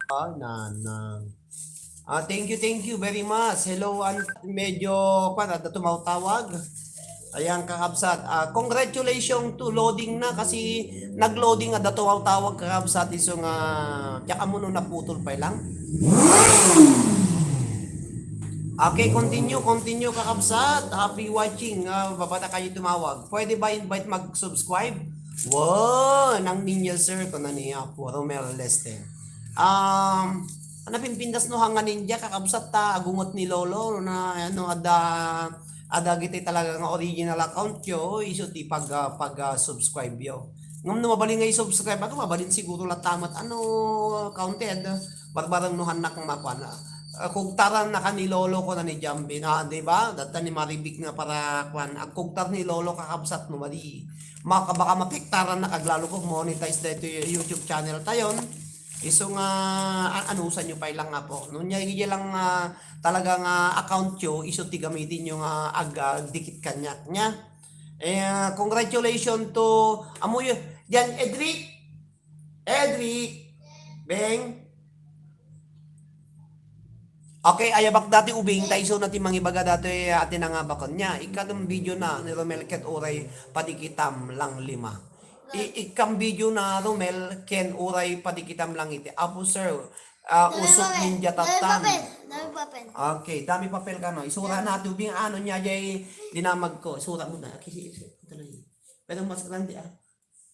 Ah, nanang. Ah, thank you, thank you very much. Hello, an-, medyo, kwan, adda tumawtawag. Ayan, kakabsat. Ah, congratulations to loading na kasi nag-loading, adda tumawtawag, kakabsat. Isu nga, diak amuno naputol pa lang. Okay, continue, continue, kakabsat. Happy watching. Ah, babata kayo tumawag. Pwede ba invite mag-subscribe? Wow, nang ninja, sir, kuna ni Apo Romel Leste. Um, napimpintas no hanga ninja, kakabsat ta, agungot ni Lolo, na, ano, ada, ada giti talaga nga original account yo, isu ti pag, ah, pag, ah, subscribe yo. Ngem no mabalin nga i-subscribe, ako mabalin siguro latta met, ano, counted, barbareng no hannak makuan, ah, kugtaran na ka ni Lolo ko na ni Jambi, ah, di ba? Data ni Maribik nga para kuan, agkugtar ni Lolo kakabsat no madi. Maka-, baka mapektaran na kag lalo ko monetize daytoy YouTube channel tayon. Isu nga, a-, anusan nyo pay lang nga po. No, nya, iya lang, ah, talaga nga account yo, isu ti gamitin nyo nga ag-, agdikit kaniak, nya. Eh, congratulations to, amo yun, diyan, Edric. Edric. Beng. Okay, ayabak dati ubing, ta isu na ti mangibaga dati, ati na nga bakon niya. Ikadum video na ni Romel ket uray padikitam lang lima. I-, ikam video na Romel ken uray padikitam lang iti. Apo sir, ah, Dami usok papel. Ninja Dami tatan. Papel. Dami papel. Okay, dami papel ka no. Isura na ti ubing ano niya jay dinamag ko. Isura mo na. Kasi, kasi, tuloy. Pero mas grande ah.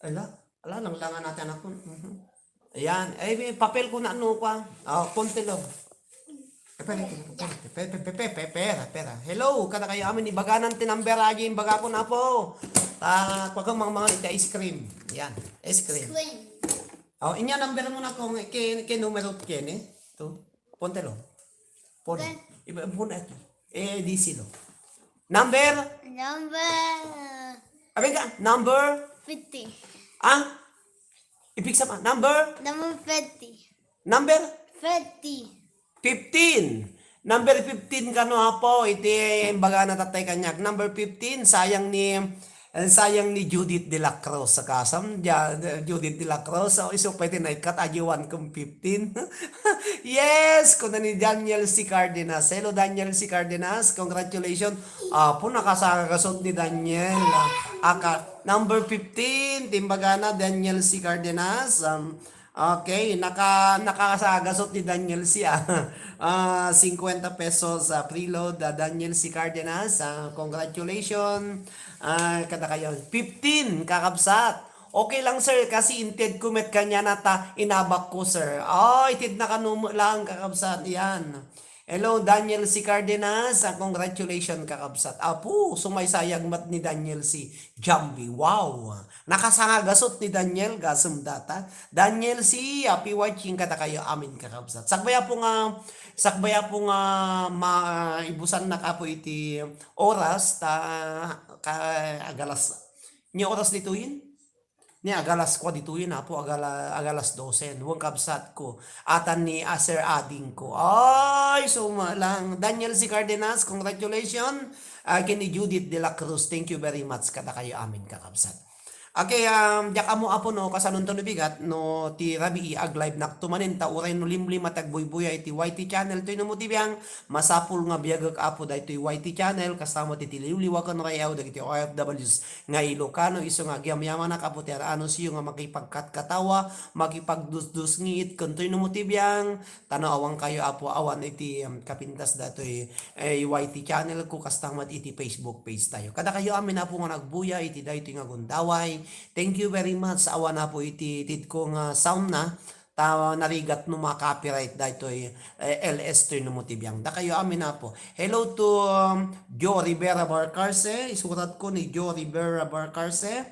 Ala, ala, nang langan natin ako. Mhm. Ayan. Ay, may papel ko na ano kwa. Ah, konti lang. Eh, pera, pera, pera, pera, pera, pera, pera, pera. Hello, kada kayo amin, ibaganan ti number aja, imbagakon, Apo. Ta, pagka mang mga iti ice cream. Yan, ice cream. Ice cream. Oh, inya number mo na kung ke, ke numero ken, eh. To, ponte lo. Pon. Okay. Iba, pon ito. Eh, di silo. Number? Number Abi ka? Number? fifty. Ah? Ipiksa pa. Number? Number fifty. Number? Fifty. Fifteen. Number fifteen kano, apo, iti imbagana tatay kaniak. Number fifteen, sayang ni, eh, sayang ni Judith de la Cruz. Kasam, Ja-, Judith de la Cruz. So, isu pay ti naikkat, agiwan kong fifteen. Yes, kuna ni Daniel C. Cardenas. Hello, Daniel C. Cardenas. Congratulations. Apo, nakasagasot ni Daniel. Aka, number fifteen, ti imbagana, Daniel C. Cardenas. Um, Okay, naka-, nakasagasot ni Daniel C, ah. Ah, cincuenta pesos, ah, preload, ah, Daniel C. Cardenas. Ah, congratulations. Ah, kada kayo. Fifteen, kakabsat. Okay lang, sir, kasi inted ko met kanya na ta inabak ko, sir. Oh, itid na kanumo lang, kakabsat. Yan. Hello, Daniel C. Cardenas. Ah, congratulations, kakabsat. Apo, sumaysayag met ni Daniel C. Jambi. Wow! Nakasangagasot ni Daniel, gasem data. Daniel C, happy watching kadakayo amin, kakabsat. Sakbay apo nga, sakbay apo nga maibusan na kapo iti oras, ta, ka, agalas. Ni oras ditoyen? Ni agalas kua ditoyen, apo, agala-, agalas dosen. Wen kabsat ko. Atan ni, ah, Sir Ading ko. Ay, suma lang. Daniel C. Cardenas, congratulations. Ah, ken ni Judith de la Cruz, thank you very much kadakayo amin, kakabsat. Okay, um, diak ammo apo no, kasanonto no bigat, no, ti rabii, ag-live nakto manen, ta uray no limlim a tagbuybuya iti Y T channel, toy no mo ti biang, masapul nga biagek apo daytoy Y T channel, kasta met iti liwliwa ken rayaw dagiti O F Ws nga Ilocano, isu nga agyamyamanak apo ti ar-anosyo nga makipagkatkatawa, makipagdusdusngit, ken toy no mo ti biang, Tano awan kayo, apo, awan iti, um, kapintas datoy, eh, Y T channel ko, kasta met iti Facebook page tayo. Kada kayo amin, apo, nga nagbuya iti daytoy nga gundaway. Thank you very much. Awan, apo, iti tid ko nga sound na. Ta narigat no ma-copyright daytoy, eh, L S toy no mo ti biang. Da kayo amin, apo. Hello to, um, Joe Rivera Barcarce. Isurat ko ni Joe Rivera Barcarce.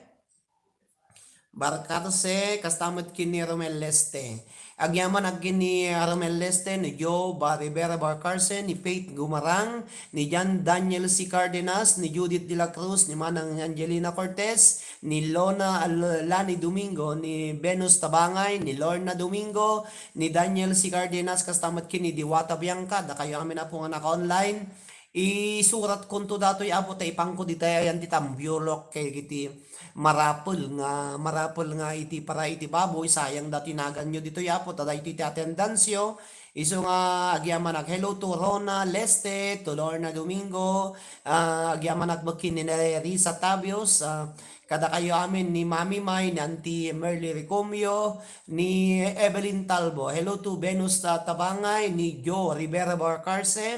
Barcarce, kasta met ken ni Romel Leste. Agyamanak ken ni Romel Leste, ni Joe Ba-, Rivera Barcarce, ni Faith Gumarang, ni Jan Daniel C. Cardenas, ni Judith de la Cruz, ni Manang Angelina Cortez, ni Lona L-, Lani Domingo, ni Venus Tabangay, ni Lorna Domingo, ni Daniel C. Cardenas, kasta met ken ni Diwata Bianca, dakayo amin, apo, nga naka-online. Isurat konto datoy, apo, ta ipangko ditoy ayan ti tambiolok kay iti marapel nga, marapel nga iti para iti baboy, sayang datoy naganyo ditoy, apo, ta daytoy ti attendance yo. Isu nga agyamanak, hello to Rona Leste, to Lorna Domingo, ah, agyamanak met ken ni Nerissa Tabios, ah, kada kayo amin ni Mami May, ni Auntie Merly Ricomio, ni Evelyn Talbo. Hello to Venus, ah, Tabangay, ni Joe Rivera Barcarce,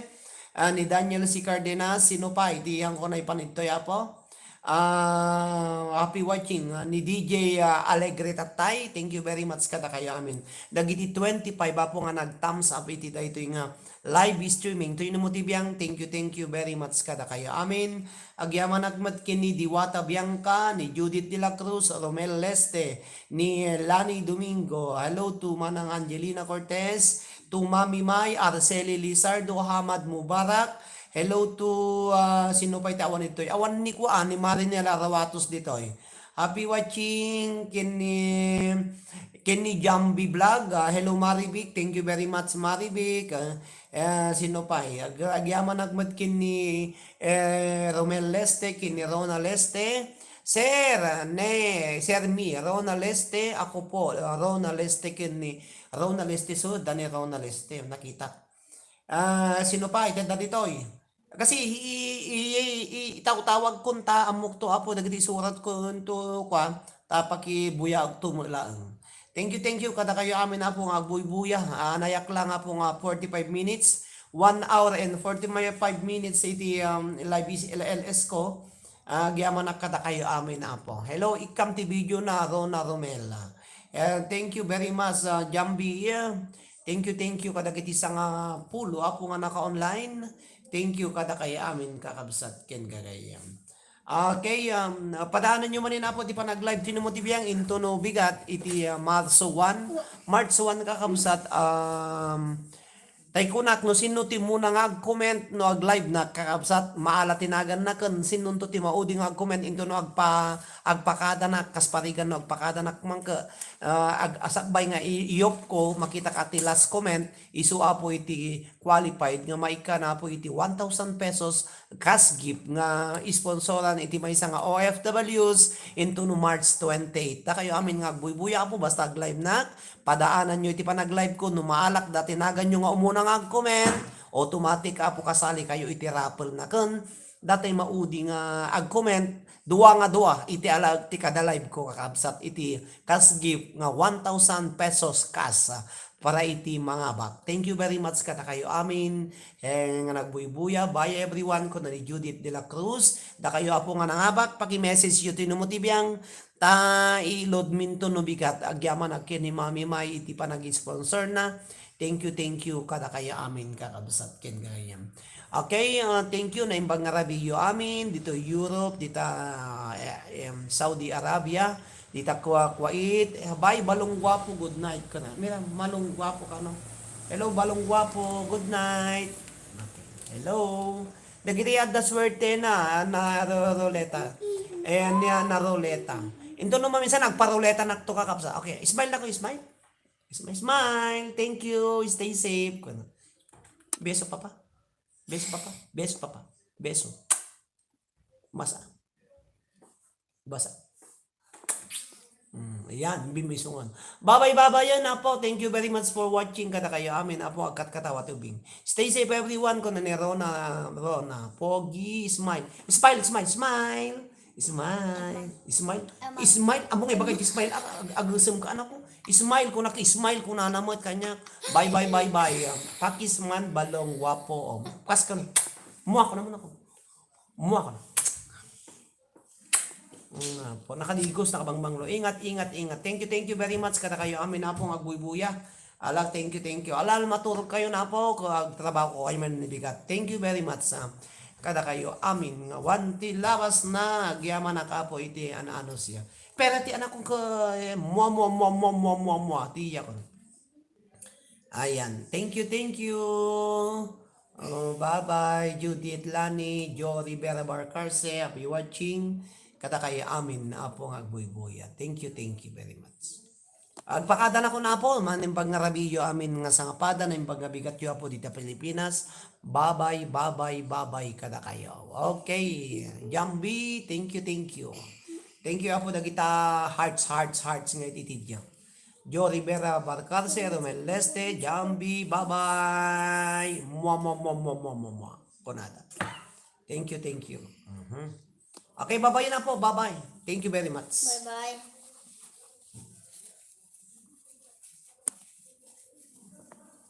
ah, ni Daniel C. Cardenas, sino pa? Iti yang ko na ipanidtoy, apo. Ah, happy watching, ah, ni D J, ah, Alegre Tatay. Thank you very much kada kayo amin. Dagiti twenty-five, apo, nga nag-thumbs up iti daytoy nga live streaming. Toy no mo ti biang, thank you, thank you very much kada kayo amin. Agyamanak met ken ni Diwata Bianca, ni Judith de la Cruz, Romel Leste, ni Lani Domingo. Hello to Manang Angelina Cortez, to Mami May, Arceli Lizardo, Hamad Mubarak. Hello to, ah, sino pay ti awan ditoy? Awan ni kuan, ni Marinela Rawatos ditoy. Happy watching ken ni, ken ni Jambi Vlog. Ah, hello, Marivic. Thank you very much, Marivic. Ah, eh, sino pay? Ag-, agyamanak met ken ni, eh, Romel Leste, ken ni Rona Leste. Sir, ne, Sir Mi, Rona Leste, ako po, ah, Rona Leste, ken ni Rona Leste, so, da ni Rona Leste, nakita. Ah, sino pay? Itedda ditoy. Kasi i-, i-, i-, i-, itawtawag kun ta ammok to, apo, dagiti surat kun to, kuan, ta pakibuyaag to met laeng. Thank you, thank you kada kayo amin, apo, nga agbuybuya. Ah, nayak lang, apo, nga forty-five minutes, one hour and forty-five minutes iti, um, live is L L S ko. Ah, agyamanak kada kayo amin, apo. Hello, ikkam ti video na, Rona Romel. Eh, thank you very much, ah, Jambi. Thank you, thank you kadagiti sangapulo, apo, nga naka-online. Thank you kada kay amin, kakabsat, ken gagayam. Okay, um, padaananyo manen, apo, ti panag-live ti Nemo T V ang intono bigat iti, uh, Marso one. March one, kakabsat, um, Tay kunak no sinno ti umuna nga ag-comment no ag-live na, kakabsat, maala ti naganna ken sinnonto ti maudi nga ag-comment into no agpa-, agpakadanak, kas parigan no agpakadanak man ke, ah, ag-, asakbay nga i-, iyopko, makita ka ti last comment, isu apo iti qualified nga maikkan apo iti one thousand pesos cash gift nga isponsoran iti maysa nga O F Ws into no March twenty-eight. Dakayo amin nga agbuybuya apo, basta ag-live nak, padaananyo iti panag-live ko. No maalak dati naganyo nga umuna nga ag-comment, automatic apo kasali kayo iti raffle na ken dati maudi nga ag-comment, dua nga dua iti ala ti kada live ko, kakabsat, iti cash gift nga one thousand pesos cash, ah, para iti mangabak. Thank you very much kadakayo amin, eh, nga nagbuybuya. Bye everyone, kuna ni Judith de la Cruz. Dakayo apo nga nangabak, paki-message yo ti numero ti biang, ta i-load minto no bigat. Agyaman ken ni Mami May iti panag-sponsor na. Thank you, thank you kadakayo amin, kakabsat, ken gayam. Okay, ah, thank you. Naimbag nga rabiyo amin dito Europe, dita, eh, em, Saudi Arabia, dita Kua-, Kuwait. Eh, bye, Balong Guapo, good night ka na. Mira, Malong Guapo ka, no? Hello, Balong Guapo, good night. Okay. Hello. Dagiti adda suerte na, na ro-, ruleta. Eh, niya na ruleta. Into no maminsan, nagparuleta nakto, kakabsat. Okay, smile na ko, smile. Smile, smile. Thank you. Stay safe. Beso, papa. Beso, papa. Beso, papa. Beso. Basa. Basa. Mm, ayan, bimbisungan. Babay, babay yan, apo. Thank you very much for watching. Kadakayo amin, apo, agkatkatawa tubing. Stay safe, everyone. Kuna ni Rona, Rona. Pogi, smile. Smile, smile, smile. Smile. Smile. Ama. Smile. Amo nga ibagay ti smile. Ag-, ag-, agusem ka, anak ko. Smile ko, naki-smile ko na naman kanya. Bye, bye, bye, bye. Pakis man, Balong Guapo. Oh. Kas ka na. Mua ko naman ako. Mua ko na. Mm, apo, nakadigos, nakabangbanglo. Ingat, ingat, ingat. Thank you, thank you very much kadakayo amin, apo, nga agbuybuya. Ala, thank you, thank you. Ala, maturog kayo na, apo, ko agtrabaho ko, ay man bigat. Thank you very much, ah, kadakayo amin nga wan ti labas na, agyaman a, apo, iti ano-ano siya. Pero ti anak ko, eh, mua, mua, mua, mua, mua, mua, mua, ti iya ko. Ayan. Thank you, thank you. Oh, bye-bye, Judith, Lani, Joe Rivera Barcarce, happy watching. Kadakayo amin, apo, nga agbuybuya. Thank you, thank you very much. Agpakada na ko na, apo, manimbag nga rabiyo amin nga sangapada, naimbag nga bigat yo, apo, dita Pilipinas. Bye-bye, bye-bye, bye-bye kadakayo. Okay. Jambi, thank you, thank you. Thank you, apo, dagita hearts, hearts, hearts nga ititidyo. Joe Rivera Barcarce, Romel Leste, Jambi, bye-bye. Mua, mua, mua, mua, mua, mua, mua. Kunada. Thank you, thank you. Mhm. Okay, bye-bye na po. Bye-bye. Thank you very much. Bye-bye.